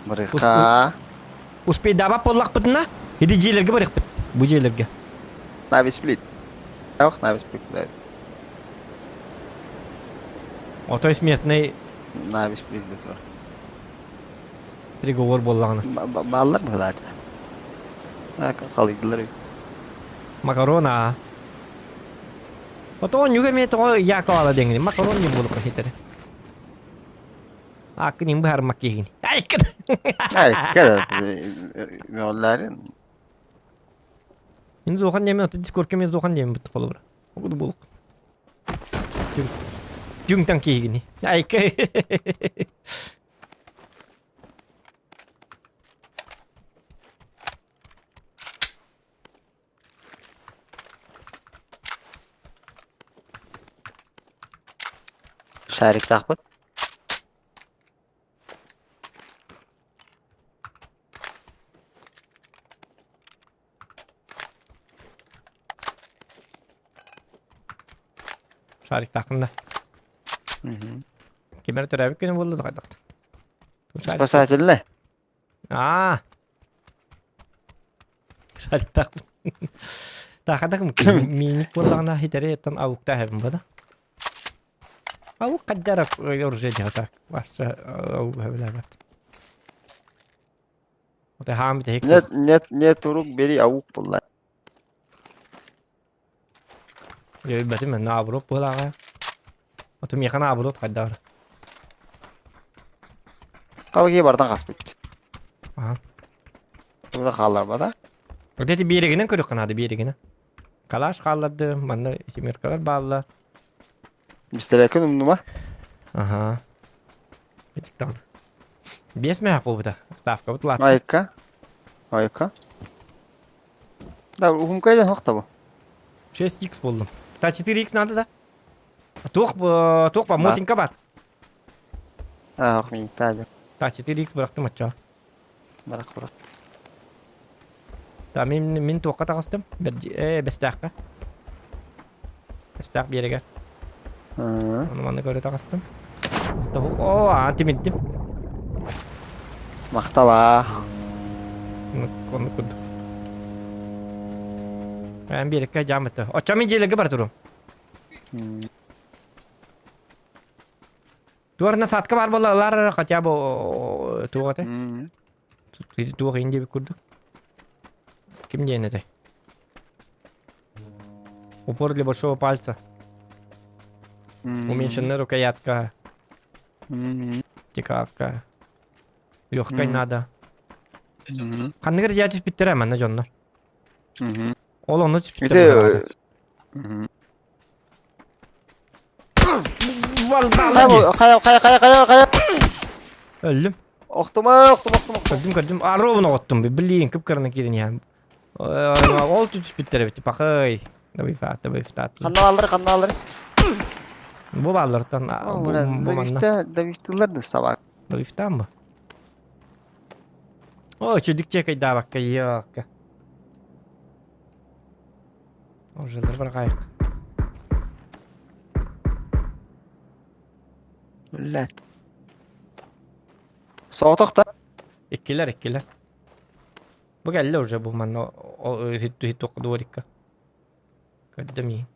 Барыахха. Успейдаабат буоллахпытына, ити дьиэлэргэ барыахпыт. Бу дьиэлэргэ. Нави сплит. Ох, Нави сплит. Отой смертный Нави сплит бутур. Приговор буоллаҕына. Бааллар быһылаата. Халыйдылар. Макарона. Ото оонньууга эмиэ тоҕо Якова диэҥҥин макарон диэн буолуохха хитэрэ. Ааккын им быһаарыммат киһигин. Айкын! Айкын! Мөҕүллээрин. Мин зохан диэмин, ото дискордка мен зохан диэмин бутта холобура. Огуду буолук. Түҥ-таҥ киһигини. Айка! Шариктаахпыт. Шариктааххын да. Ким эрэ төрөөбүт күнэ буолла да хайдах. Спасательный. Аа. Шариктаахпын. Таахадах мииник буоллаҕына хитэри оттон ауктаах эбин бада. Аук хаддара оружие дьаһата. Ваша аук хэбилээбэт. Оте хаам битэһик. Нет, нет, нет, урук бери аук булла. Өйбэтим мен наоборот буолааҕа. Ото миэхэ наоборот хайдаар. Хабыги бардан хаспыт. Аха. Тула хаалларбата. Вот эти берегинен көрүөххэ наада берегинен. Калаш хаалларды, манна семеркалар бааллар. Мистерекин умнума. Аха. Итиктаҕына. Биэс мөһөх буолбута. Ставкабыт улаатта. Айка. Айка. Да, уһумкайдан хохта бу. 6x болдум. Та 4x надо да? Туох туох ба мотинка бар. Ах, мен тажа. Та 4x бырахтым оччо. Барак барак. Та мин мин туохха таҕыстым? Э бэстээххэ. Бэстээх биэригэр. Ону манна көрө таҕыстым. О, аан тимирдим. Махтала. Оннук курдук. Эн биэриккэ дьаамыты. Оччо мин дьиэлэргэ бар турум. Туорна садка бар буолалар хотя бы туох этэ? Туох иин диэбит курдук. Ким диэн этэй? Упор для большого пальца. Уменьшенная рукоятка. Тикавка. Легкой надо. Ханныгар дьиэ түспүттэрэ манна дьоннор. Ол онно түспүттэр. Хайа, хайа, хайа, хайа, хайа. Өллүм. Охтума, охтума, охтума. Көрдүм, көрдүм. Аробун оҕоттум. Блин, кып-кыраны киирэн иһэн. Ол түспүттэр эбит. Пахай. Давай фат, давай фат. Ханна алыр, ханна алыр. Бу бааллартан бу манна. Давиштылар да собак. Давиштан бу. О, чүдүк чекайдаабакка, йоокка. Оружиелар барҕаайык. Блядь. Соҕотох да? Иккилэр, иккилэр. Бу кэллэ уже бу манна дворикка. Көрдüm иһин.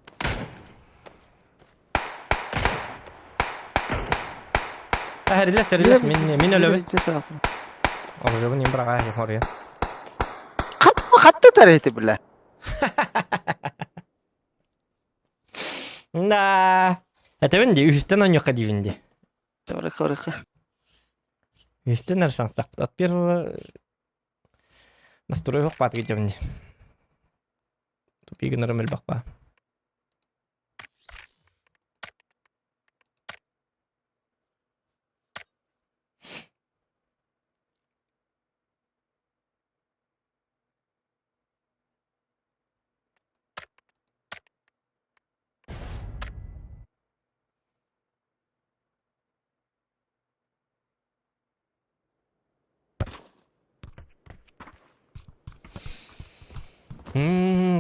Эрилэс, эрилэс, мин мин өлөбүн. Оружиебын им быраҕаайым хоруйан. Хатты тарыты бля. Да. Этэбин ди, үһүстэн оонньуохха диибин ди. Барыха, барыха. Үһүстэн эр шанстаахпыт. От первого настрой баатык дьэбин ди. Тупик гынарым элбэх баа.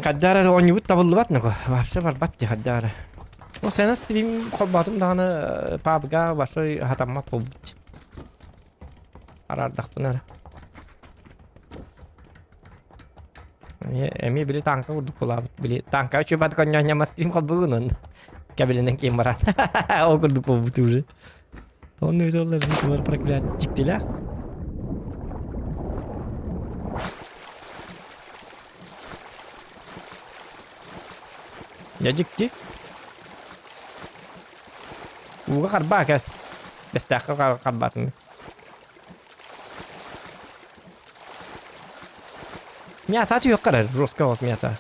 Хаддаара оонньуубут табыллыбат нөкө. Вообще барбат дии хаддаара. Ол сена стрим холбоотум даҕаны пабга большой хатаммат буолбут. Араардахпына эрэ. Эмиэ эмиэ били тааҥка курдук буолаабыт. Били тааҥка үчүгэй конньоонньо стрим холбугунун. Кэбилинэн киин баран. Ол курдук буолбут уже. Онно өтөллөр бар проклят дьиктилээх. Дьэ дьикти. Ууга харбаа кэл. Бэстээххэ харбаатым. Мясо түһүөххэ эрэ, жестко вот мясо.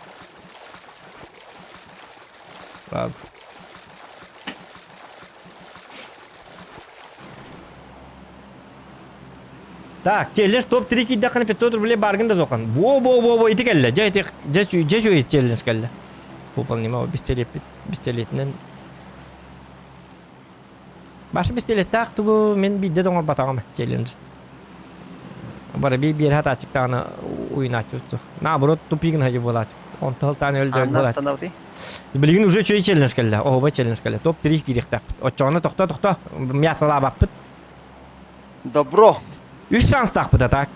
Ладно. Так, челлендж топ-3 киирдэххинэ 500 рублей бааргын да суоххан. Во-во-во-во, ити кэллэ. Дьэ, ити, дьэ, дьэ, үчүгэй челлендж кэллэ. Выполнима пистолеппит, пистолетинэн. Баша пистолеттаах тугу мин биирдэ да оҥорботоҕум челлендж. Бары биир биир хатааччыктаҕына уйнааччыбыт суох. Наоборот, тупигын хадьы буолааччы. Онто ылтаан өлдө Анна буолааччы. останови. Билигин уже үчүгэй челлендж кэллэ. Оһуобай челлендж кэллэ. Топ-3 киириэхтээхпит. Оччоҕуна тохто-тохто мясолаабаппыт. Добро. Үс шанстаахпыт а так.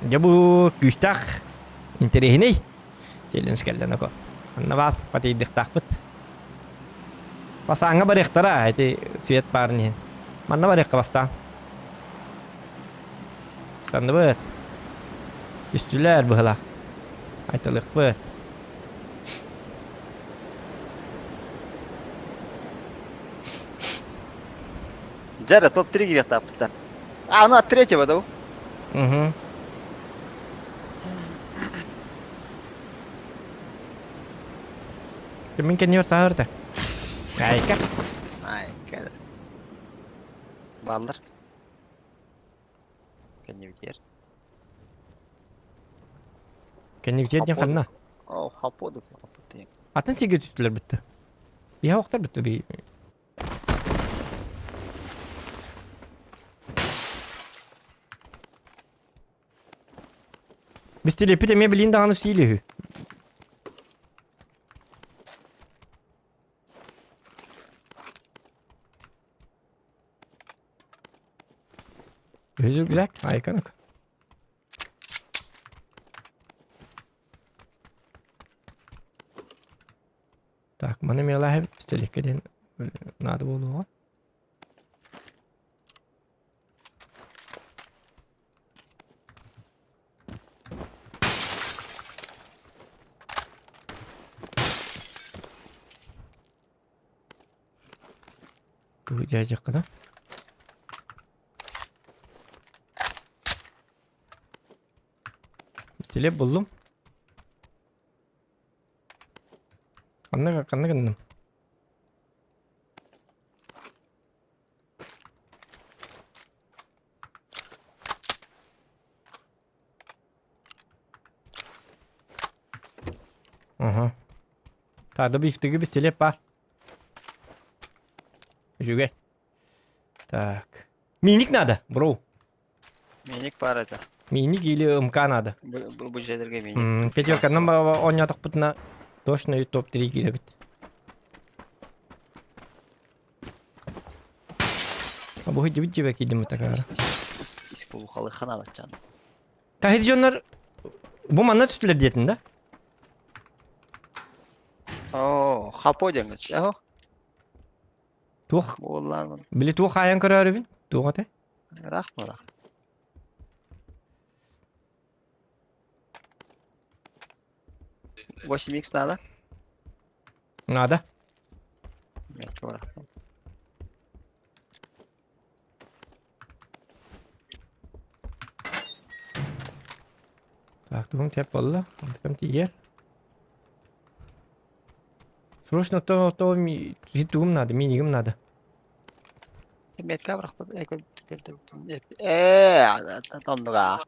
Дьэ бу күүстээх интэриэһинэй челлендж кэллэ ноко. Анна вас патыйдыхтаахпыт. Басааҥҥа барыахтара ити свет баарын иһин. Манна барыахха бастаан. Санныбыт. Түстүлэр быһылаах. Айталыахпыт. Дьэ, топ-3 киириэхтаахпыттар. А, ну от третьего, да? Угу. Мин кэннибэр саһарда. Айка. Айка. Баллар. Кэннибитигэр. Кэннибитигэр диэн ханна? Оо, хапподук, хаппот Атын сиргэ түстүлэр бүтті. Биһа охтор бүтті би. Бистилеппит эмиэ билин даҕаны сиил үһү. Үһүс рюкзак, айканок. Так, маны мелаһы пистолетка диэн надо буолуоҕа. Дьаһайдаххына. Пистолет буллум. Ханна ханна гынным? Ага. Тады бифтыгы пистолет бар. Үчүгэй. Так. Миник надо, бро. Миник бар это. Миник или МК надо. Бу бу жерге миник. Пятерканан оонньоотохпутуна точно топ-3 киирэбит. Бу дьибит дьибэ киирдим такара. Искулухалы ханалачан. Тахид дьоннор бу манна түстүлэр диэтин да? Оо, хапо диэҥҥэ. Эхо. Туох Буоллаан. били туох хаайан көрөөрүбүн? Туох этэ? Ыраах буолах. 8x надо? Надо. Нет, бырахтым. Так, тугум тэп буолла. Онтукам тиийэр. Срочно то то тугум надо, минигим надо. Метка бырахпыт. Ээ, тоннуга.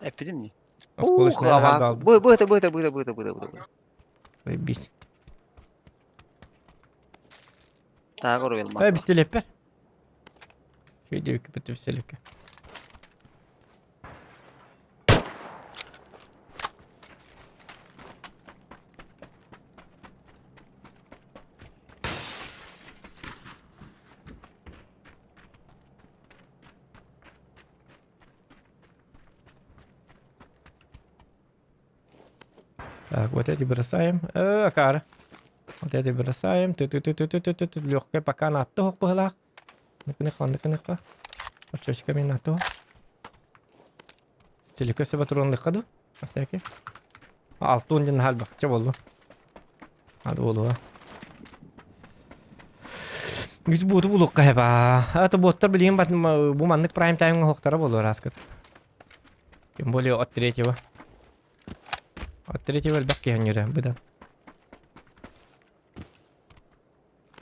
Эппитим не. Осколочная хаалбыт. Бу бу бу бу бу бу бу бу. Заебись. Тағы уруйулма. Э, пистолеппер. Үчүгэй диэбиккэ пистолетка. Так, вот эти бросаем. Акара. Вот эти бросаем. Ты-ты-ты-ты-ты-ты-ты. Легкая пока на тоқ быһылаах. Ныкы-ныкы, ныкы-ныкы. Очочка мен на то. Телека сөбө туран лыкка ду. Асяки. Алтын ден халбак. Ча болду. Ады болу. Үс буоту булукка хэба. Это буоттар билигин бу маннык прайм таймга хохтара болуар аскыт. Тем более от третьего. От третьего элбэх киһи юрэ быдан.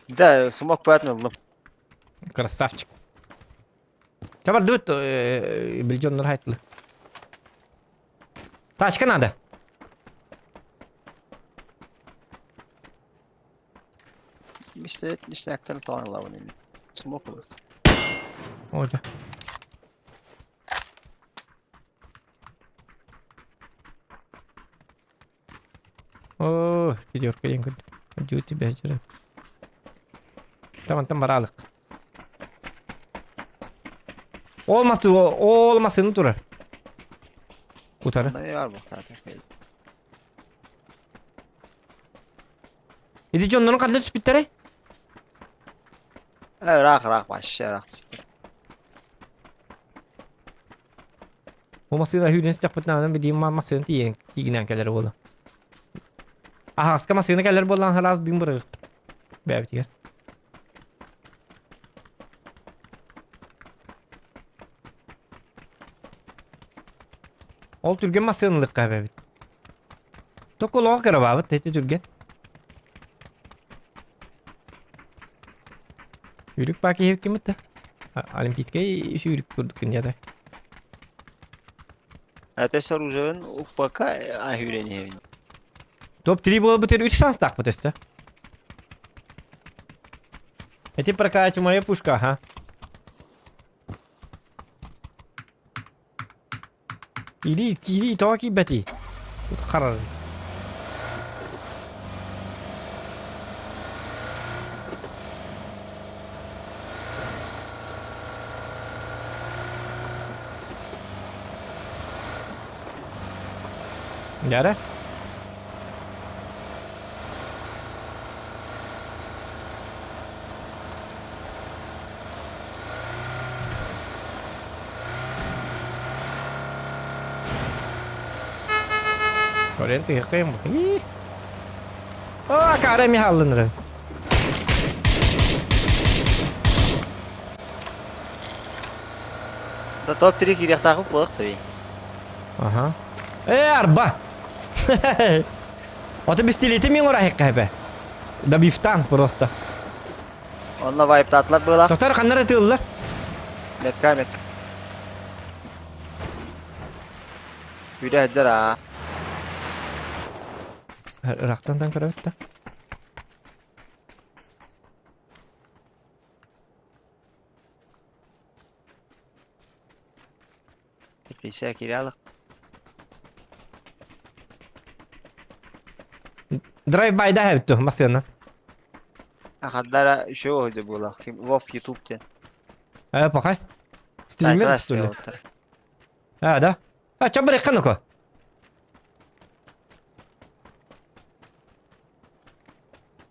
Да, сумок поэтому ыллым. Красавчик. Чабардыбыт билдьоннор хайтылы. Тачка надо. Мистер ништяктарын тоҕон ылабын ини. Смок ылыс. Ой, да. О, пятерка диэн көрдүм. Дьуу тебя жара. Там там баралык. Ол масы ол масыны турар. Утары. Онно бар буохтаатар. Ити дьоннорун ханна түспүттэрэй? Ыраах ыраах вообще ыраах түспүт. Бу массыына сүүрэн истэхпитинэ билиим массыына тиийэн тиигинэн кэлэр буолла. Аһаҕаска массыына кэлэр буоллаҕына араас дыым бырыгыппыт. Бэйэбитигэр. Ол түргэн массыыналыкка эбэбит. Токолоҕо кырабаабыт эти түргэн. Сүүрүк баа киһи ким да? Олимпийскай сүүрүк курдук диэтэ. Это с оружием укпака аһүүрэн Топ-3 буолбут 3 шанстаахпыт өссө. Эти прокачиваемая пушка, ага. Или, или тоҕо киирбэтий? Тут харар. Дьара? Көрөн тыһыккайым. Аа, кара ми халлыныры. Да топ-3 кириэхтаахпыт буолах таби. Аха. Э, арба. Ото пистолети мин урахикка хэпэ. Добивтан просто. Онно вайптаатылар быылаах. Тотор ханнары тыыллар? Метка мет. Үрэ аа. Ырахтан тан көрөбүт да. Теплица кирялык. Драйв-байда хэбит массыына. Хаддара еще оһдьу буолах. Вов YouTube диэн. Э, пахай. Стример, что ли? А, да? А, чё барыхха ну-ка?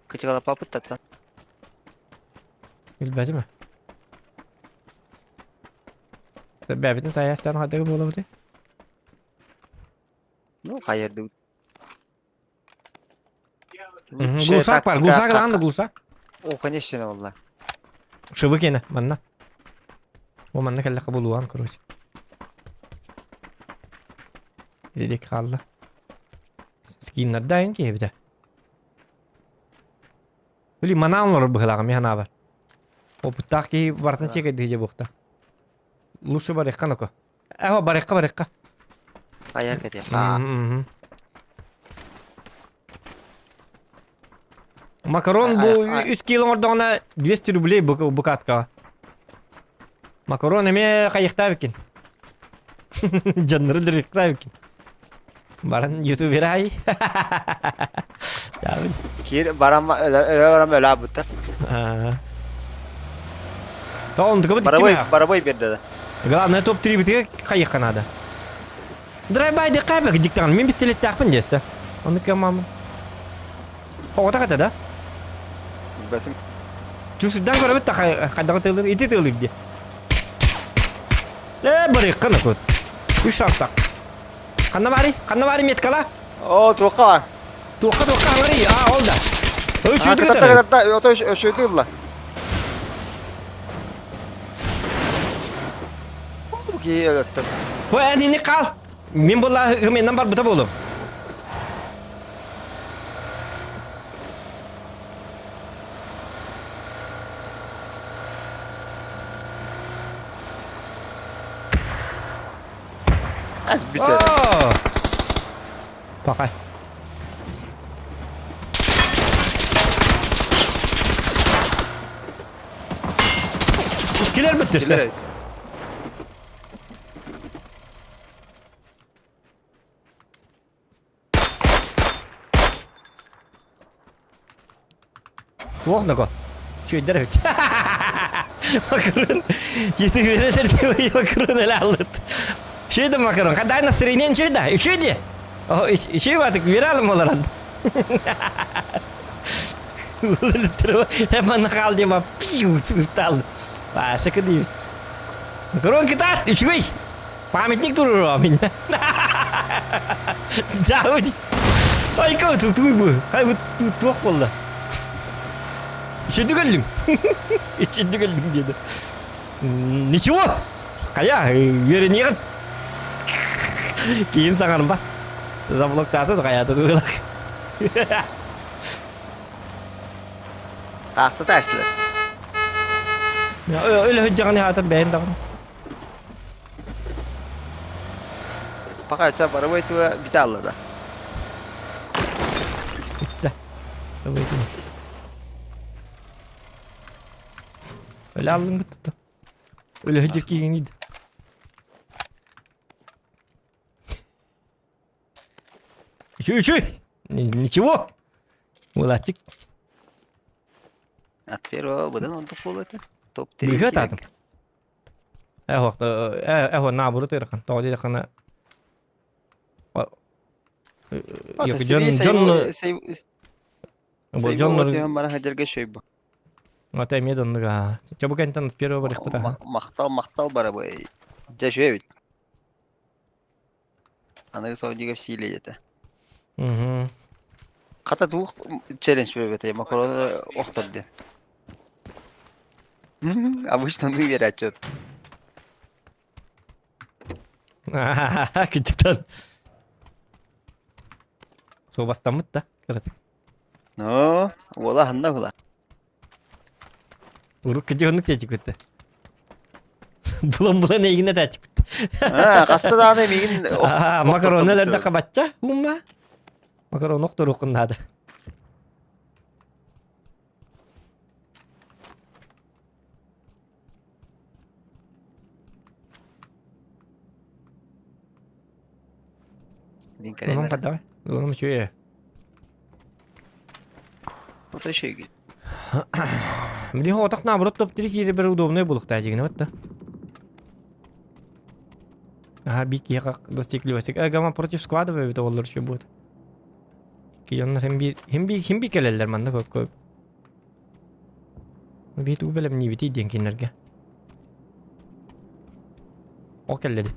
Кычыгала папыт тата. Билбэтим. Бэбитин сайастан хадыгы буолабыты. Ну, хайырды. Глушак бар, глушак лаанды глушак. О, конечно, валла. Шывы кене, манна. О, манна кэллэххэ булуан, короче. Дедик хаалла. Скиннардаайын киһибитэ. Били манаан олорор быһылааҕым мин Опыттаах киһи барытын чекэйдиһи дьэ буохта. Лучше барыахха ноко. Эһо барыахха барыахха. Айар кэтиэх. Макарон бу 3 кило оҥордоҕуна 200 рублей букаткаҕа. Макарон эмиэ хайыхтаабыккин. Дьоннору дырыктаабыккин. Баран ютубер ай. Кир барам өлө барам өлө абыта. То он такой Барабой барабой берді да. Главное топ-3 битиге хайыққа надо. Драйбайды қайбек диктан мен пистолеттаақпын десе. Оны кем мама. Оғыта қата да? Бәтім. Чусудан көрөбүт да хайдаҕы тыылыр, ити тыылыр дии. Э, барыаххын акут. Үс шантак. Ханна баарый? Ханна баарый меткала? О, туохха бар. Туохха туохха хаҥарый? Аа, ол да. Өчүйдү Кытта кытары. кытта, ото өчүйдү ылла. Бу киһи өлөттөр. Бу эн ини кал. Мин була ыменнан барбыта буолум. Аз бүтэр. Пока. Килер бүттү. Килер. Туох нако? Үчүгэйдэр эбит. Макарон. Ети берелер деп макарон эле алыт. Үчүгэй да макарон. Кандай настроение үчүгэй да. Үчүгэй ди. Үчүгэй батык бере алым олар. Hemen кал дема пиу сыртал. Башык дейбит. Макарон кытаат үчүгэй. Памятник турur мин. Жабы Айка туй бу. Кай бу туох болду. Ишенди келдиң. Ишенди келдиң деди. Ничего. Кая, үйренейін. Кийим саҥарба. Заблоктааты каята тугулак. Таахта таастылар. Өлө сылдьаҕын аатар бэйэн даҕаны. Пока ча барабай туга бите алла да. Bitti. Давай. Öyle aldın bitti. Öyle hıcır ki Еще, еще! Ничего! Молодчик. От первого быдан онтук буолуо этэ. Топ-3 Быһыа таатым. Эхо наоборот ыарахан. Тоҕо диэтэххинэ дьон дьон дьоннор бара сылдьарга үчүгэй бу. Ата эмиэ да оннук аа. Чэ бу кэнтэн от первого барыхпыт аха. Махтал махтал барабый. Дьэ үчүгэй эбит. Аныгы соҕдьуга сиилэ диэтэ. Угу. Хата туох челлендж бербэтэй макароны охтор диэн. Обычно ну верячет. Кычытан. Суобастаммыт да кыратык. Ну, уола ханна ула. Урук кыдьы оннук диэчикпит. Булан-булан эйигин этээччикпит. Аа, хаста даҕаны миигин Макароны өлөрдөххө бачча, умма. Макарону охторуоххун наада. Онон хайдаҕай? Онон үчүгэй. Вот еще Билиһи отох наоборот топ-3 киирэ удобный булуктаа дьигинэ батта. Ага, бик киһиэхэ достигливостик. Гама против складывай эбит оллар үчүгэй будет. Дьоннор хим би хим би хим би кэлэллэр манна көп көп. Бии тугу бэлэмниибитий диэн кинилэргэ. Ол кэллэди.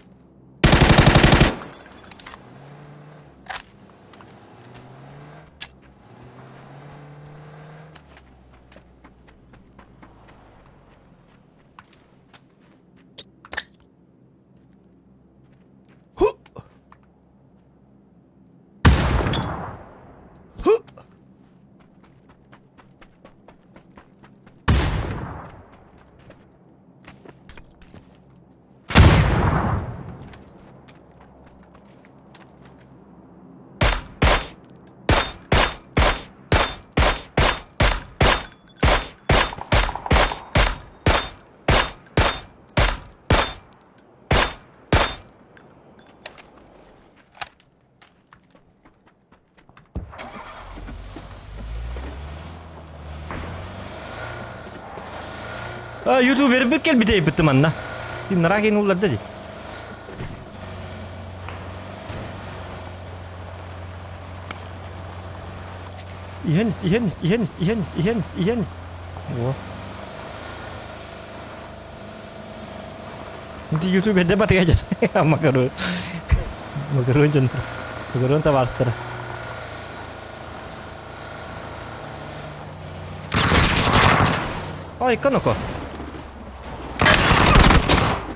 Ху! Ху! Ютубер кэлбитэ ыйбыттым манна. Тимнара кин улларда ди. Иһэнис, иһэнис, иһэнис, иһэнис, иһэнис, иһэнис. О. Ити ютуберде батыга дьэр. Макарон. Макарон дьон. Макарон табаарыстара. Ой, коноко.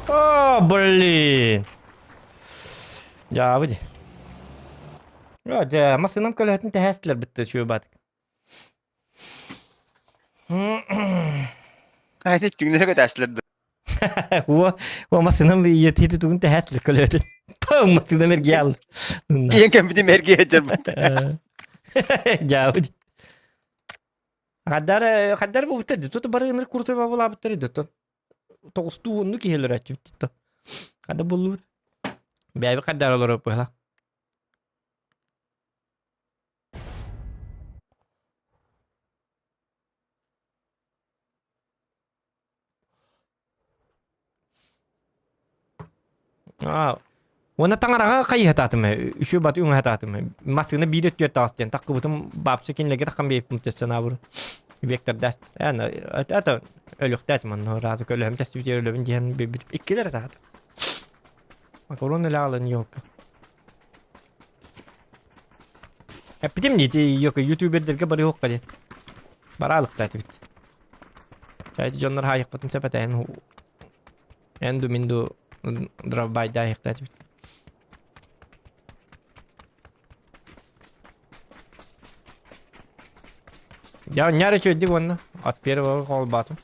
О, блин. Дьаабы дии. Дьэ, массыынам көлөһөтүн тэһээстилэр битте үчүгэй баатык. Айны түҥнэри көтээсилэр да. Уо, уо массыынам ийэтиити тугун тэһээстилэр көлөһөтүн. Тыл массыынам эргийэ Ийэн кэмбитим эргийэ дьарбыт. Дьаабы дии. Хаддар хаддар буолбуттар дии. Тут бары ынырык куртуй бабылаабыттар дии. Тоҕустуу оннук иһэлэр аччыбыт. Хада буллубут. Бэйэбит хаддар олоруп быһла. Аа, уонна таҥараҕа хайыһатаатым ээ, үчүгэй баты үҥэһэтаатым ээ. Массыына биир өттүгэр таҕыс диэн таххыбытым баапчы кинилэргэ таххан биэрбиппин санаабырым. Вектордаст. Это өлүөхтээтим онно разы көлөһөм тэстибитигэр өлөбүн диэн биэрбит. Иккилэр этаата. Макарон элэ аҕалан елка. Эппитим дии, ити елка ютубердергэ барыахха диэн. Бараалыкта этибит. Чай дьоннор хаайыахпытын сөп этэ эн эн ду мин ду дровбайдаайыахта этибит. Я ньар үчүгэйдик уонна от первого холбоотум.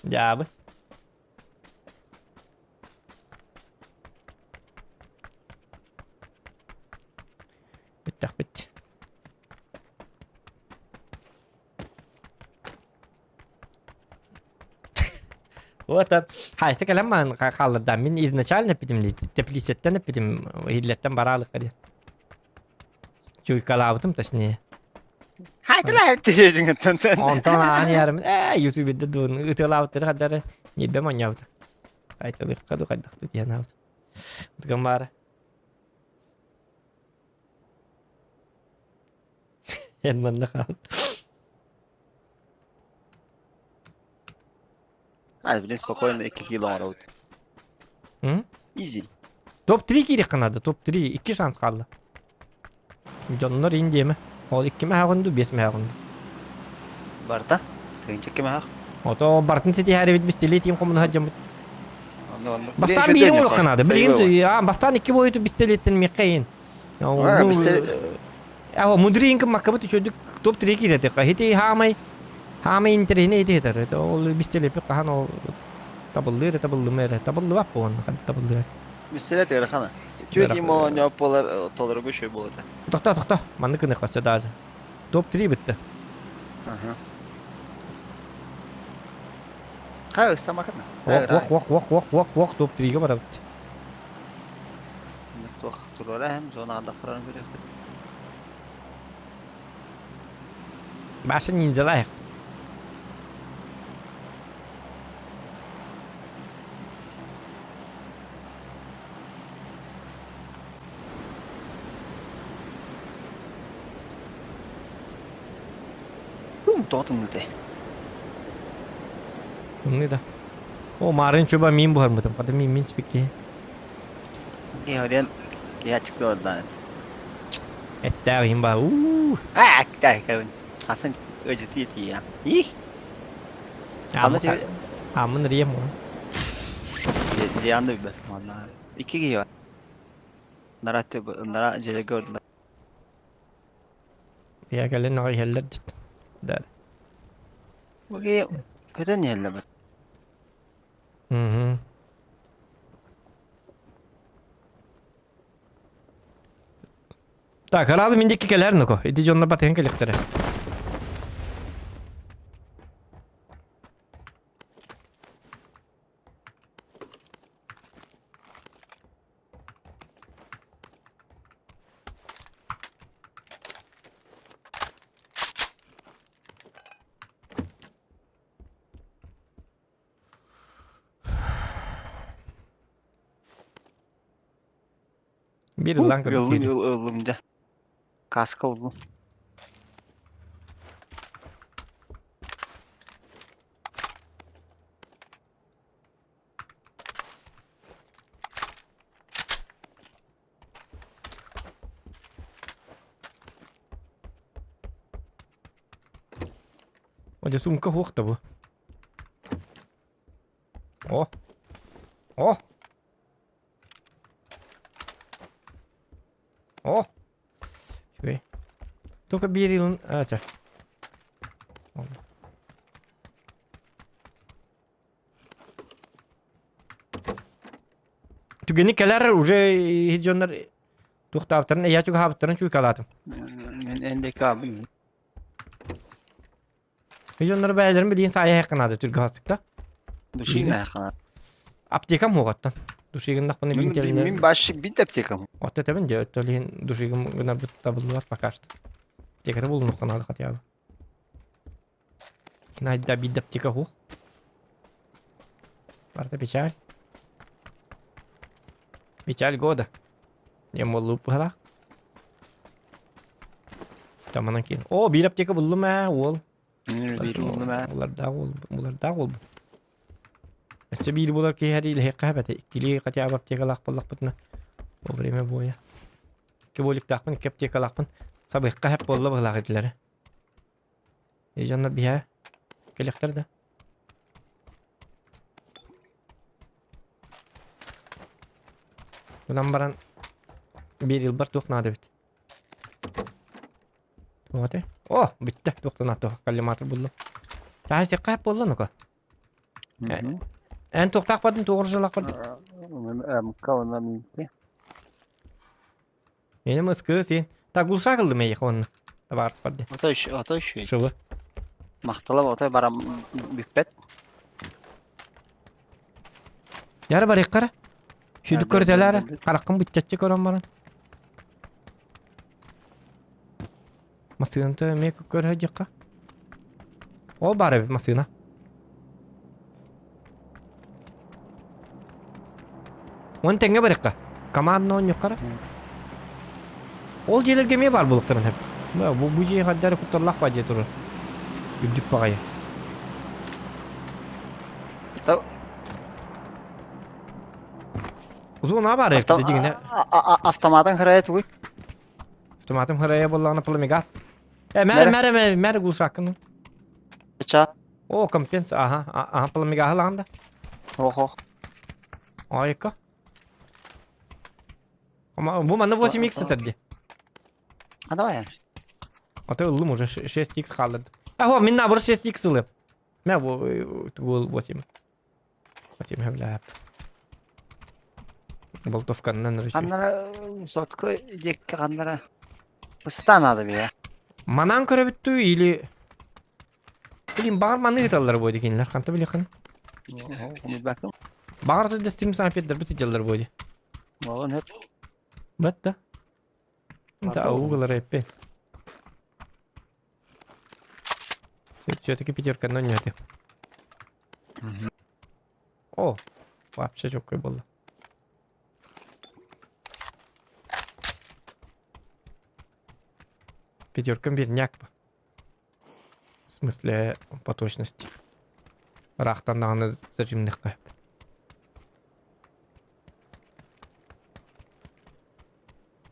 Дьаабы. Бүттэхпит. Вот хайса кэлэн маан хаалларда. Мин изначально эппитим дии, теплицеттен эппитим, иһиллэттэн бараалыкка диэн. Чуйкалаабытым точнее. Онтон ааһан иһэрим, ээ, ютуберде дуун ытыалаабыттары хадары ньирбэм оонньообута. Сайталыахха ду хайдах ду диэн аабыт. Тыган баара. Эн манна хаал. А, блин, спокойно 2 кило оҥоробут. М? Easy. Топ-3 киириэххэ наада, топ-3. Икки шанс хаалла. Дьоннор ин диэмэ. Ол икки мэһэҕин дуу, биэс мэһэҕин дуу. Барта. Тыынча икки мэһэх. Ото бартын ситиһээрибит бистилиэтиин хомунуһа дьоммут. Онно онно. Бастаан биирин оҥоруохха наада. Билигин а, бастаан икки бойуту бистилиэттэн миэхэ иин. А, бистилет. Аho, мудрин кыммаккабыт үчүгдүк топ-3 киирэтиэххэ. Ити хаамай хаамай интэриэһинэй ити этэр. Ол бистилиэппит хаһан ол табыллыыр эрэ табыллыма эрэ. Табыллыбат буолан ханна табыллыа. Бистилет ыарахана. Түөрт им оонньоох буолар толоругу үчүгэй буолар этэ. Тохтоо, тохтоо. Маннык гыныахха өссө даже. Топ-3 бүтте. Аха. Хай ыстамакына. Ох, ох, ох, ох, ох, ох, ох, топ-3-ге барабыт. Туох туруора эһэм зона ардахтаран көрүөхпүт. Баша ниндзялаах. Тоҕо тымныытай? Тымныы да. О, марын чуба миин буһармытым. Хата миин мин спикки. Киһи киһи аччыктыылардаан. Эттээх иһин баа. Уу. Аа, кэбин. Асан ыдьытыы тиийэ. Их. Амын рием ол. Дианды билбэт. Манна икки киһи бар. Нара нара дьиэ көрдүлэр. Бия кэлин аҕай иһэллэр дит. Да. Бу киһи көтөн иһэллэр. Мгм. Так, араас мин диэки кэлэр нуко. Ити дьоннор батыһан кэлиэхтэрэ. Биир ыллаан көрдүк Ыллым киирдим. ыллым дьэ. Каска ыллым. О, дьэ сумка суох да бу. О! О! О! Үчүгэй. Только биир илин... А, чэ. Түгэни кэлэр уже иһит дьоннор туохтаабыттарын, эйээ чугаһаабыттарын чуйкалаатым. Мен эндекабын. Дьоннор бэйэлэрин билигин саайа наада түргэ да. Души наахана. Аптекам хуоҕаттан. Душигыннахпына бин кэлинэ. Мин баш бин аптекам. Отто этэбин дьэ, өттөлиһин душигым гына табыллыбат пока что. Аптеката булунуохха наада хотя бы. Найда биир аптека хуох. Барыта печаль. Печаль года. Диэн буоллубут быһалаах. Таманан киин. О, биир аптека буллум ээ, уол. Биир буллум ээ. Булардаах уол, булардаах уол. Өссө биир булар киһи илиһиэххэ эбэтэ. Иккилии хотя бы аптекалаах буоллахпытына во время боя. Икки боликтаахпын, икки аптекалаахпын. Сабыахха хэп буолла быһылаах этилэрэ. И дьоннор биһээ кэлиэхтэр да. Гынан баран биир йылбар туох наада эбит. Туох этэй? О, бүттэ. Туохтан туох коллиматор буллум. Таһа сиэххэ сөп буолла ну-ка. Эн туохтаах бардын, туох оружиялаах бардын? МК уонна минти. Меним ыскыы син. Так глушак ыллым эйиэхэ уонна. Табаарыс барды. Ото үш, ото үш. Шылы. Махталам ото барам бүппэт. Яра барыйкара. Шүдүк көрүтэлээр. Хараххын быччаччы көрөн баран. Массыыната эмиэ көрө дьахха. Ол баар эбит массыына. Уон тэҥҥэ барыахха. Командно оонньуохха эрэ. Ол дьиэлэргэ эмиэ баар буолуохтарын сөп. Бу, бу дьиэ хайдах эрэ кутталлаах баа дьиэ турар. Үрдүк баҕайы. Узун баар эбит дьиҥинэ. Автоматын хырайа тугуй? Автоматым хырайа буоллаҕына пламегаз. Э, мэр, мэр, мэр, мэр глушаккын. Ча. О, компенс, ага, ага, пламегаһы ылаҕын да. Охо. Айка. Бу манна 8x сытар дии. А давай. А то ыллым уже 6x хаалларды. А, мин наоборот 6x ылым. Мэ бу 8. 8 бля. Болтовканнан рычаг. Ханнара сотка диэкки ханнара. Высота надо бия. Манан көрөбүттүү или Блин, баҕар маны ыыталлар буо дикинилэр ханта билиэххин. Билбэккин. Баҕар да стрим санпеддер бит дьаллар буо ди. Оҕон хөп. Бат да. Это аугалар эппи. Все-таки пятерка, но нет. О, вообще четкое было. Пятеркам верняк. В смысле, по точности. Ыраахтан даҕаны зажимныхха сөп.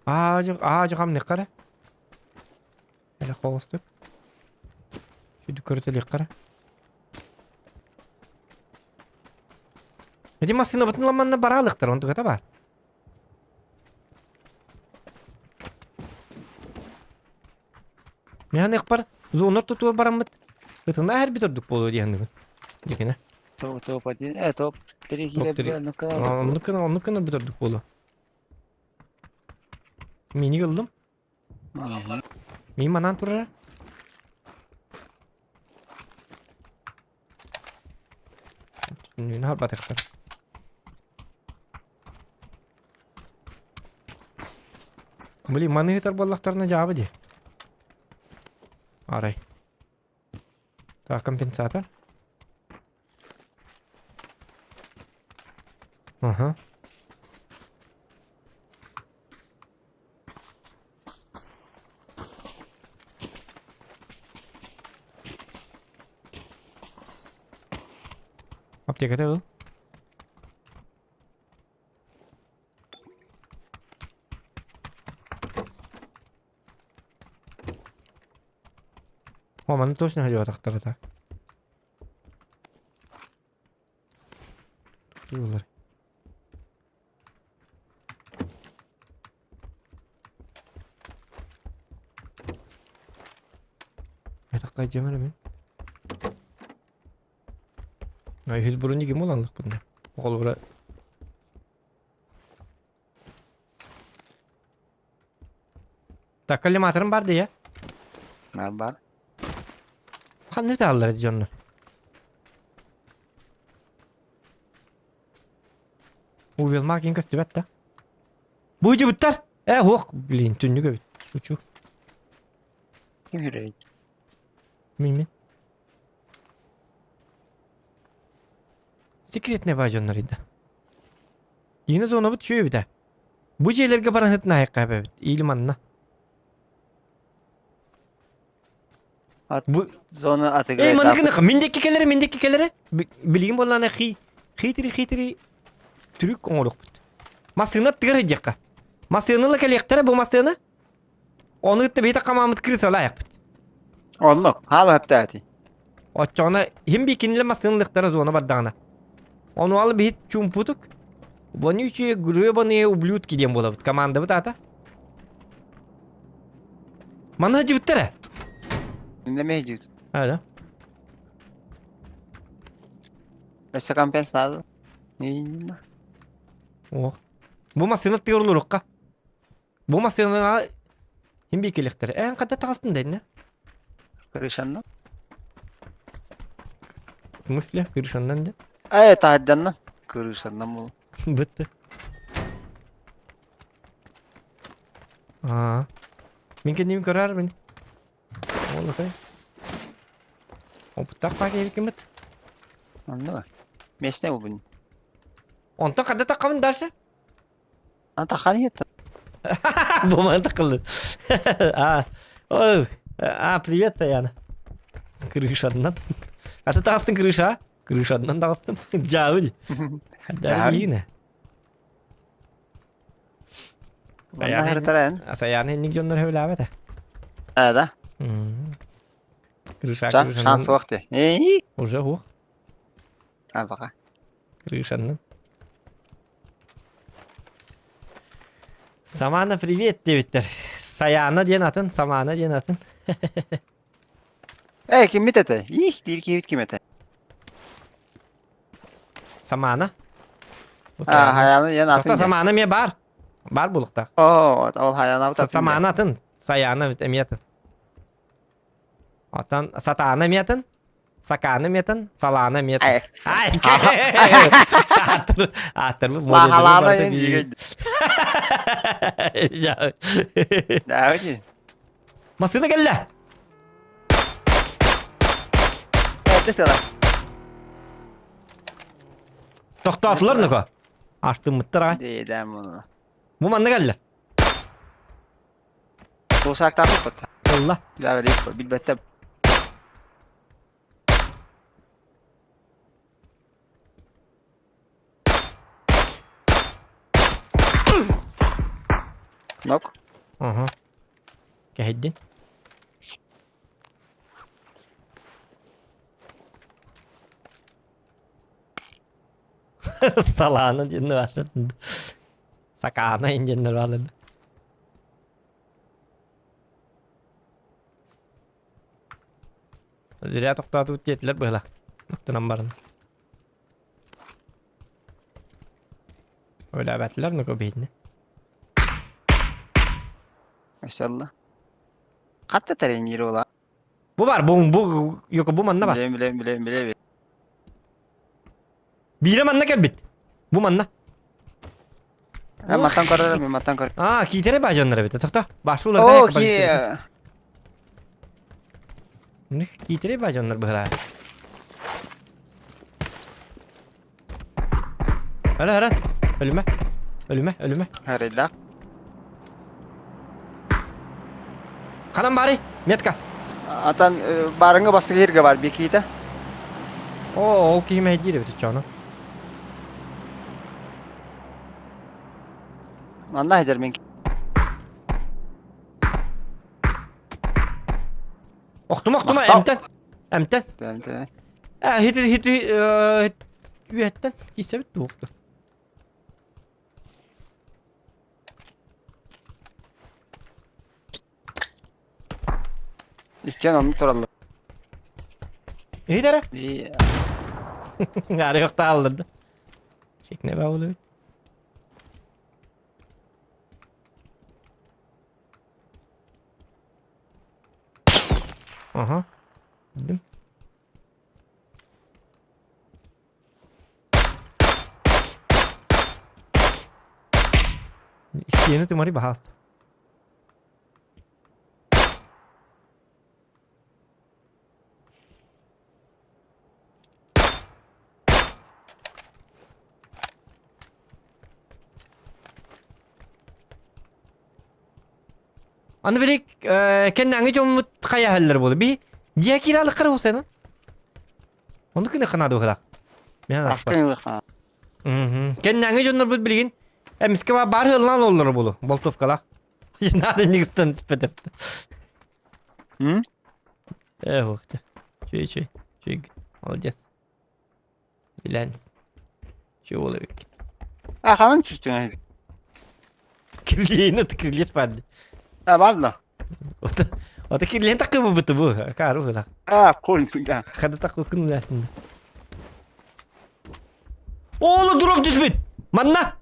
Аа, дьыхамныхха эрэ. Эрэ холостук. Сүдү көрүтэлиэххэ эрэ. Ити массыынабытын ламанна бараалыктар, онтуката баар. Мин ыкпар зонор тутуа бараммыт ытына эрбит ордук буолуо диэхиннибин. Дикине. Топ топ один, э топ три Топ три. Оннук гына оннук гына бит ордук буолуо. Мини ыллым. Мин манан турара. Нүн харбатыктар. Блин, маны ыытар буоллахтарына дьаабы дии. Арай. Так, компенсатор. Ага. Аптеката ыл. О, маны точно хадьыбатахтара так. Тугулар. Айтаққа жемер мен. Үһүс бурун ким буланлыкпын Оҕолоро Так, коллиматорым бар дии, Бар бар. Ханна үтааллар дьонно? Увелма кин көстүбэт да. Бу дьыбыттар! Э, ох, блин, түннүк эбит. Учу. Ким үрейт? Мин мин. Секретный баа дьоннор ида. Дина зонабыт үчүгэй эбит ээ. Бу дьиэлэргэ баран сытын аһыахха эбэбит. Или манна. Ат Бу зона Эй, атыгы маннык гыныха. Мин диэки кэлэрэ, мин диэки кэлэрэ. Билигин буоллаҕына хи хитри хитри трюк оҥоруохпут. Массыына аттыгар сылдьыахха. Массыына ыла кэлиэхтэрэ бу массыына. Ону кытта биһи хамааммыт крысалаайахпыт. Оннук, хаама хөптөөти. Оччоҕуна иһин биикинилэ массыына ылыахтара зона бардаҕына. Ону ал биһи чуумпутук. Вонючие гребаные ублюдки диэн буолабыт. Командабыт аата. Манна сылдьыбыттар ээ. Неме дьүт. А, да? Өссө компенсация. Нейма. Ох. Бу массыына тыгыр олорукка. Бу массыынаҕа ким биикэлэхтэрэ? Эн хата таҕыстын да иннэ? Крышанна. В смысле? Крышаннан да? Э, таһырдьанна. Крышаннан бул. Бытты. Аа. Мин кэннибин көрөр мин. Ол окей. Опыттаах паа киһибиккиммит. Онно. Местный бу. Онтон хадда таххабын дальше? Anta ханья это? Бу маны таххылы. А, ой, а, привет, Саяна. Крышаннан. А ты таҕыстың крыша? Крышаннан таҕыстым. Дьаабы. Дьаабы Манна хырытаран. Саяны инник дьоннор сөбүлээбэтэ. А, да. Крыша Шанс суох ти. Эй. Уже хуох. А, пока. Крышаннан. Самана привет диэбиттэр. Саяна диэн атын, Самана диэн атын. Эй, киммит этэ? Их, диир киһибит ким этэ? Самана. А, Хаяны диэн атын. Тоқта Самана эмиэ баар. Баар булуктаах. Оо, ол Хаяна Самана атын. Саяна эмиэ атын. Оттон Сатана эмиэ атын. Сакааны метан, салаана метан. Ай. Ай, Аттыр, Лахалаана диэн Массыына кэллэ! Эрдэ тыла. Тохтоотулар нука. Аштыммыттар аҕай. Дээдэм оны. Бу манна кэллэ. Туусаактаахпыт. Ылла. Билбэттэ. Нок. Ага. Кэһэйдин. Салаана диэн баарын. Сакаана диэн баарын. Зря тохтоотубут диэтилэр быһыла. Оттонон баран. Өлөөбөтүлэр ну биһитини. Машалла. Хатта тренер ола. Бу бар, бу бу yok бу манна бар. Билем билем билем билем. Биирэ манна кэлбит. Бу манна. Мен маттан көрөрüm, мен маттан көр. Аа, киитере баажаннар эбит. Тохто. Башулар О, ки. Киитере баажаннар быһылаа. Ара, ара. Өлүмэ. Өлүмэ, өлүмэ. Харыйда. Ханан баарый? Метка. Атан барыңы бастыгы ирге бар бикиите. О, ол киһи мэһэйдиир эбит оччоҕуна. Манна хедер мен. Охтума, охтума, эмтэн. Эмтэн. Эмтэн. Э, хити хити үөттэн киисэбит туохту. Иккиэн онно тураллар. Иһит эрэ. Арыйыахтааллар да. Шикне баулыбыт. Ага. Билдим. Истиэни тымари баһааста. Аны били кэннээҥи дьоммут хайаһаллар буолу. Би дьиэ кииралыккар усайнан. Ону күнэ ханаады быһылаах. Мен Ахтын Кэннээҥи дьоннорбут билигин эмискэ баар ыаллаан оллоро буолу. Болтовкалаах. Надо нигстан түспэтэр. М? Э, ух ты. Чүй, чүй. Чүй. Молодец. Билэнс. Чүй боло эбиккин. А ханан түстүң? Кирлиэйин аты кирлиэс баар дии. А бар да. Ото ото кирлиэн таккыбы бу. Каару хылах. А кон да. Хада таккын улаатын. Оолу дроп түспүт. Манна.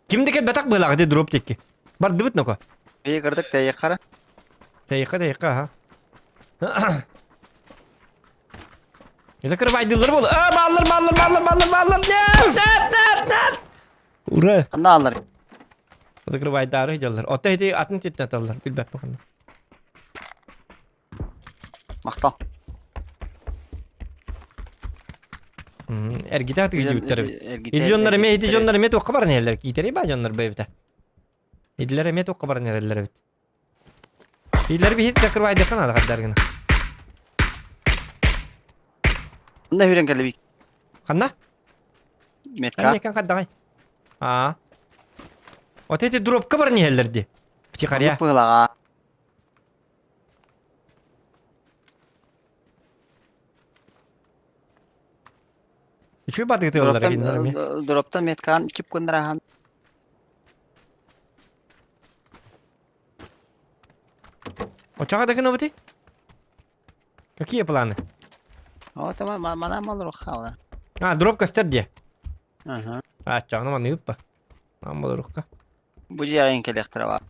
Ким да кэлбэтэх быһыылаах ити дроп диэки. Бардыбыт ноко. Бии кырдык тэйиэххэ Тэйиэххэ тэйиэххэ аха. Закрывайдылар бол. А, баллар, баллар, баллар, баллар, баллар. Нет, нет, нет, нет. Ура. Ханна аллар. Закрывайдары дьаллар. Отто ити атын титтен аталлар. Билбэппин ханна. Махтал. Эргитэ атыгы эбит. Ити дьоннор эмиэ ити дьоннор эмиэ туохха баран иһэллэр? Киитэрий баа дьоннор бэйбитэ. Итилэр эмиэ туохха баран иһэллэр эбит. Итилэр биһит закрывайдыхха наада хаддар гына. Ханна хүрэн кэлэбит? Ханна? Метка. Ханна экен хаддаҕай? Аа. Вот эти дробка баран иһэллэр дии. Втихаря. Быһылаҕа. Үчүгэй баатыгытыаллар кинилэр эмиэ. Дроптан меткаан чип куннарахан. Очаға да гынабыты? Какие планы? Вот мана малрухха олар. А, дроп костер дии. Ага. А, чаҕына манныгы ыппа. Ман болорухха. Бу дьиэҕин кэлиэхтэрэ баар.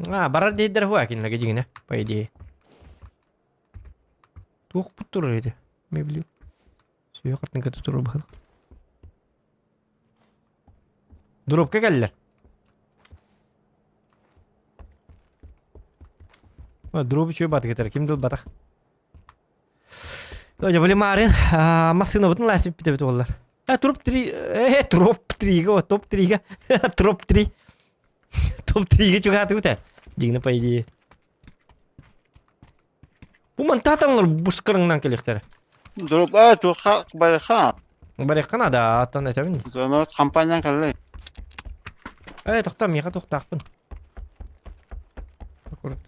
А, барар диэйдэр хуа кинилэргэ дьиҥинэ, по идее. Туох бут турар ити? Мебель. Сүһүөх аттын кытта турар быһыылаах. Дробка кэллэр. Дроп үчүгэй баатыгытар ким да ылбатах. Дьэ, били Марын массыынабытын лаасиппит эбит буоллар. Троп 3, троп 3-га, топ 3-га, троп 3. Топ 3-га чугаатыбыт ээ. Дьиҥнэ, по идее. Бу мантаатаҥлар бушкарыңнан кэлиэхтэрэ. Дроп, туохха барыха. Барыахха наада, аттан этэбин. Зона компаниян кэллэ. Тохтоо, миэхэ туохтаахпын. Аккурат.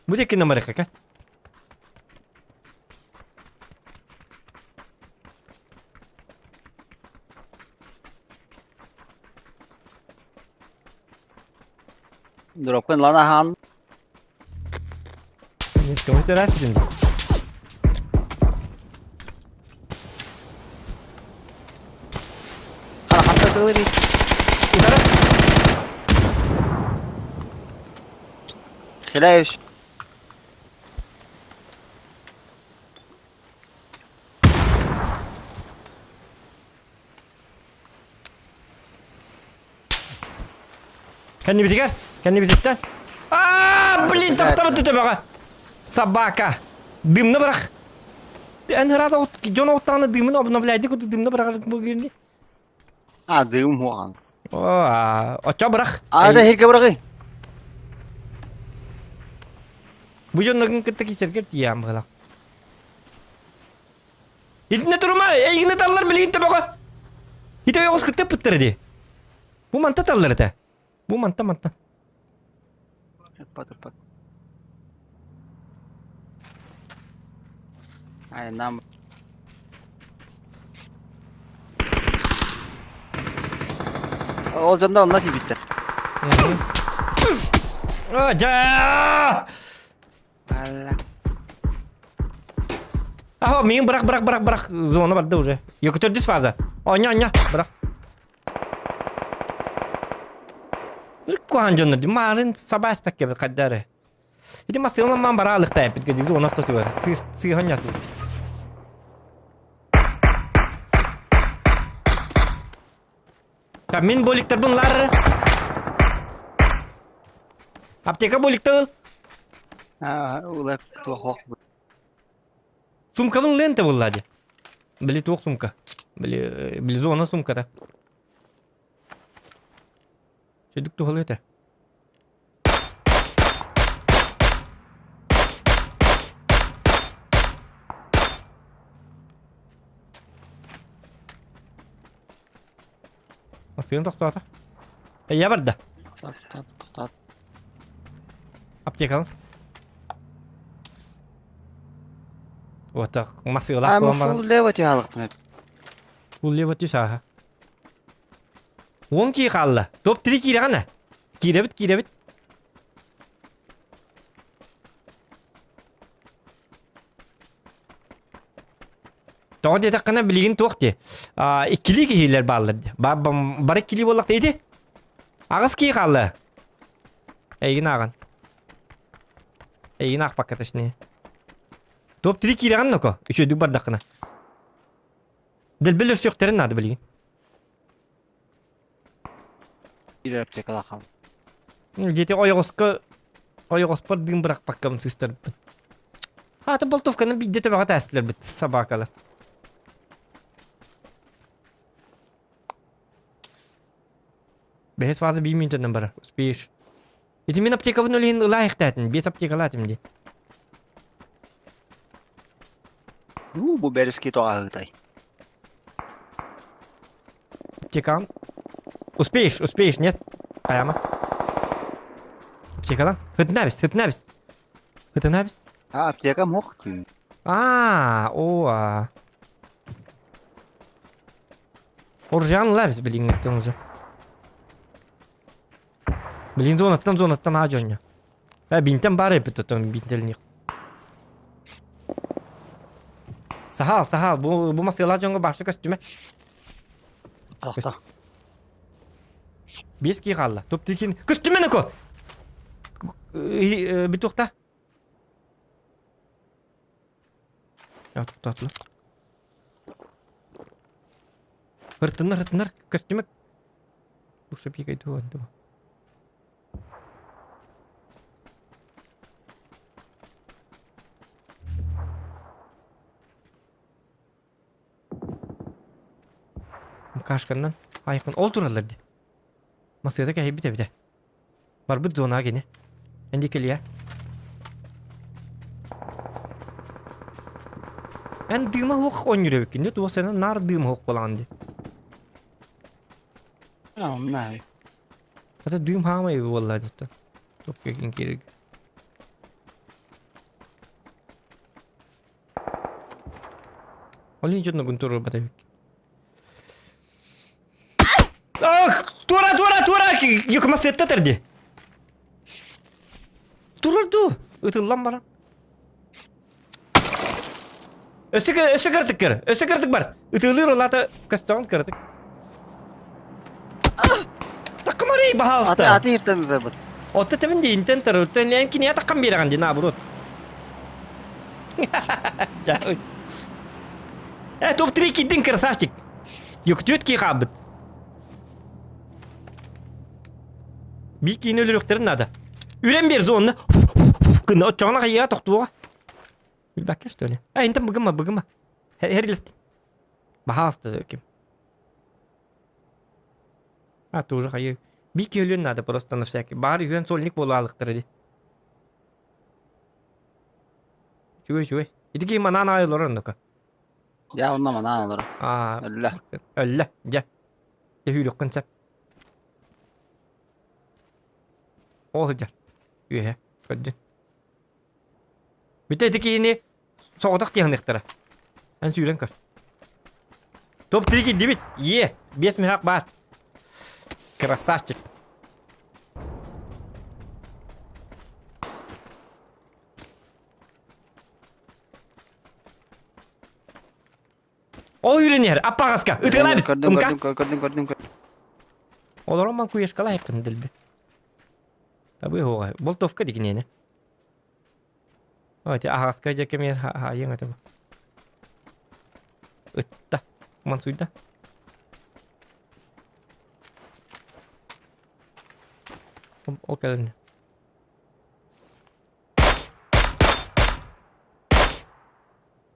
Бу диэки намарыхха кэл. Дропкын лана хаан. Нет, кому ты раз Ханта тылыри. Хиляешь. Кэннибитигэр, кэннибититтэн. Аа, блин, тахтабыт төбөҕө. Собака. Дымны бырах. Эн ыраас дьон оҕуттаҕына дымын обновляйды курдук дымны быраҕар бугүнни. А, дым хуаҕан. О, оччо бырах. А, да хирге бырагы. Бу дьонноргун кытта кисэргэр тиийэм быһылах. Итиннэ турума, эйигин ыталлар билигин төбөҕө. Ити ойоҕос кытта ыппыттара дии. Бу манта таллар этэ. Бу манта манта. Ыппат ыппат. Ай, нам. Ол дьонно онно тиийбиттэр. А, дьа! Алла. Аһо, миигин бырах, бырах, бырах, бырах. Зона барда уже. Йөкөтөрдүс фаза. Оонньо, оонньо, бырах. Куһаан дьоннор маарын саба эспэккэ хайдары. Ити массыынан маан бара алыктаайппыт газик зона ортотугар. Сыыһан ньатыбыт. Мин боликтарбын лар. Аптека боликтал. Улар туох Сумкабын лента булла ди. Били туох сумка. Били били зона сумката. Сөдүк тухалы этэ. Астыгын тохтоото. Я барда. Тат, тат, тат. Аптекалын. Вот так, масыылаах I'm буолан баран. full лево тиһалыкпын. Full лево түс ааһа. Уон кии хаалла. Топ 3 киирэҕин Киирэбит, киирэбит. Тоҕо диэтэххинэ билигин туох дии? Иккилии киһилэр бааллар дии. Бары иккилии буоллахта ити. Аҕыс киһи хаалла. Эйигин ааҕан. Эйигин аахпакка точнее. Топ 3 киирэҕин ноко. Үчүгэйдик бардаххына. Дэлбэл өссүөхтэрин наада билигин. Киирэр аптекалаахам. Дьиэти ойоҕоско ойоҕоспор дыым бырахпаккам сыстарбын. Аата болтовканы биирдэ төбөҕө тээстилэрбит собакалар. Бэһис фаза биир мүнүүтэнэн барар. Успеешь. Ити мин аптекабын үлэһин ылаайыхтаатын. Биэс аптекалаатым дии. Ну, бу бэриски тоҕаһыытай. Аптекаң. Успеешь, успеешь, нет? Прямо. Аптекалан. Хытынабис, хытынабис. Хытынабис. А, аптекам хоқ. А, о, а. Оржан лабис билиңҥиттэн уже. Блин, зонаттан зонаттан аа дьонньо. Э, бинтен баар эбит отон бинтелник. Сахал, сахал, бу бу масыалаах дьоҥҥо баарса көстүмэ. Тохто. Биэс киһи хаалла. Топ тикин көстүмэ нако. Бүтүөхта. Тохтоотулар. Ыртыннар, ыртыннар, көстүмэ. Душа пикай дуо, дуо. Кашканнан айқын ол тураллар ди. Масыата кэһэйбит эбитэ. Барбыт зонаҕа кини. Эн диэки кэлиэ. Эн дыыма суох оонньуур эбиккин дии, туох сэнэ наар дыыма суох буолаҕын дии. Онно Это дыым хаамай буолла дии Туох киин киириг. Ол иһин дьонноргун туруорбат эбиккин. Ах, тура, тура, тура! Юкмасетта терди. Турар дуу? Ытыллан баран. Өссө өссө кыратык көр. Өссө кыратык бар. Ытылыр олата көстөҕүн кыратык. Таккамарый, баһаалыста. Аты иртен ытырбыт. Отто тебин диинтен тарыттан эн киниэ таккан биэрэҕин ди наоборот. Э, топ-3 киддин красавчик. Юктүөт ки хаалбыт. Бии киини өлөрүөхтэрин наада. Үрэн биэр зонна. Гына оччоҕуна хайыа тохтуоҕа. Билбэккэ что ли? Э, интен быгыма, быгыма. Херлистин. Баһаалыста ким. А, тоже хайы. Бии киһи өлүөн наада просто на всякий. Баар үһүөн сольник буолаалыктара ди. Үчүгэй, үчүгэй. Ити киһи манаан аайы олорор оннука. Дьэ, онно манаан олорор. Аа, Өллө. Өллө, дьэ. Дьэ сүүрүөххүн сөп. Ол сылдьар. Үөһэ, көрдүн. Бүтэ ити киһини соҕотох тиһаныахтара. Эн сүүрэн көр. Топ-3 киирдибит. Е, биэс мөһөөх баар. Красавчик. Ол үйренер, аппаҕаска, ытыалаабыс, Көрдүм, умка. көрдүм, көрдүм, көрдүм, көрдүм. Олорон ман куешкала айкын дэлби. Табы хоға. Болтовка дикинене. Ой, аһаҕаска дьэ кэмиэр хаайыаҥ этэ бу. Ытта. Мансуйда. Ол кэлин.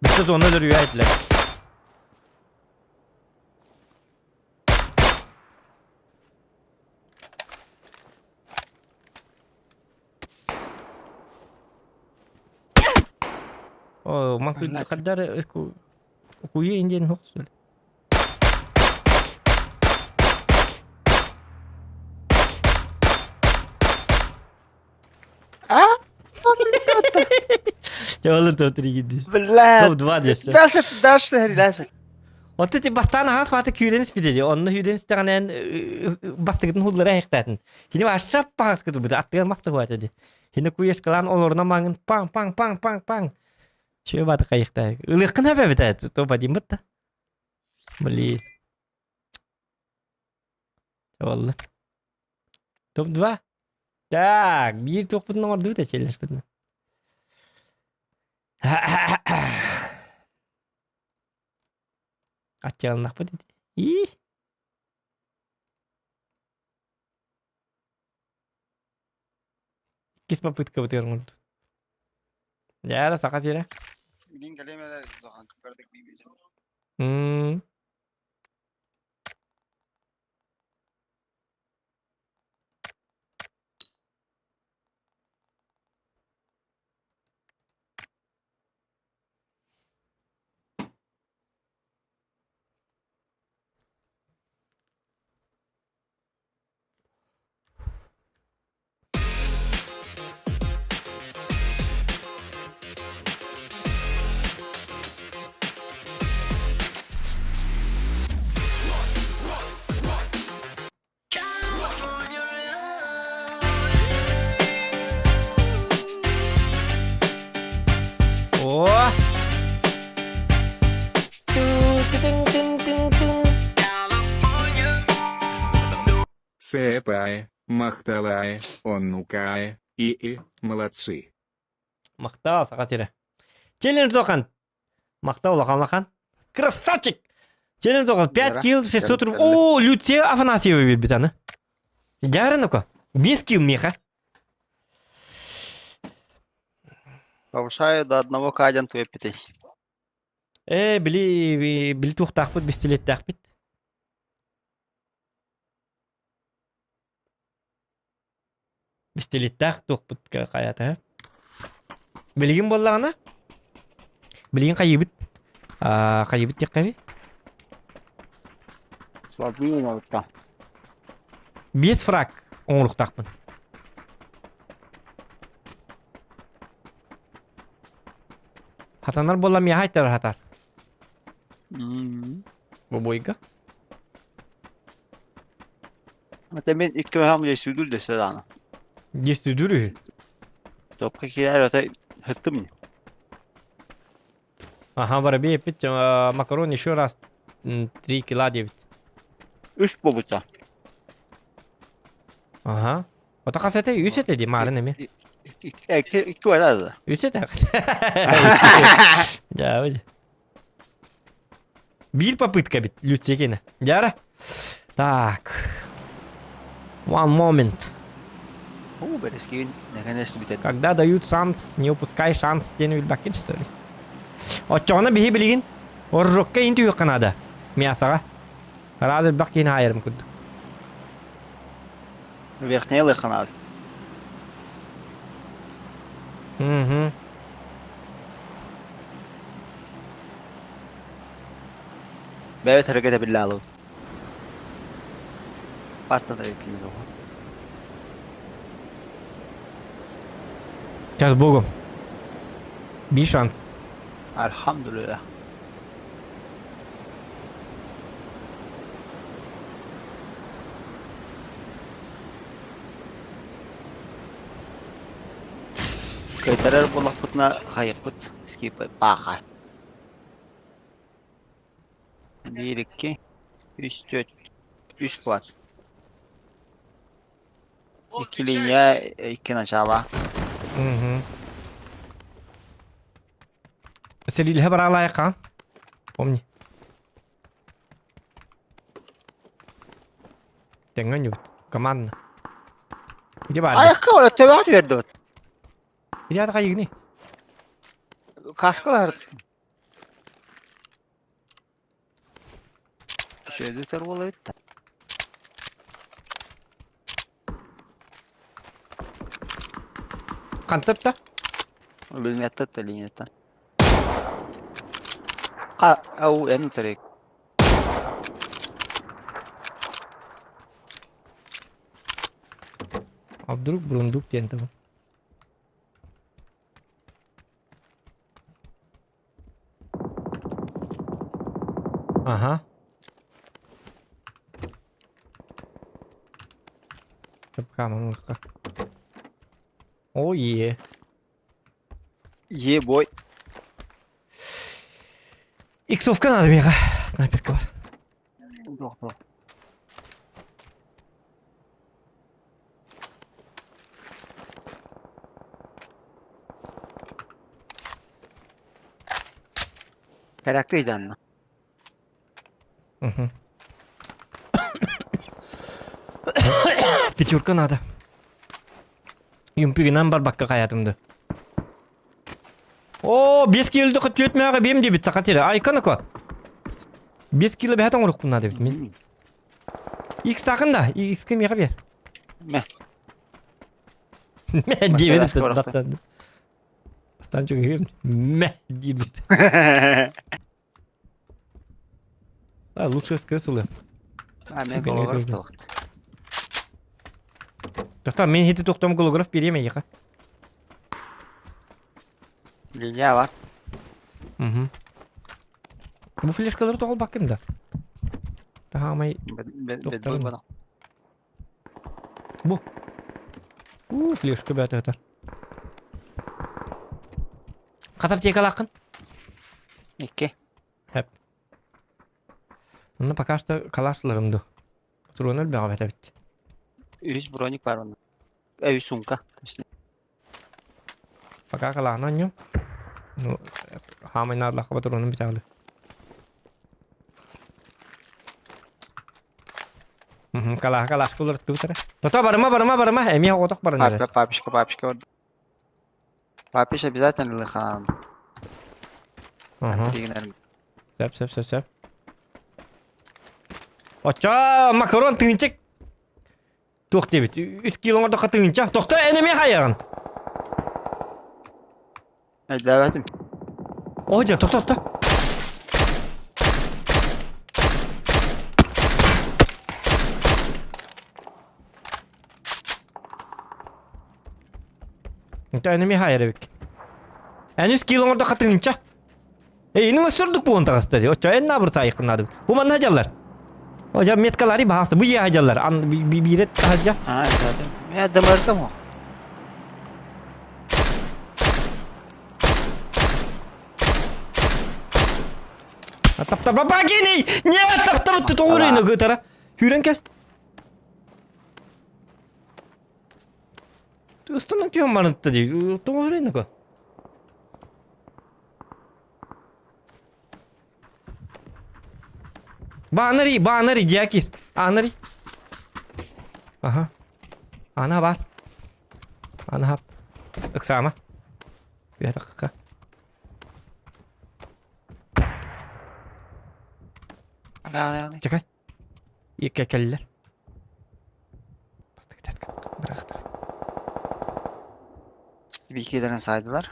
Бүтэ зона өлөрүө этилэр. О, мансуйда хаддар куйа индиэн хохсул. Чэ, топ-3 киирди. Бля. Топ-2 десе. Дальше, дальше, дальше. Оттон ти бастаан аһаас баата күүрэн испитэ дии. Онно күүрэн истэҕинэн бастыгытын хуллара эһэхтээтин. Кини баашша паҕаска турбута, аттыгар мас туһуата дии. Хини куешкалаан олоруна маҥын паҥ паҥ паҥ паҥ паҥ. Чүө баата хайыхтаа. Ылыаххын эбэбитэ, то бадиммыт да. Блин. Олла. Топ-2. Так, биир туохпутун оҥордубут эчэллэспитин. Аччаланнахпыт ити. Ии. Иккис попыткабытыгар оҥордубут. Дьэ, саха сирэ. М. О! Сэпае, Махталае, Оннукае, и молодцы. Махтал, саха сирэ. Челлендж Зохан. Махтал улахан улахан. Красавчик! Челлендж Зохан 5 килл 600 рублей. О, Люция Афанасьева биэрбит аны. Дьаарыныко. 5 килл миэхэ. Повышаю до одного каден туэппитий. Э, били били туохтаахпыт, бистилиэттээхпит. Бистилиэттээх туохпут хайата. Билигин буоллаҕына, билигин хайыыбыт? Аа, хайыыбыт диэххэ Слабый Биэс фраг оҥоруохтаахпын. Хатанар буолла миэхэ айтар хатар. Бу бойга. Это мен икки баһаам дьэсүүдүр дэсэ даҕаны. Дьэсүүдүр үһү. Топка киирэр ата хыттым. Ага, воробей эппит макарон еще раз 3 кила диэбит. Үс буолбута. Ага. Ото хас этэ? Үс этэ дии, маарын эмиэ. Икки бара да. Үс этэ. Дьаабы. Биир попытка бит, Люция киэнэ. Дьара. Так. One moment. Оо, бэрэскиин наконец бүтэн. Когда дают шанс, не упускай шанс диэн билбэккин что ли? Оччоҕуна биһи билигин оржокка ин түһүөххэ наада. Мясоҕа. Раз элбэх киһини хаайарым курдук. Верхняя ылыахха наада. Угу. Бэйэ тэргэ биллаалыбыт. Паста да Сейчас с Богом. Би шанс. Альхамдулилlah. Кыайтарар буоллахпытына хайыппыт скип пааха. Биир, икки, үс, түөрт, үс квад. Икки линия, икки начала. Угу. Селилиһэ бараалаайыкка. Помни. Тэҥҥэ ньубут. Командно. Где баар? Айакка ола төбөҕө түһэрдибит. Где ата хайыгыный? Каскалар. Чөйдүтэр буолабыт да. Хантан да? Линияттан да линияттан. Ха, ау, эн тарик. А вдруг бурундук диэн табы. Аха. Хааман О, е. Е, бой. Иксовка надо миэхэ. Снайперка бар. Туох туох. Кэрээктий данна. Угу. Пятерка надо. Юмпигынан барбакка хаятым да. О, 5 кило түөт мээҕэ биэм диэбит саха сирэ. Айка нако. 5 кило бэһэ тоҥоруохпун наада эбит мин. Икс таакын да, икс миэхэ биэр. Мэ. Мэ диэбит таттан. Бастаан чугуһуом. Мэ диэбит. А, лучше СКС ылыам. А, мен голограф тоҕут. Тохтоо, мен хити тохтом голограф биэриэм эйиэхэ. Линия бар. Угу. Бу флешкалары тоҕолбаккын да? Таһаамай Бедбой Бу. У, флешка бөтө өтөр. Хас аптекалааххын? Икки. Хэп. Онно пока что калашларым ду. Патроны өлбөҕө бэтэбит. Үс броник бар онно. Э, үс сумка. Точнее. Пока калаһына онньум. Ну, хаамай наадалаахха патронун бүтээҕили. Калааһа калааска уларыттыбыт эрэ. Тото барыма барыма барыма эмиэ оҕотох баран эрэр. Папка, папишка, папишка бар. Папиш обязательно лыхан. Ага. Тригнер. Сөп, сөп, сөп, сөп. Оччо макарон тыынчык туох диэбит. Үс кило оҥордоххо тыынча. Тохто эн эмиэ хайаҕын. Өйдөөбөтүм. О, дьэ, тохто, тохто. Эн эмиэ хайар эбиккин. Эн үс кило оҥордоххо тыынча. Эйинин өссөрдүк буон таҕыста дии. Оччо эн наабыр саайыккын наадыбыт. Бу манна сылдьаллар. О, меткалари баһаста. Бу дьиэ сылдьаллар. Ан биирэ таһырдьа. А, өйдөөтүм. Мэ дымырдым о. Таптар бабагини! Нет, таптар тоҕурыйны кытара. Хүрен кел. Ыстынан түһэн барытта дии. Тоҕурыйны ко. Баанари, баанари, дьякир. Анари. Аха. Ана бар. Ана хап. Ыксаама. Үһэ Чакай. Икке кэллэр. Бырахтар. Бикилерин сайдылар.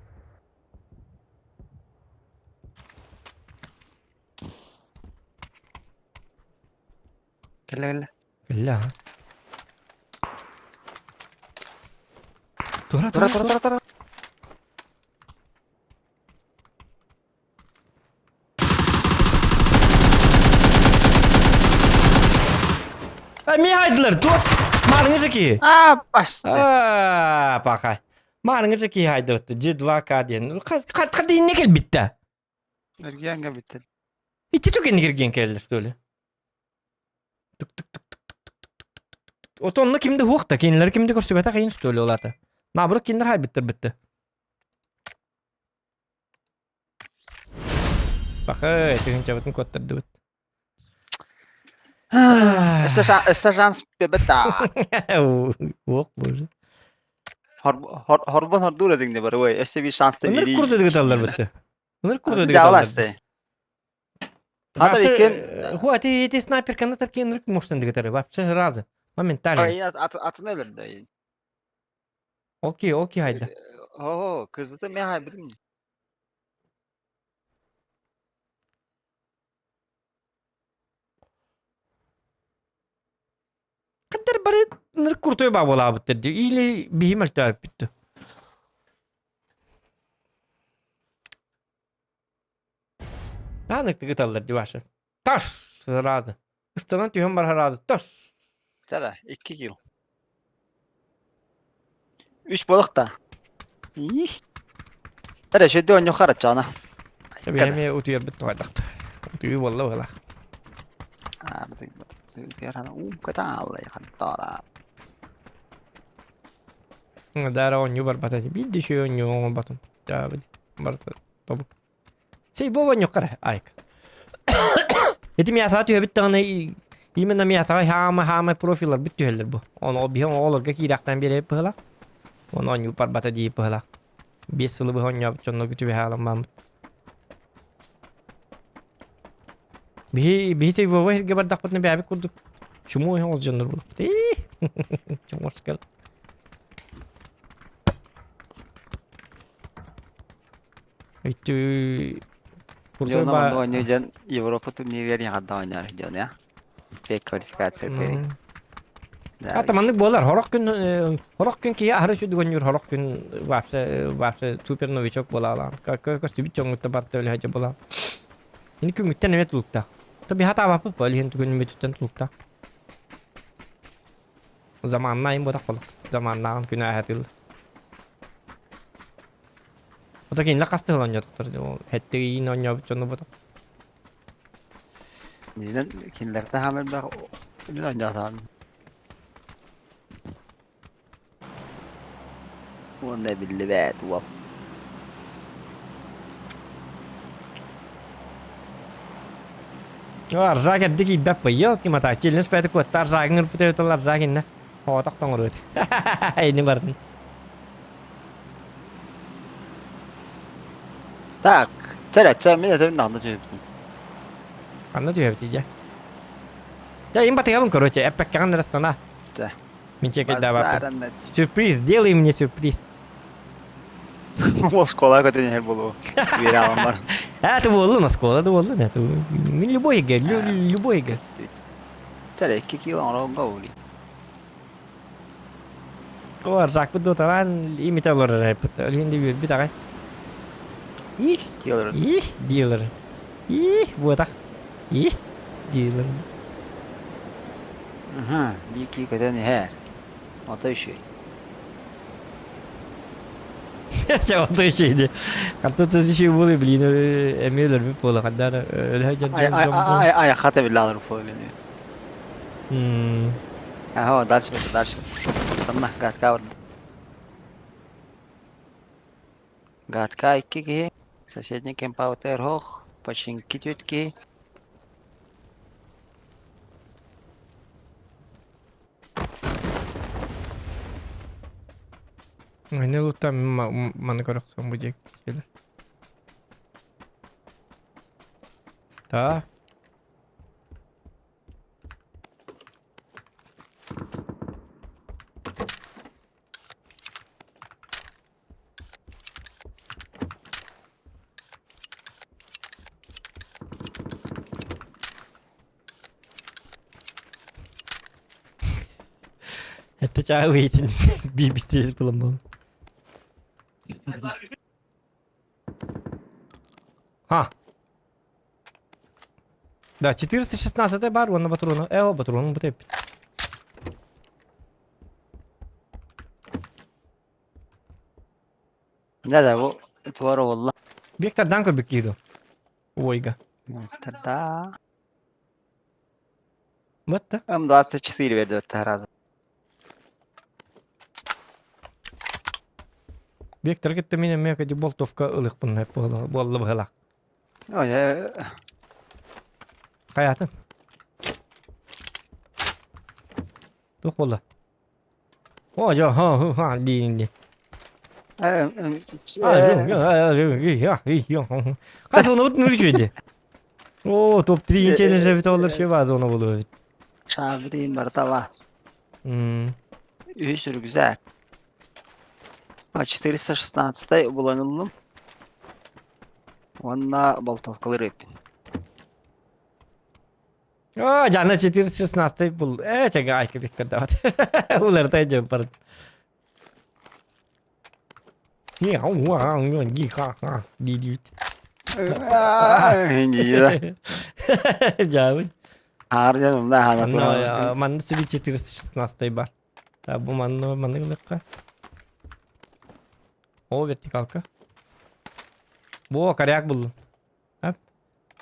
Кэллэ кэллэ. Кэллэ аха. Тура Тура тура тура тура тура. Эмиэ хайдылар туох маарыҥы киһи. Аа басты. Аа пахай. Маарыҥы киһи хайдыбытты G2K диэн. Хат инне кэлбиттэ. Эргиэнгэ бүттэ. Иччи түгэнник эргиэн кэллэр что ли? Тук тук тук тук тук тук тук тук. Ото онно кимде хуох да кинилэр кимде көрсүбэтэх иин что ли ол ата. Наоборот кинилэр хайбыттар битте. Пахай, тыһыынчабытын куоттардыбыт. Өссө шанс бэбэта. Уох боже. Хорбон хордуур эдиҥ бар ой. Өссө би шанс Ыныр бири. курду дигиталлар битте. Ыныр курду Дьаалас дигиталлар. Хата иккен Ху, ати эти снайперканы тарки ынырык мощный дигитары. Вообще разы. Моментально. Ай атын өлөрдө. Окей, окей хайда. О, кызыты мен хайбытым. Каддар бары ынырык крутой баа буолаабыттар дии. Или биһи мөлтөөбүппүт. Анык тыгыталлар дии Ваша. таш сразу. Ыстанан түһэн бар сразу таш. Тара, 2 килл. Үс буолуохта. Их. Тара, шөдө онньу хараччаана. Биһэми утуйарбыт туһайдахт. Утуйуу буолла быһылаах. Аа, утуйар уум көтөн аалла хантаара. Дара оонньуу барбата. Биир да үчүгэй оонньуу оҥорботум. Барыта тобук. Сей бу оонньуохха айк. Ити мясаҕа түһэбит даҕаны именно мясаҕа хаама хаама профилар бүт түһэллэр бу. Ону биһи оҕолорго киирэхтэн биэрэбит быһылаах. Ону оонньуу барбата дии быһылаах. 5 сылы быһа оонньообут дьоннорго түбэһэ аламмаммыт. Биһи биһи Вова иһиргэ бардахпытына бэйэбит курдук чумуу иһин ол дьоннор булуппут. Чуморскал. Өйтүү курдук Дьоно манна оонньуу дьон Европа турнирыгар яҕарда оонньоор дьон я. Пек квалификация тери. Ата маннык буолар. Хорох күн хорох күн киһи аһары сүдүг оонньуур хорох күн вообще вообще супер новичок буолаалаан. Көстүбүт дьоҥҥутта барта өлөһө буолаан. Ини күҥҥүттэн эмиэ тулуктаах. То биһа таабаппыт бо илиһин күнүмүтүттэн тулуктаах. Заманнаайын буотах болок. Заманнааҕын күнэ аһатыыллар. Ото кинилэр хас тыһыл оонньоотохтор хэттэ иин оонньообут дьону ботох. Нинен кинилэртэ хаам элбэх мин оонньоотоҕум. Уонна биллибэт уол. Аржак эрдэ киирбэт быйыл ким ата челлендж бэйэтэ куотта Аржагын ырпыт эбит Аржак иннэ оҕотох тоҥоруот ини бардын Так, чэ чэ мин этим наҕна түһүбүтүм. Ханна түһэбит дьэ? Дьэ, им батыйабын короче, эппэккэҕин растана. Дьэ. Мин чекайдаабаппын. Сюрприз, сделай мне сюрприз. Ол школа көтөн иһэр буолуо. Үөрэ бар. Это буоллун, оскуола да буоллун. Это мин любой игэ, любой игэ. Чэ, 2 кило оҥорон ули. О, аржакпыт дуоталаан имите олорор эппит. Олиһин да үөрбүт аҕай. Их, дилер. Их, дилер. Их, буотах. Их, дилер. Аха, биики көтөн иһэр. Ото үчүгэй. Чэ, ото үчүгэй дии. Хатта үчүгэй буолуй, блин, эмиэ өлөрбүт буола. Ханна өлө дьон дьон дьон. Айахха тэбиллэ алыр буолуй. Ага, дальше, дальше. Тамна, гадка бар. Гадка икки киһи, соседний кемпаутер хох, починки түт киһи. Не лута маны көрөхсөн бу диэк Так. Это чаа выйти бибистиэс буламмын. Ха. Да, 416 бар уонна батруона. Э, батруонун бу тэппит. Да, да, бу туора буолла. Виктордан көрбүт киһи дуо? Ойга. Викторда. Вот да. М24 берди өттө разы. Виктор кытта мин эмиэ кэди болтовка ылыхпын буолла быһылаах. Ой, Хайатын? Туох буолла? О, жо, ха, ха, диин ди. Хас оны бут нүрүшү О, топ-3 челлендж бит олар шөй базы оны болу бит. Шабрин барта ба. Үс рюкзак. А 416 буланыллым. Уонна болтовкалар эппин. О, жана 416 бул. Э, чага айка беккер дават. Улартай жеп барат. Не, ау, ау, ди ха ха, ди ди. Ди. Дьаабы. Аар дьон умна аһаана туһаҕын. Манна сири 416 бар. Бу манна манна гылыкка. О, вертикалка. Бу коряк булдум.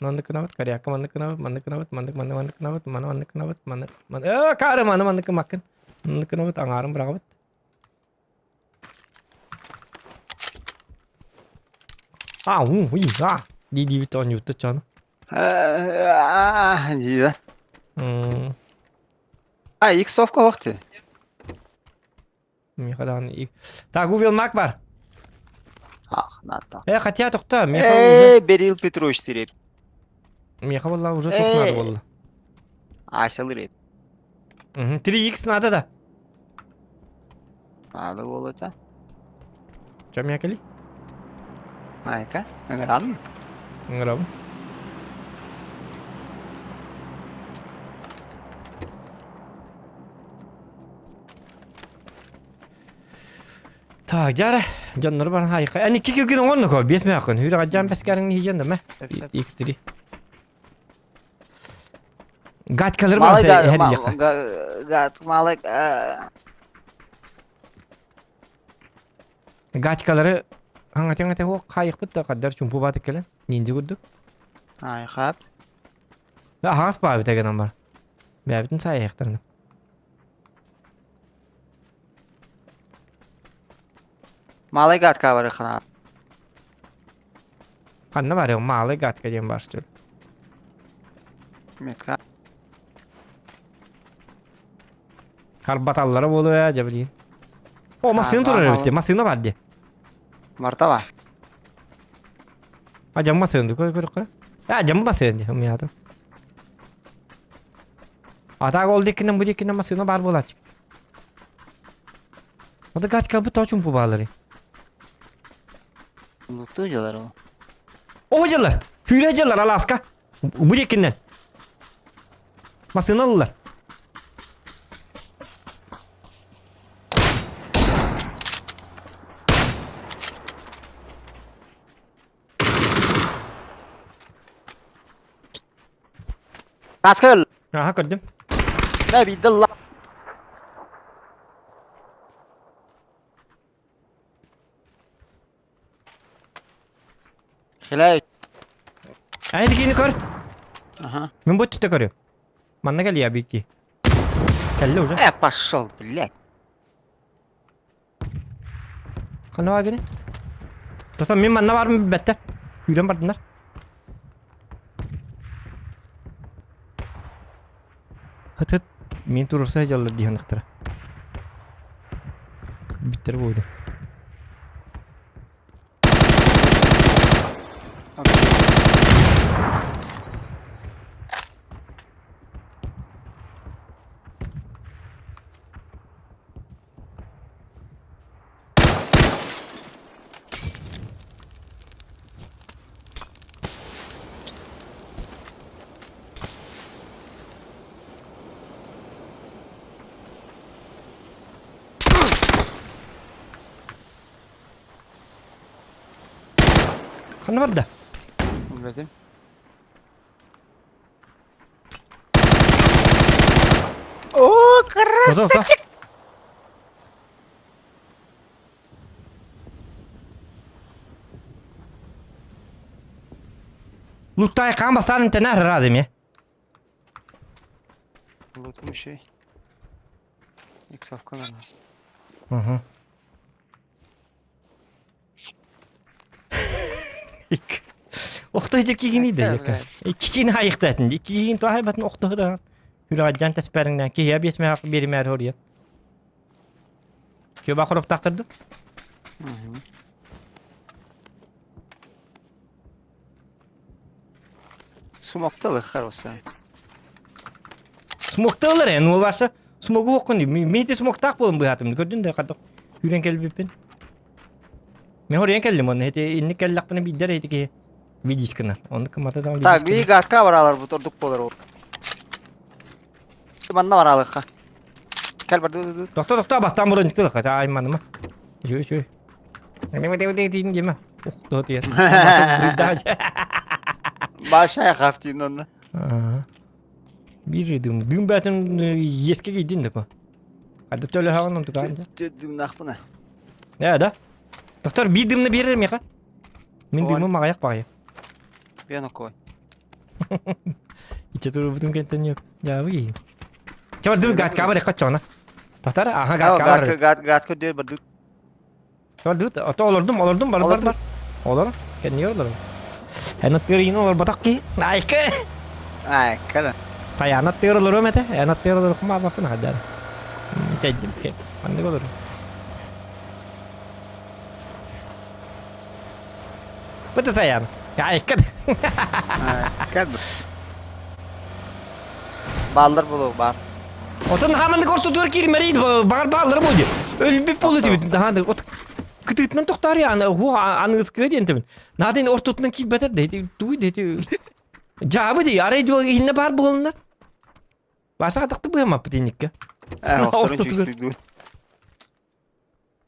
Маннык гынабыт, корякка маннык гынабыт, маннык гынабыт, маннык маннык маннык гынабыт, маны маннык гынабыт, маны маны э каары маны маннык гыммаккын. Маннык гынабыт, аҥаарын быраҕабыт. А, у, уй, а, дии диибит оонньуубут чону. Аа, дии А, иксовка охты. Миэхэ даҕаны Так, увел мак бар. Ах, надо. Э, хотя тохто, миэхэ уже... Э, Берил Петрович сиреп. Миэхэ буолла уже туох надо буолла. Ася реп. 3x надо да. Надо буолута. Чё миэхэ кэлий? Айка, ыҥыран. Ыҥырабын. Так, дьара, дьоннору баран хайка. Эн икки килгин оҥоннуко, биэс мөөхкүн. Хүрэ гаджан бэскәрин хийжэн да мэ. X3. Гаткалар баран эһэрлиэххэ. Гат, малый Гаткалары аңатың ате хуох хайықпыт да қаддар чумпу баатык кэлэн. Ниндзи курдук. Айхап. Аһаас баабыт эгенэн бар. Бэбитин саайыахтарына. Малый гадка бар хана. Ханна бар малый гадка диэн бар что ли? Метка. Харбаталлара буолуо ээ дьэ билигин. О, массыына турар эбит массыына бар дии. Марта бар. А дьам массыына көр көр көр. А дьам массыына дии умиятым. А так ол диккинен бу диккинен массыына бар буолааччы. Ода гачка бу точун бу баалары. Луту дьылар ол. О дьылар. Хүрэ дьылар Аласка. Бу диккинен. Массыына ыллар. Каска өл. Аха көрдүм. Мэ биирдэ ылла. Хилэй. Ай дикини көр. Ага. Мин бу түттэ көрүм. Манна кэлиэ бикки. Кэллэ уже. Э, пошел, блядь. Ханна баа гини? Тото мин манна баарым билбэттэр. Күүрэн бардынар. Хыт-хыт мин туруорса сылдьаллар дии саныахтара. Бүттэр буолуо. Ханна барда? Билбэтим. О, красавчик! Луттай хаан бастаан тэнээр рад эми. Лутум еще. Иксовка надо. Угу. Охто кигини да Иккини хайыктатын. Иккигин туахай батын охто да. Хүрәджан тэспэриңнен киһи биэсмэ биримээр хоруйан. Кюба хоруптахтырды. Смокталы хороша. Смокталар эн уларса смогу оккун мейти смоктаах буолан быһаатым көрдүн да хадах хүрэн кэлбиппин. Мен хоруйан кэллим онно эти инник кэллэхпинэ биирдэр эти киһи видискына. Оннук кымата даҕаны Так, бии гатка баралар бу ордук болар ол. Манна баралыкка. Кел бар ду Тохто тохто бастаан бронниктылыкка айманыма. Үчүгэй үчүгэй. Дима. Ух, тиен. Башай хафтин онно. Биир дым. Дым бээтин иэскэ киирдин да Хадда төлөһөҕүн онтукаан дьэ. Дымнаахпына. Ээ да. Доктор биир дымны биэрэр миэхэ. Мин дымым аҕыйах баҕайы. Пиано кой. Иччэ турбутум кэнтэн yok. Дьаабы киһи. Чэ бардыбыт гааткаба барыахха оччоҕуна. Тоқтар, аха гааткаба бар. Гат гат көрдөр бардык. Бардыбыт, ото олордум, олордум, бар бар бар. Олор, кэннигэр олорум. Эн аттыгар иин олорботох киһи. Айка! Айка да. Сайаан аттыгар олоруом этэ. Эн аттыгар олорукум аабаппын хадар. Тэйдим, маннык олорум. Быты Саян. Айка. Айка. Бааллар буолуо баар. Отон хааманнык ортотугар киирмэрий баҕар бааллара буолуо. Өлбүт буолуо этибит. Наһаа от кытыытынан тохтоор аны ху аныгыскыга диэн тэбин. Наадын ортотунан киирбэтэр да ити тугуй да ити дьаабы дии арай дуо иһинне баар буолуннар. Бааса хатахты быһамаппыт инникке. Ортотугар.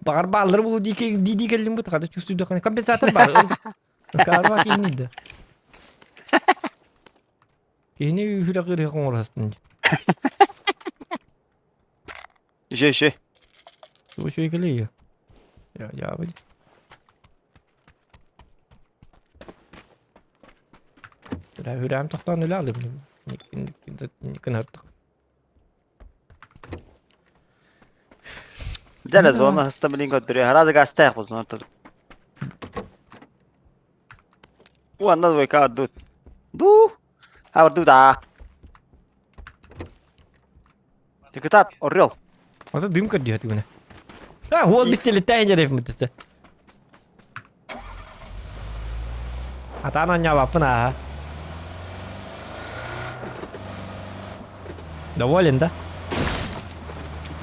Баҕар бааллар буолуо дии дии кэллим бу хата чувствуйдаххына компенсатор баар. Карва киһини да. Киһини үһүрэх ырыах оҥоростун. Еще, еще. Еще кэлиэ. Я я били. Үрээм тохтоон үлэ алым. Кынартык. Дьэ зона хаста билин көрдөрүө. Араас гаастаах бу зона. Уонна двойка ордут. Ду. Ордут аа. Кытаат, орел. Ото дым көрдүө түгүнэ. А, уол бистелеттээн дьэрев мытысы. Атаан анньаабаппын ааһа. Доволен, да?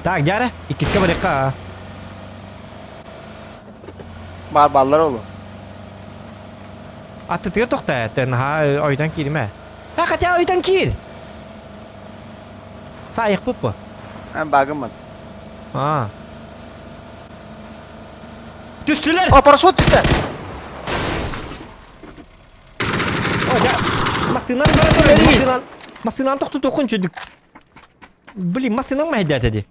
Так, дьара, иккискэ барыахха аа. Баар бааллар олу. Аттытыгар тохтоо, наһаа ойутан кииримэ. А, хотя ойутан киир! Саайықпыт бу. Эн багыммын. А. Түстүлэр! О, парашют түстэ! Массыынан бара турар, массыынан. Массыынан тохтутуоххун чүдүк. Блин, массыынан мэһэйдээтэ дии.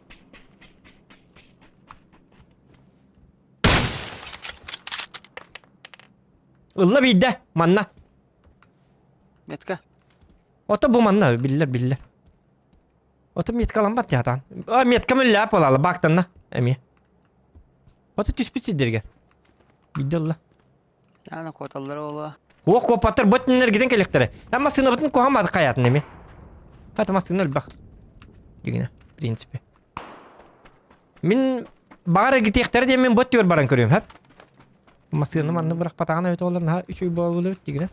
Ылла биирдэ, манна. Метка. Ото бу манна, биллэр, биллэр. Ото меткаламмат дьаатаан. А, меткам үллэп буолаала, баактанна эмиэ. Ото түспүт сирдэргэ. Биирдэ ылла. Яна куоталлара буолуо. Уох куоппаттар бу өттүнэн кэлиэхтэрэ. Эн массыынабытын куһаҕан хайаатын эмиэ. Хата массыына элбэх. Дигинэ, в принципе. Мин баҕар эргитиэхтэрэ диэн мин бу өттүгэр баран көрүөм, хөп? Массыына манна бырахпатаҕына эбит буоллар наһаа үчүгэй буолуо эбит дигинэ.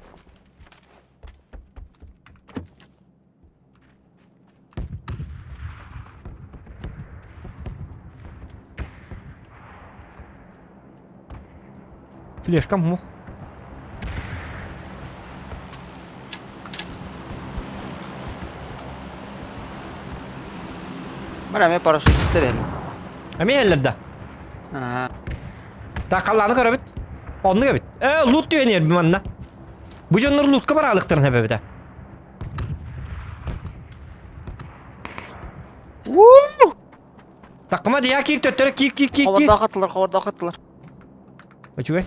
Флешкам мух. Бара эмиэ парашют истэр Эмиэ эллэр да. Аха. Так халлааны көрөбүт. Оннук эбит. Э, лут түһэн манна. Бу дьоннор лутка бараалыктарын эбэбитэ. Такыма дия киир төттөрө киир киир киир киир. Ховордоох аттылар, ховордоох аттылар. Үчүгэй.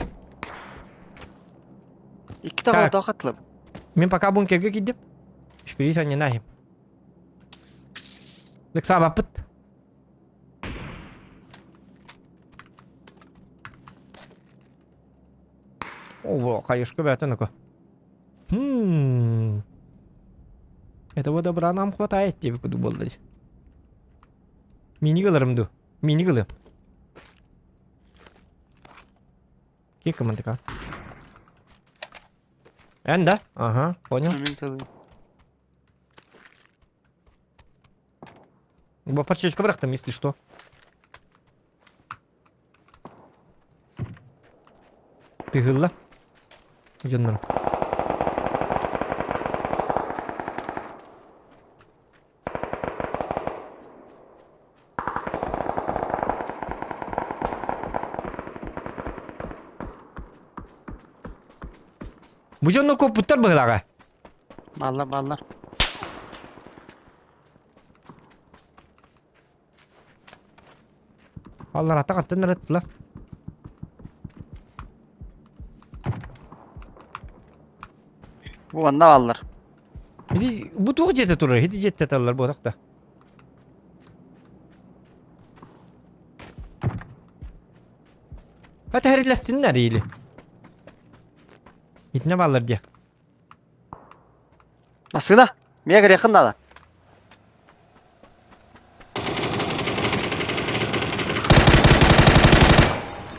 Иккитэ ховордоох аттылар. Мин пока бункерга киирдим. Шприц анньынаһым. Ыксаабаппыт. О, хайышка бээтэ ну-ка. Хм. Этого добра нам хватает диэбит курдук буолла дии. Мини ыларым дуу? Мини ылыам. Киэккэ мантыка. Эн да? Ага, понял. Парчечка бырахтым, если что. Тыһылла. Дьоннорум. Бу дьоннор куоппуттар быһылаҕа. Бааллар, бааллар. Алларата хаттан ырыттылар. Бу манна бааллар. Ити бу туох дьиэтэ турар? Ити дьиэттэ таллар буотах да. Ha тэһэрилэстиннэр или. Итинэ бааллар диэ. Массыына! Миэ кэлиэххин наада.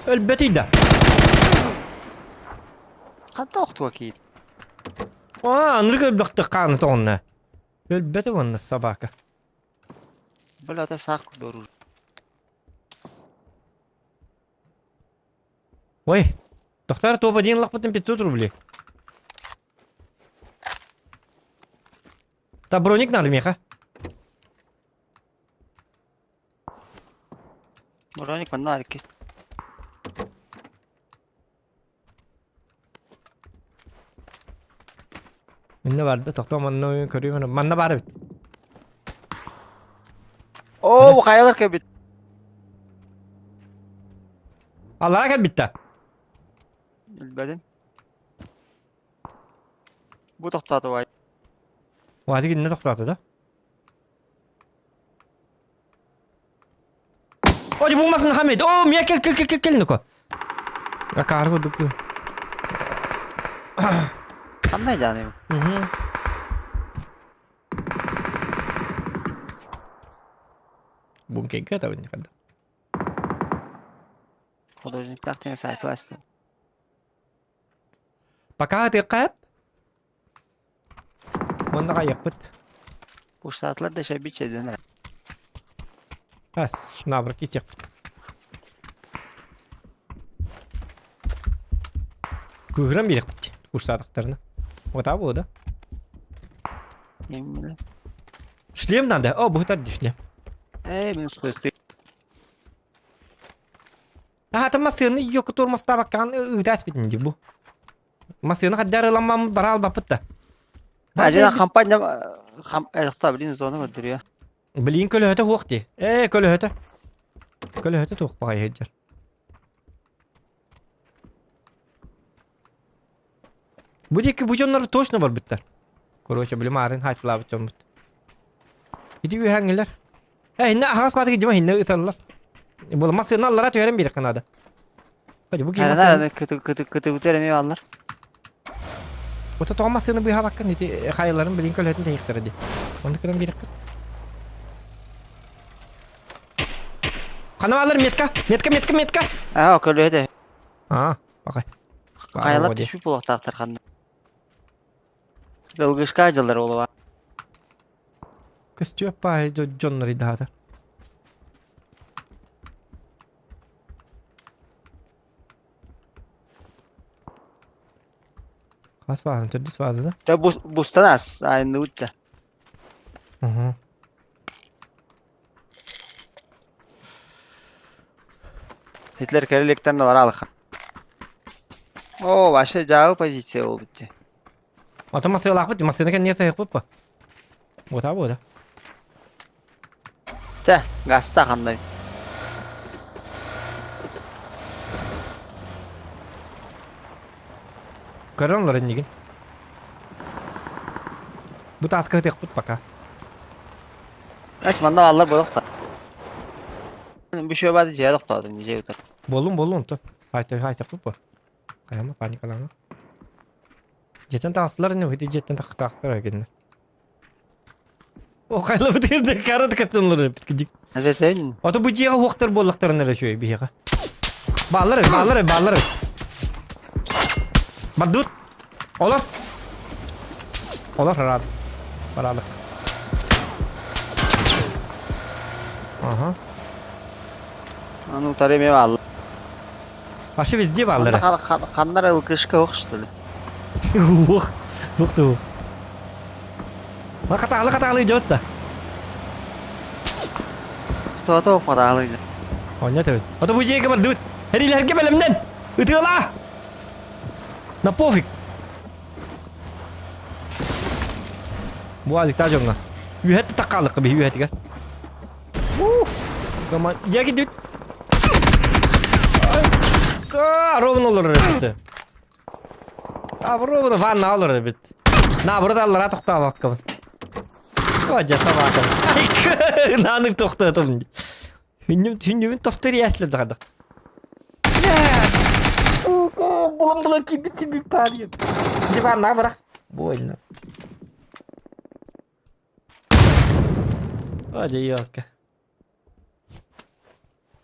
Өлбөтүй да. Ханта охтуга киир. Аа, анырык өлбөхтө хааны тоҕунна. Өлбөтө уонна собака. Бля, это саах курдук. Ой, Тохтар топ-1 лахпытын 500 рублей. Та броник надо меха. Броник манна аркис. Инне барды тохтоо манна көрүм манна бар эбит. Оо, бу хайалар кэлбит. Аллара кэлбит да. Билбэтим. Бу тохтоото бай. Уазик инне тохтоото да. Ой, булмасын Хамид. О, мия кел кел кел кел кел ну-ка. Акаар курдук. Ханна дьааны? Угу. Бункерге да никогда. Художниктаах диэн сайфластым. Пока ты кэп. Уонна хайыахпыт. Пуштаатылар да шэбиччэдэнэр. Ас, наоборот кисиэхпит. Кыыһыран биэриэхпит курсаатахтарына. Вот а да? Именно. Шлем надо. О, будет шлем. Эй, мин схлысты. Аһата массыыны йоку туормастаабаккаҕын ыытааспитин дии бу. Массыыны хаддаар ыламмам бара албаппыт да. Ажина компания хам блин зона көрдөрүө. Билин көлөһөтө хуох дии. Ээ көлөһөтө. Көлөһөтө туох баҕайы сылдьар. Бу диэки бу дьоннор точно барбыттар. Короче, били маарын хаачылаабыт дьоммут. Ити үөһээҥҥилэр. Э, инне аһаҕас баатыгы дьима инне ыталлар. Була массыына аллара түһэрэн биэриэххэ наада. Хадьы бу киһи массыына... Кытыбытар эмиэ бааллар. Ото тоҕо массыына быыһаабаккын ити хайаларын билин көлөһөтүн тэйиэхтэрэ дии. Оннук гынан биэриэххин. Хана бааллар метка, метка, метка, метка. Аа, көлөһөтө. Аа, бакай. Хайалар түспүт буолуохтаахтар ханна. Долгушка дьыллар буолуо. Көстүөп баай дьоннор идаата. Хас фаза, төрдүс фаза да? Тэ бустан ас, айныбыт да. Угу. Hitler кэликтэн баралыха. О, вообще жабы позиция болбут дии. Ото массыылаахпыт, массыына кэннигэр сайыхпыт па. Буота буота. Чэ, гаста хандай. Көрөн олор иннигин. Бу тааска ытыахпыт пока. Эс манна баллар буолуохта. Бүшүө баады дьиэ тохтоотун, дьиэ утар. Буоллун буоллун онтон. Хайта хайта по. Хайама паникалаама. Дьиэтэн таҕыстылар ини, ити дьиэттэн тахтаахтар кинилэр. О, хайлабыт карат кастынлар кидик. Эдетен. Ото бу дьиэҕэ уохтар буоллахтарына эрэ үчүгэй биһиэхэ. Бааллар эбит, бааллар эбит, бааллар эбит. Бардыбыт. Олор. Олор хараат. Бараалык. Ага. Аны утары эме бааллар. Вообще везде бааллар. Ханнар ылкышка ох что ли? Ух, тух ту. Хатаалы хатаалы идет да. Стоото хатаалы идет. Оння төбөт. Ото бу дьиэгэ бардыбыт. Эрилэргэ бэлэмнэн. Ытыала! На пофиг. Бу азиктаа дьоҥҥо. Үөһэт таққаалыкка биһи үөһэтигэр. Коман дьиэки дүт. Айка, ровно олорор эбит. А, ровно ванна олорор эбит. Наоборот, аллара тохтообоккобун. О, дьэ, собака. Айка, нааны тохтоотум. Хүннүм, хүннүмүн тостор иэслэр дагадак. Сука, булан-булан киирбит сибит парень. Диванна бырах. Больно. О, дьэ, елка.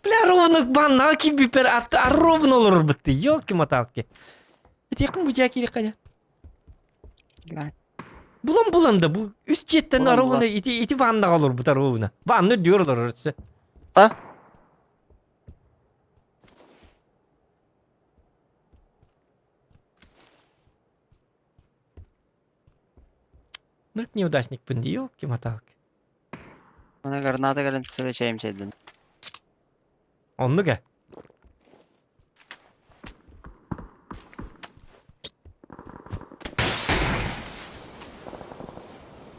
Бля, ровно баннаҕа киирбиппэр а ровно олорорбут елки-моталки. Этиэххин бу дьээ киириэххэ диэн. Булан-булан да бу үс дьиэттэн Булан ровно ити ити ваннаҕа олорбута ровно. Ванна үрдүгэр олорор өссө. Та? Ну, неудачникпын дии, елки-моталки. Мана граната кэлэн түссе чэйим чэйдин. Оннук ээ.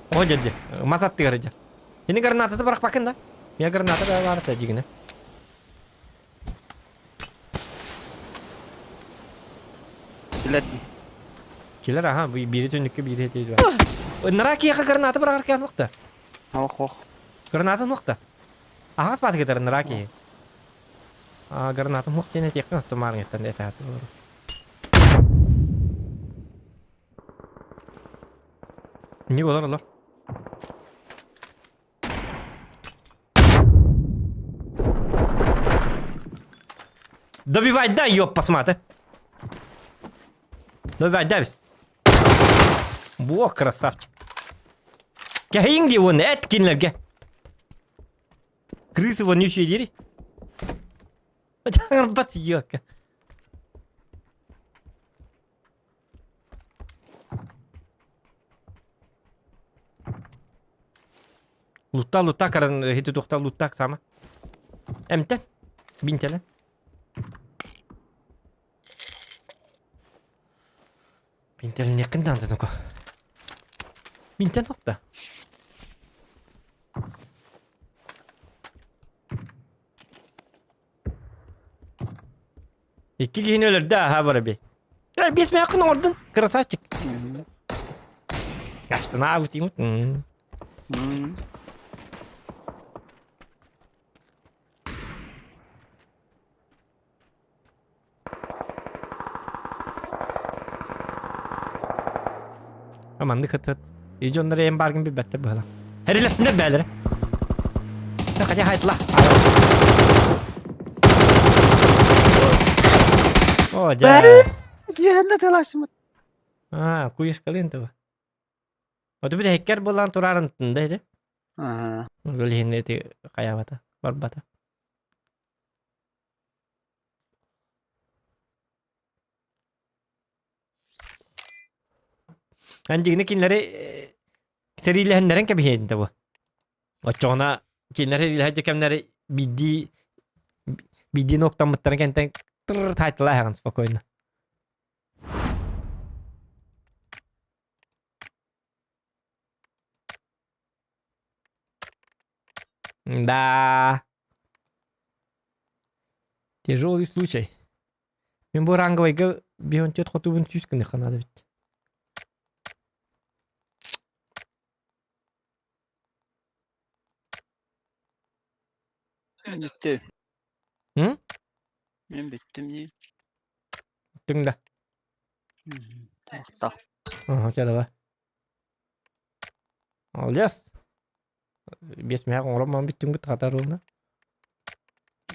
О, дьэ, мас аттыгар дьэ. Ини гранататы бырахпаккын да? Мия граната да баар этэ дьигинэ. Килэр дии. Килэр аха, биири түннүккэ биири этии Нара киэхэ граната быраҕар кээн уохта. Ох ох. Граната уохта. Аһаҕас бааты кытары нара киһи. А граната муох диэн этиэххин оттон маарыҥыттан этааты олору. Не олор олор. Добивай, дай, ёб, посмотри. Добивай, дай. Во, красавчик. Кэһиҥ дии уонна эт кинилэргэ. Крысы вонючие дири. Бат ёка. Лутта лутта каран хити тухта лутта сама. Эмтен. Бинтелен. Бинтелен якын данды ну-ка. Бинтен нокта. Икки киһини өлөрдө аһа бараби. Э, биэс мээххин оҥордун, красавчик. Астынаабыт имут. Маннык хатат. И дьоннор эм баргын билбэттэр быһыла. Хэрилэстинэр бээлэрэ. Хотя хайтла. О, дьэ. Дьүһэннэ тыласымыт. А, куешкалын таба. Оту бит хеккер булан турарын тында ити. Ага. Ол иһин ити хаябата, барбата. Эн дьигини кинилэри сэриилэһиннэрэн кэбиһиэн да бу. Оччоҕуна кинилэр сэриилэһэр кэмнэри биирдии биирдии нуоктаммыттарын кэнтэн тыр таайталааһаҕын спокойно. Да. Тяжелый случай. Мин бу ранговайга биһонтет хотубун сүүс гыныхха наада эбит. Мин бүттүм. М? Мин бүттүм дии. Бүттүҥ да. Тоохто. Ага, чэ давай. Молодец. Биэс мэһэх оҥорон баран бүттүҥ бит хата ровно.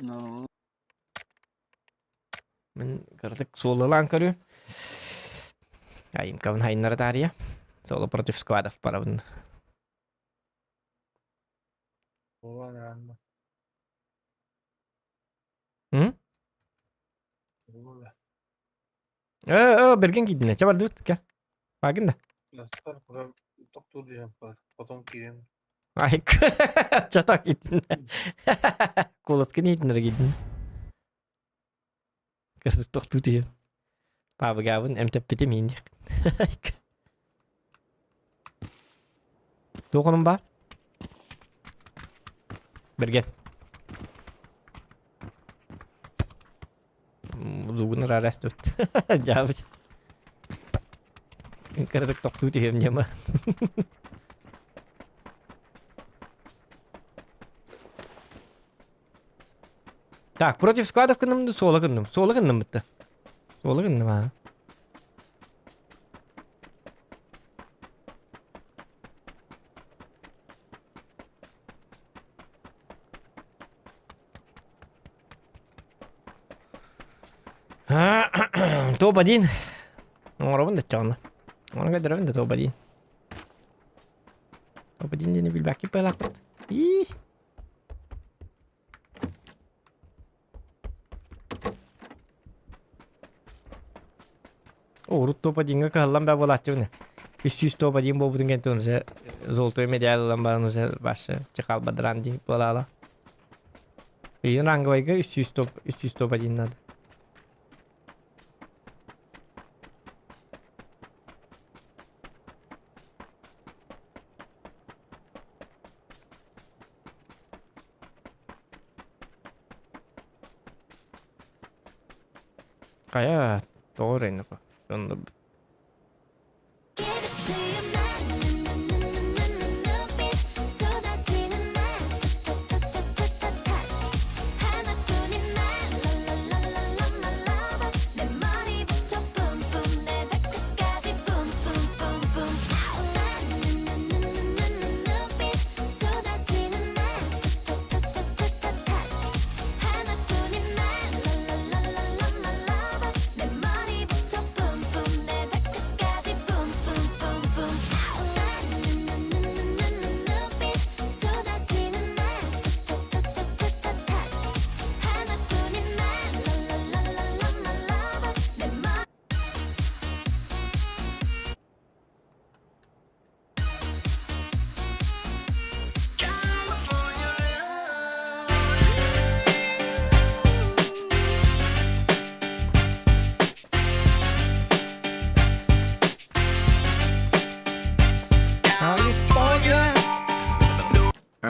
Ну, Мин кыратык суолалаан көрүөм. Айымкабын хайыннара таарыйа. Соло против сквадов барабын. М? Э, э, берген киирдинэ. Чэ бардыбыт, кэл. Баагын да. Айк. Чата киирдинэ. Куоласкын иһитиннэрэ киирдинэ. Кырдык тохтуу түһүм. Паабыгаабын эмтэппитим иһин диэх. Туох онум баар? Берген. Тугун ыраара эстибит. Дьаабыт. Кыратык тохтуу түһүөм диэм. Так, против складов гынным да суола гынным. Суола гынным бытта. Суола гынным аа. Топ-1. Оҥоробун да чоҕуна. Ону көрдөрөбүн да топ-1. Топ-1 диэни билбэккит быһалаахпыт. Ии. Урут топ-1-ҥа кыһаллан баа буолааччыбын. 300 топ-1 буолбутун кэнниттэн уже золотой медаль ылан баран уже вообще чехалбадран дии буолаала. Ыйын ранговайга 300 топ 300 топ-1 надо. Хайа, тоҕо эрэ Оннурбут.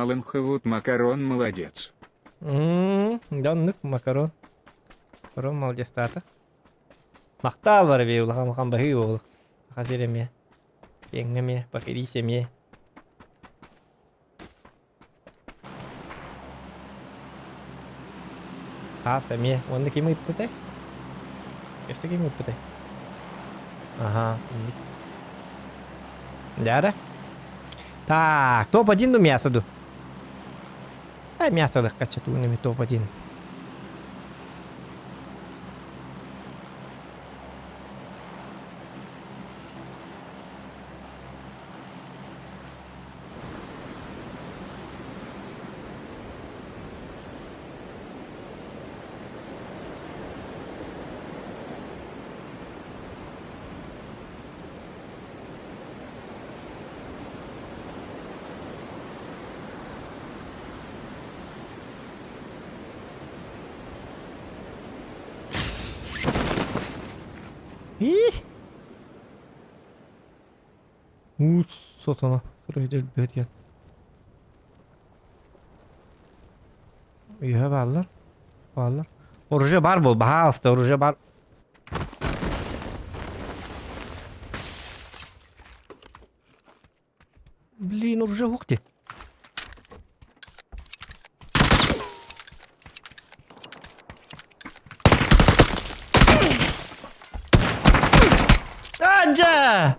Алан Хавуд Макарон молодец. М, Да оннук макарон. Макарон молодецтаата. Махтаал бар эбии улахан улахан баһыы буолу. Саха сирэ эмиэ. Киэҥҥэ эмиэ, Бакирис эмиэ. Саас эмиэ. Уонна ким ыыппытай? Өссө ким ыыппытай? Аха, инник. Дьара. Так, топ-1 ду мясо ду? А мясо легко тугун топ-1. Ih! Уус сотоно суруйда өлбөт диэн. Үөһэ бааллар. Бааллар. Оружие бар бол, баһаалыста, оружие бар. Блин, оружие ух ты. Аджа!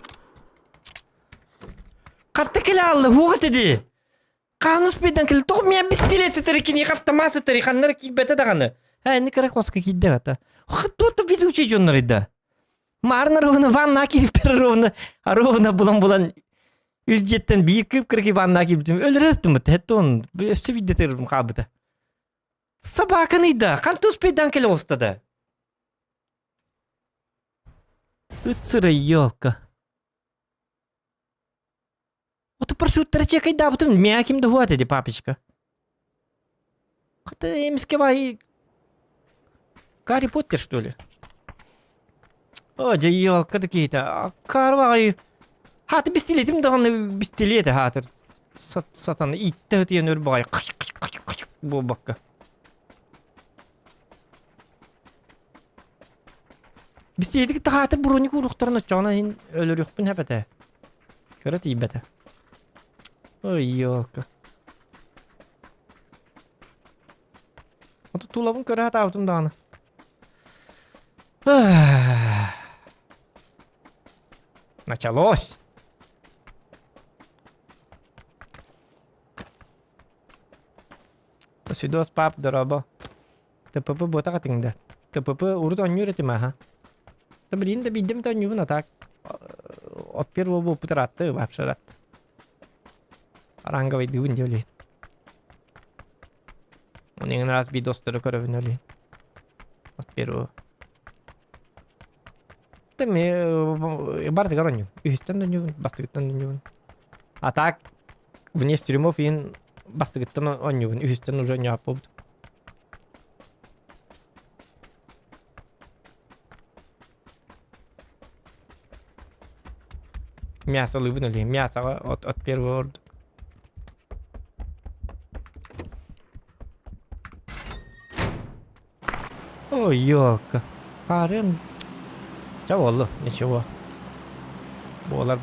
Хатта кэлэ аалла, уох этэ дии. Хаан успейдан кэлэ, тоҕо миэхэ бистилет сытар киниэхэ автомат сытар, ханна эрэ киирбэтэ даҕаны. Ээ, инник эрэ хоско киирдэр ата. Кто-то везучий дьоннор да. Маарына ровно ванна киирбэр ровно, ровно булан-булан үс дьиэттэн биир кып-кыракый ванна киирбитим өлөрөстүмүт хэттон өссө биирдэ тырым хаалбыта. Собаканы да, ханта успейдан кэлэ оста да. Ыт сырай елка. Ото парашюттары чекайдаабытым миа ким да хуат эди папочка. Хата эмиске бай Гарри Поттер что ли? О, дьэ елка да киһитэ. Карвай. Хаты бистилетим даҕаны бистилиэтэ хаатыр. Сатан иттэ ытыйан өр баҕай буолбакка. Бисиэтик таһаатыр броник уруохтарын оччоҕуна иһин өлөрүөхпүн сөп этэ. Кыра тиийбэтэ. Ой, ёлка. Ото тулабын көрө сатаабытым даҕаны. Началось! Свидос пап, дорообо. ТПП буотах этиҥ да. ТПП урут оонньуур этим аха. Да блин да биирдэм да оонньуубун а так от первого буолбут ыраатта вообще ыраатта. Ранговайдыыбын дии олейин. Онен раз видостору көрөбүн олейин. От первого. Да ме бардыгар оонньуум. Үһүстэн да оонньуубун, бастыгыттан да оонньуубун. А так вне стримов иин бастыгыттан оонньуубун, үһүстэн уже оонньооппут. Мясолыыбын өлүйүм. Мясоҕа от, от первый ордук. Ой, ёлка. Хаарыан. Ча буолла, ничего. Буолар.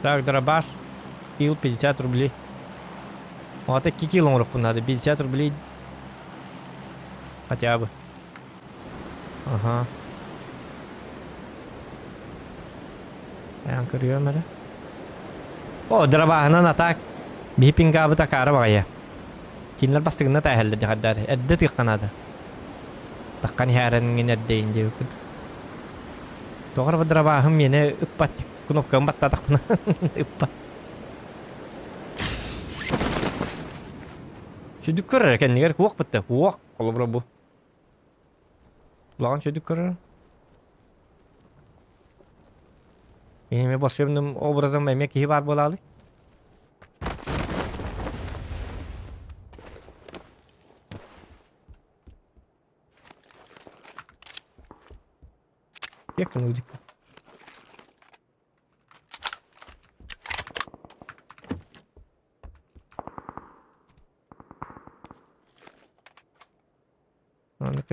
Так, дробаш. Килл 50 рублей. Вот 2 килл оҥоруохпун наада. 50 рублей хотя бы. Ага. Айан көрүөм эрэ. О, дробаһынан атак. Биһи пингаабыт акаары баҕайы. Кинилэр бастыгына тээһэллэр дьахардар. Эрдэ тыахха наада. Таххан иһээрэниҥин эрдэйин диэбиппит. Тоҕо эрэ дробаһым миэнэ ыппат. Кнопканы баттаатахпына ыппат. Сүдүк көрөр кэннигэр уох бытта. Уох холобура бу. Улахан сүдүк көрөр. Эми волшебным образом эмиэ киһи баар буолаалы. Як он Маннык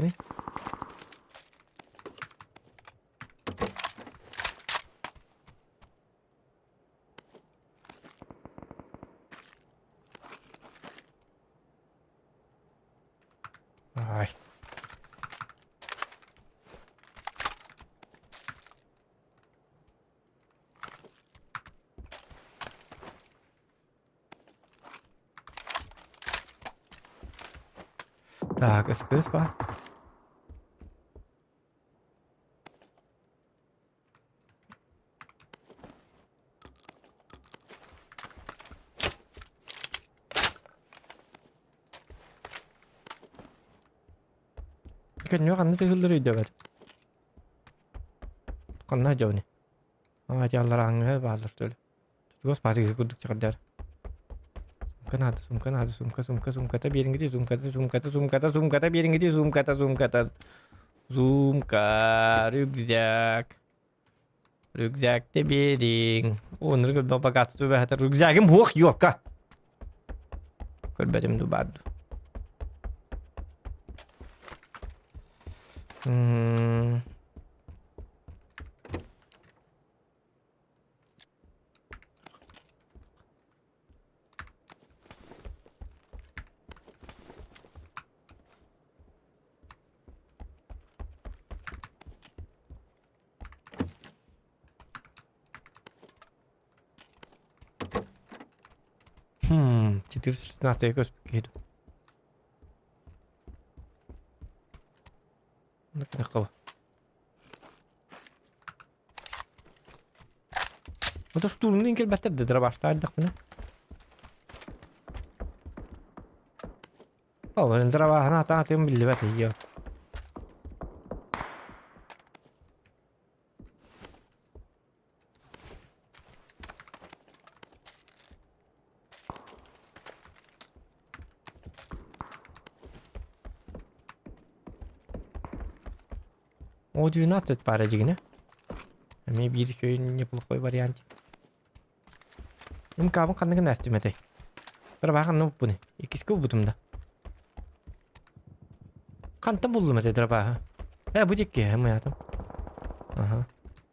Ай. Так, СКС баар. Көннүө ханна тыһыллар өйдөбөт. Ханна дьони. Аа дьалларааҥҥа бааллар төлө. Чугас баатыгы курдук чаҕырдар. Сумка наада, сумка наада, сумка, сумка, сумката биэриҥ сумката, сумката, сумката, сумката биэриҥ сумката, сумката. Сумка, рюкзак. Рюкзакты биэриҥ. Оннук элбэх богатство бэһэтэр. Рюкзагым суох, ёлка. Көрбөтүм ду баар ду. М Хм, 416 көспүт киһи дуу. Это штурмный кэлбэттэр да дробаштаардахпына. Ол дробаһын атаатым биллибэт ийэ. О 12 пара дьигинэ. Эмиэ биир үчүгэй неплохой вариантик. МК-бын ханна гына астым этэй? Дробаһы ханна булпуный? Иккискэ булбутум да. Хантан буллум этэй дробаһы? Э, бу диэки мыятым. Ага.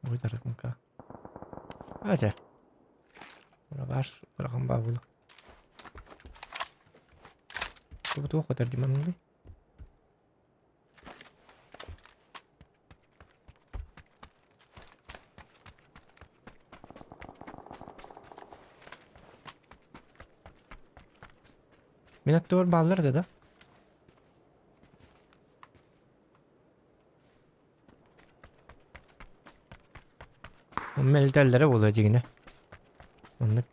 Ой, дарык МК. Ача. Дробаш бырахан баа буолу. Бу туох көтөр дии манныгый? Мин аттыбар бааллар этэ да? Мэлдьэллэрэ буолуо дьиҥинэ. Оннук.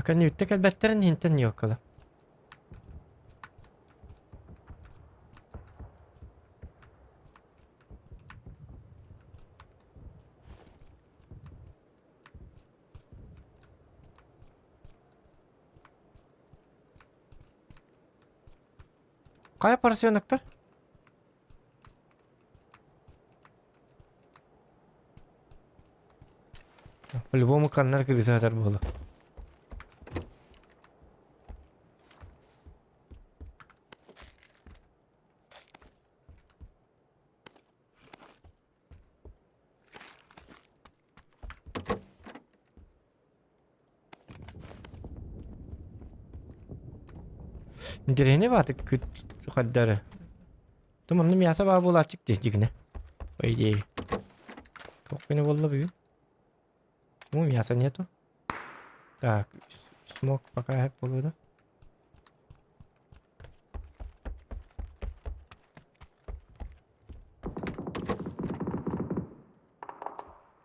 Кэнниттэн кэлбэттэрин иһинтэн ньуоккала. Хайа поросеноктар? По-любому каннар кыргызатар буолу. Интэриэһинэй баатык күт хайдары. Тум онно мясо баа буолааччык дии дьигинэ. По идее. Туох күнэ буолла бүгүн? Ну, мяса нету. Так, смог пока хэп буолуо да.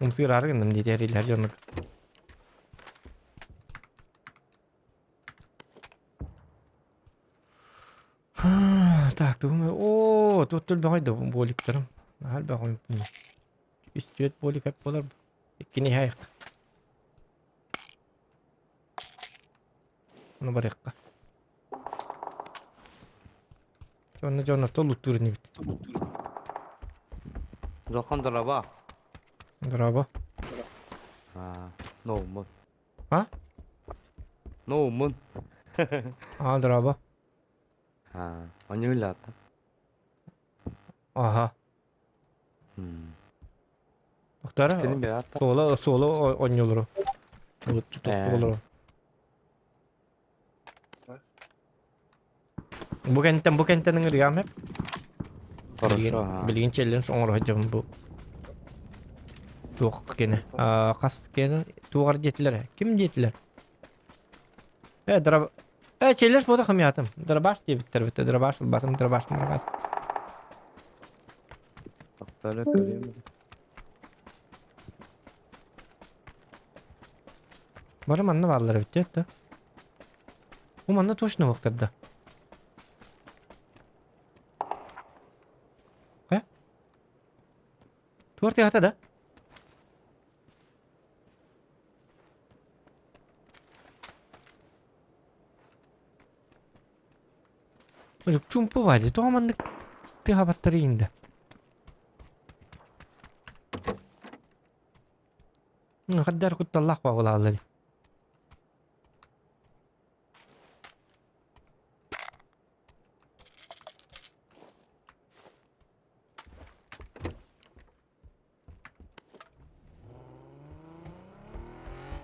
Умсыыраары гынным дии тэриллэр дьоннук. Так, тугум оо, тут элбэҕэй да буоликтарым. Наһаа элбэх Үс түөрт буолик эп буолар. Иккини иһэйэх. Ону барыахха. Онно дьоннорто луттуур инибит. Улахан дорообо. Дорообо. Аа, ноуммун. А? Ноуммун. Аа, дорообо. Аа, оонньуулаата. Аха. Тохтара Кини бэйэҕэ суола суола оонньуулару. Тохтуулару. Бу кэнтэн бу кэнтэн ыҥырыам эп. Билигин Хорошо. билигин челлендж оҥоро сылдьабын бу. Туох кини хас кини туоҕар диэтилэр ким диэтилэр? Э дра э челлендж буота хамыйаатым. Дробаш диэбиттэр битэ дробаш ылбатым дробаш дробаш. Тохтоло көрүөм. Бары манна бааллар эбит да. Бу манна точно уохтарда. Э? Туор тыата да? Чумпу баар дии, тоҕо маннык тыаһаабаттар иһин да? Хаддар кутталлаах баҕалааллар.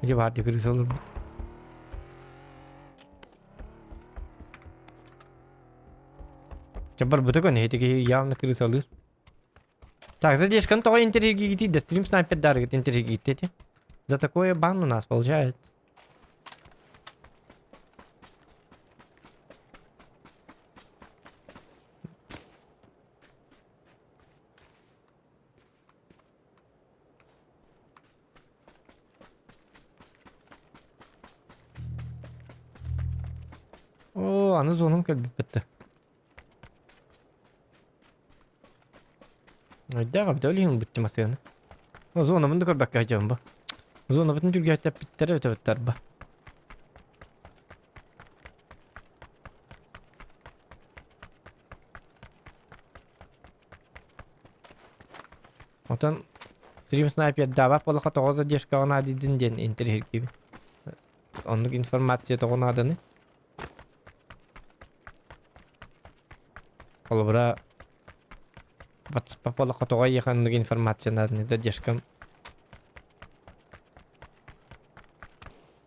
Дьэ баар дии кырыыс олорбут. Чэ барбыта көнө ити киһи явно кырыысалыыр. Так, задержканы тоҕо интриги да стрим снайпердарыгыт интриги эти. За такое бан у нас получает. О, аны зонам кэлбиппит да. Айдаах эбит, ол иһин ылбыт масыаны. Зонабын да көрбөккө сылдьабын бу. Зонабытын түргээтэппиттэрэ өтөбүттэр ба. Отон стрим снайпердаабат буоллахха тоҕо задержкаҕа наадыйдын диэн интэриэһиргиибин. Оннук информация тоҕо нааданы? Холобура, WhatsApp буоллахха тоҕо эйиэхэ оннук информация нааданы задержкам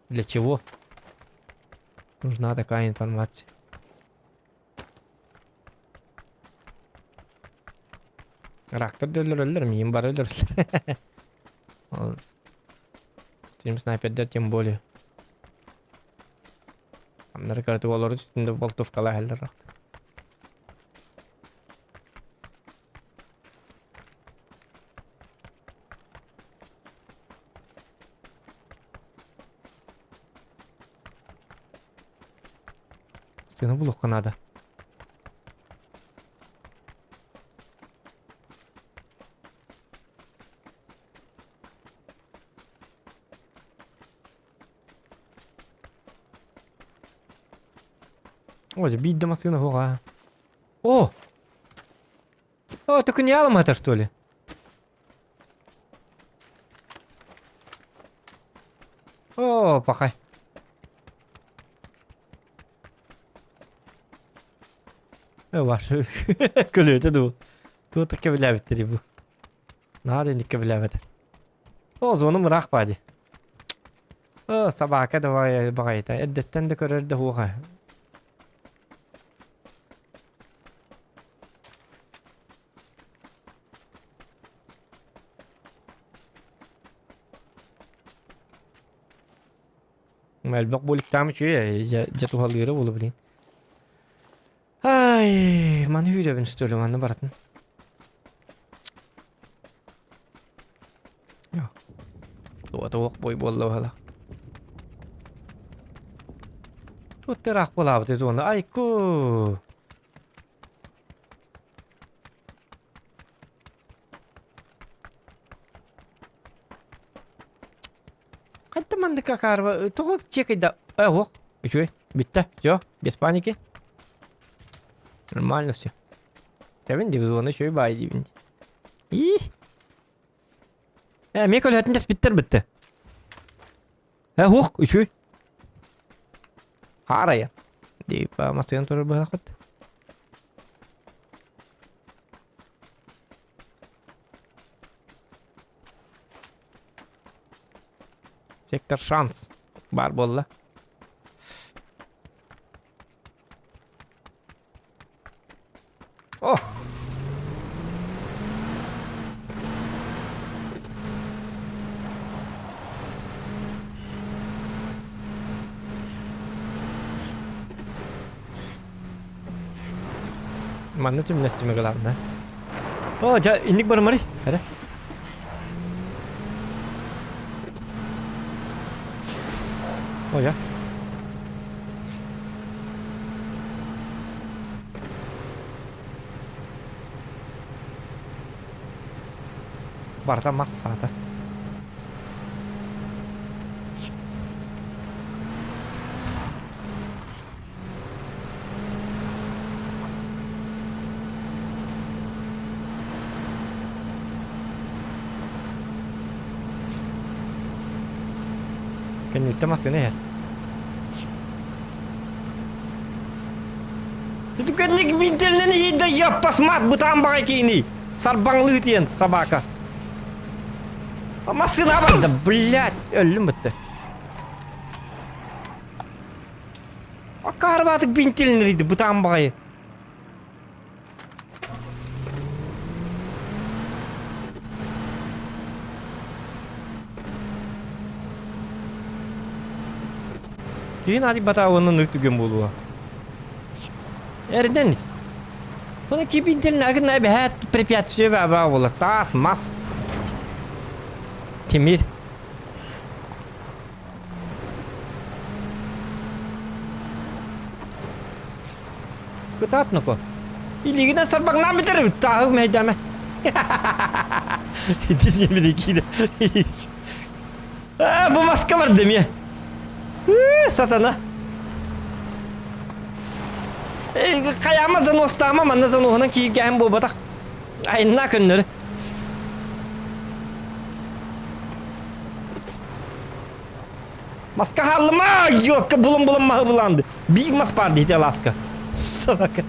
Для чего нужна такая информация? Рактар да өлөрөллөр, миин бары өлөрөллөр. Ол стрим снайпердер тем более. Амнары кыратык олору үстүндө болтовкалаа иһэллэр рахтар. Стену булуохха наада. Ой, биир да массыына суоҕа. О! О, только не алым это, что ли? О, пахай. Ваша көлүөтэ дуу. Туох кэбилээбиттэрий бу? Наар инник кэбилээбэтэр. О, зонум ыраах баа дии. О, собака давай баҕайыта. Эрдэттэн да көрөр да суоҕа. Элбэх буолуктаам үчүгэй дьэ дьэ туһалыыра буолуо билигин. Ай, маны үүрөбүн что ли манна барытын. Туох бой буолла баһала. Тут ыраах буолаабыт зона. Айку. Хайда маннык акаарба тоҕо чекайда э ох үчүгэй бүттэ все без паники нормально все Тэбин дивизионы үчүгэй баай диибин и э эмиэ көлөһөтүн дэспиттэр бүттэ э уох үчүгэй хаарайан дип массыына турар быһалахпыт Сектор шанс баар буолла. О! Манна түмнэстиме главное. О, дьэ, инник барымарый. Эрэ. О, я. Барыта мас саата. Кэнниттэн массыына иһэр. Түтүкэнник винтелинэн иһийдэ яппасмат бытаан баҕай кииний. Сарбаҥлыы тиэн собака. Массыына барда, блядь, өллүм бытты. Акаарбаатык бинтилинэрийди бытаан баҕайы. Киһин ади батаабынан түгэн буолуо. Эрден ис. Bunu ki bintilin agın эбэһээт препятствие баба буола таас мас тимир Кытаат ноко. Илиигинэн сарбаҥнаан бүтэр тааһы мэйдээмэ. Ити диэбит киирэ. Аа, бу маска барда эмиэ. Сатана. Хайаама заностаама манна зануһунан кииргээһин буолбатах. Айыннаа көннөрү. Маска хааллыма, ёлка булан-булан маһы булаанды. Биир мас баар диэти алааска. Собака.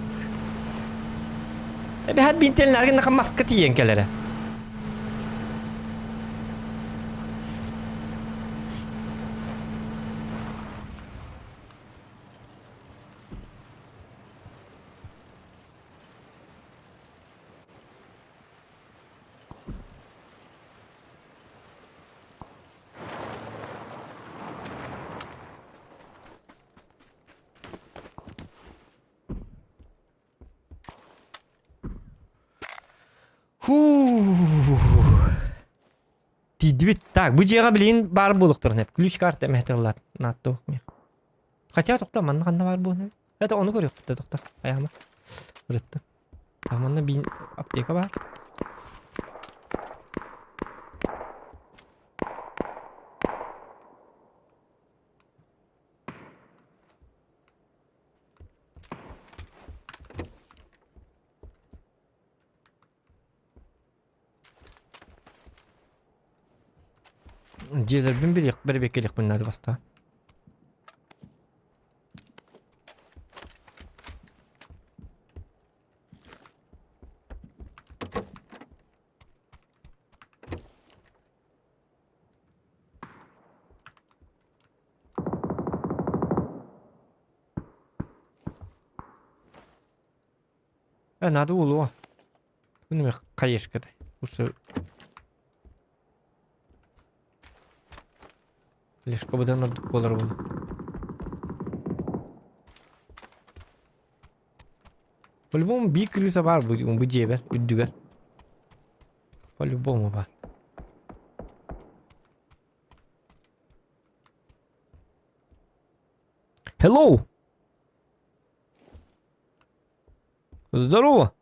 Эбэһэт биинтэлинэргин наха маска тиийэн кэлэрэ. Тиийдибит. Так, бу дьиэҕэ билигин баар буолуохтарын эп. Ключ карта эмэһэтэ нааттуох миэх. Хотя тохто манна ханна баар буолуон Это ону көрүөхпүт да тохто. Айаама. Ырыттын. Манна биин аптека баар. Дьиэлэрбин билиэх бэрэбиэркэлиэхпин наада бастаан. Э, надо буолуо. Күнүмэ хайышкатай. Усы Лишко быдан ордук буолар буолу. По-любому биир крыса баар бу бу дьиэбэр үрдүгэр. По-любому баар. Hello! Здорово!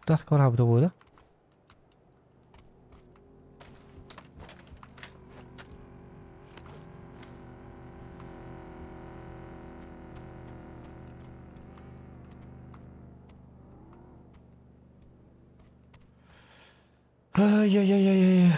Таска бараабыта буолуо. Ай-яй-яй-яй-яй.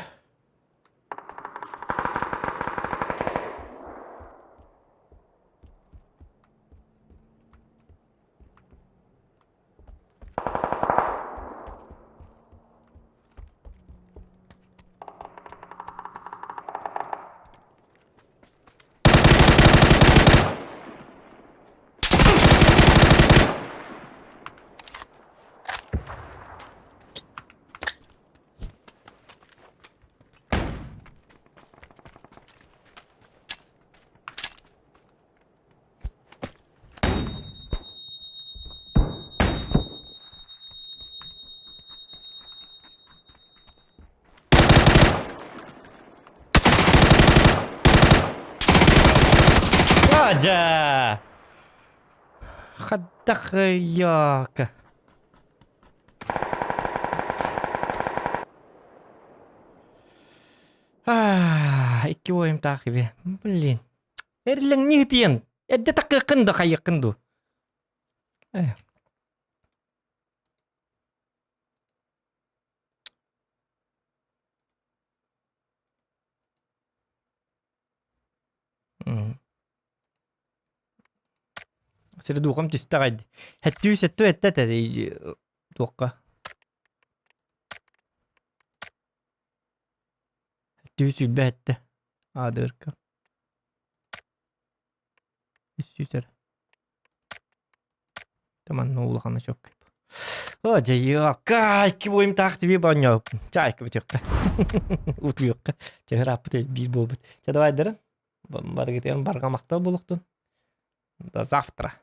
Дьэ! Хайдах йака. Икки буойумтаах ибе. Блин. Эрлэҥни ытыйан. Эрдэ такыаххын да хайыаххын дуу. Э. Сири духом түстэ аҕай дии. Сэттүү сэттүү эттэ этэ туохха. Сэттүү сүүрбэ эттэ. Аадырка. Үс сүүс эрэ. Манна улахана чөккөп. О, дьайыакка, икки буойумтаах тебе бонньооппун. Чайка бүтүөххэ. Утуйуохха. Чэһэр ааппыт биир буолбут. Чэ, давай дарын. Барыгытыгар барҕа махтал буолуохтун. До завтра.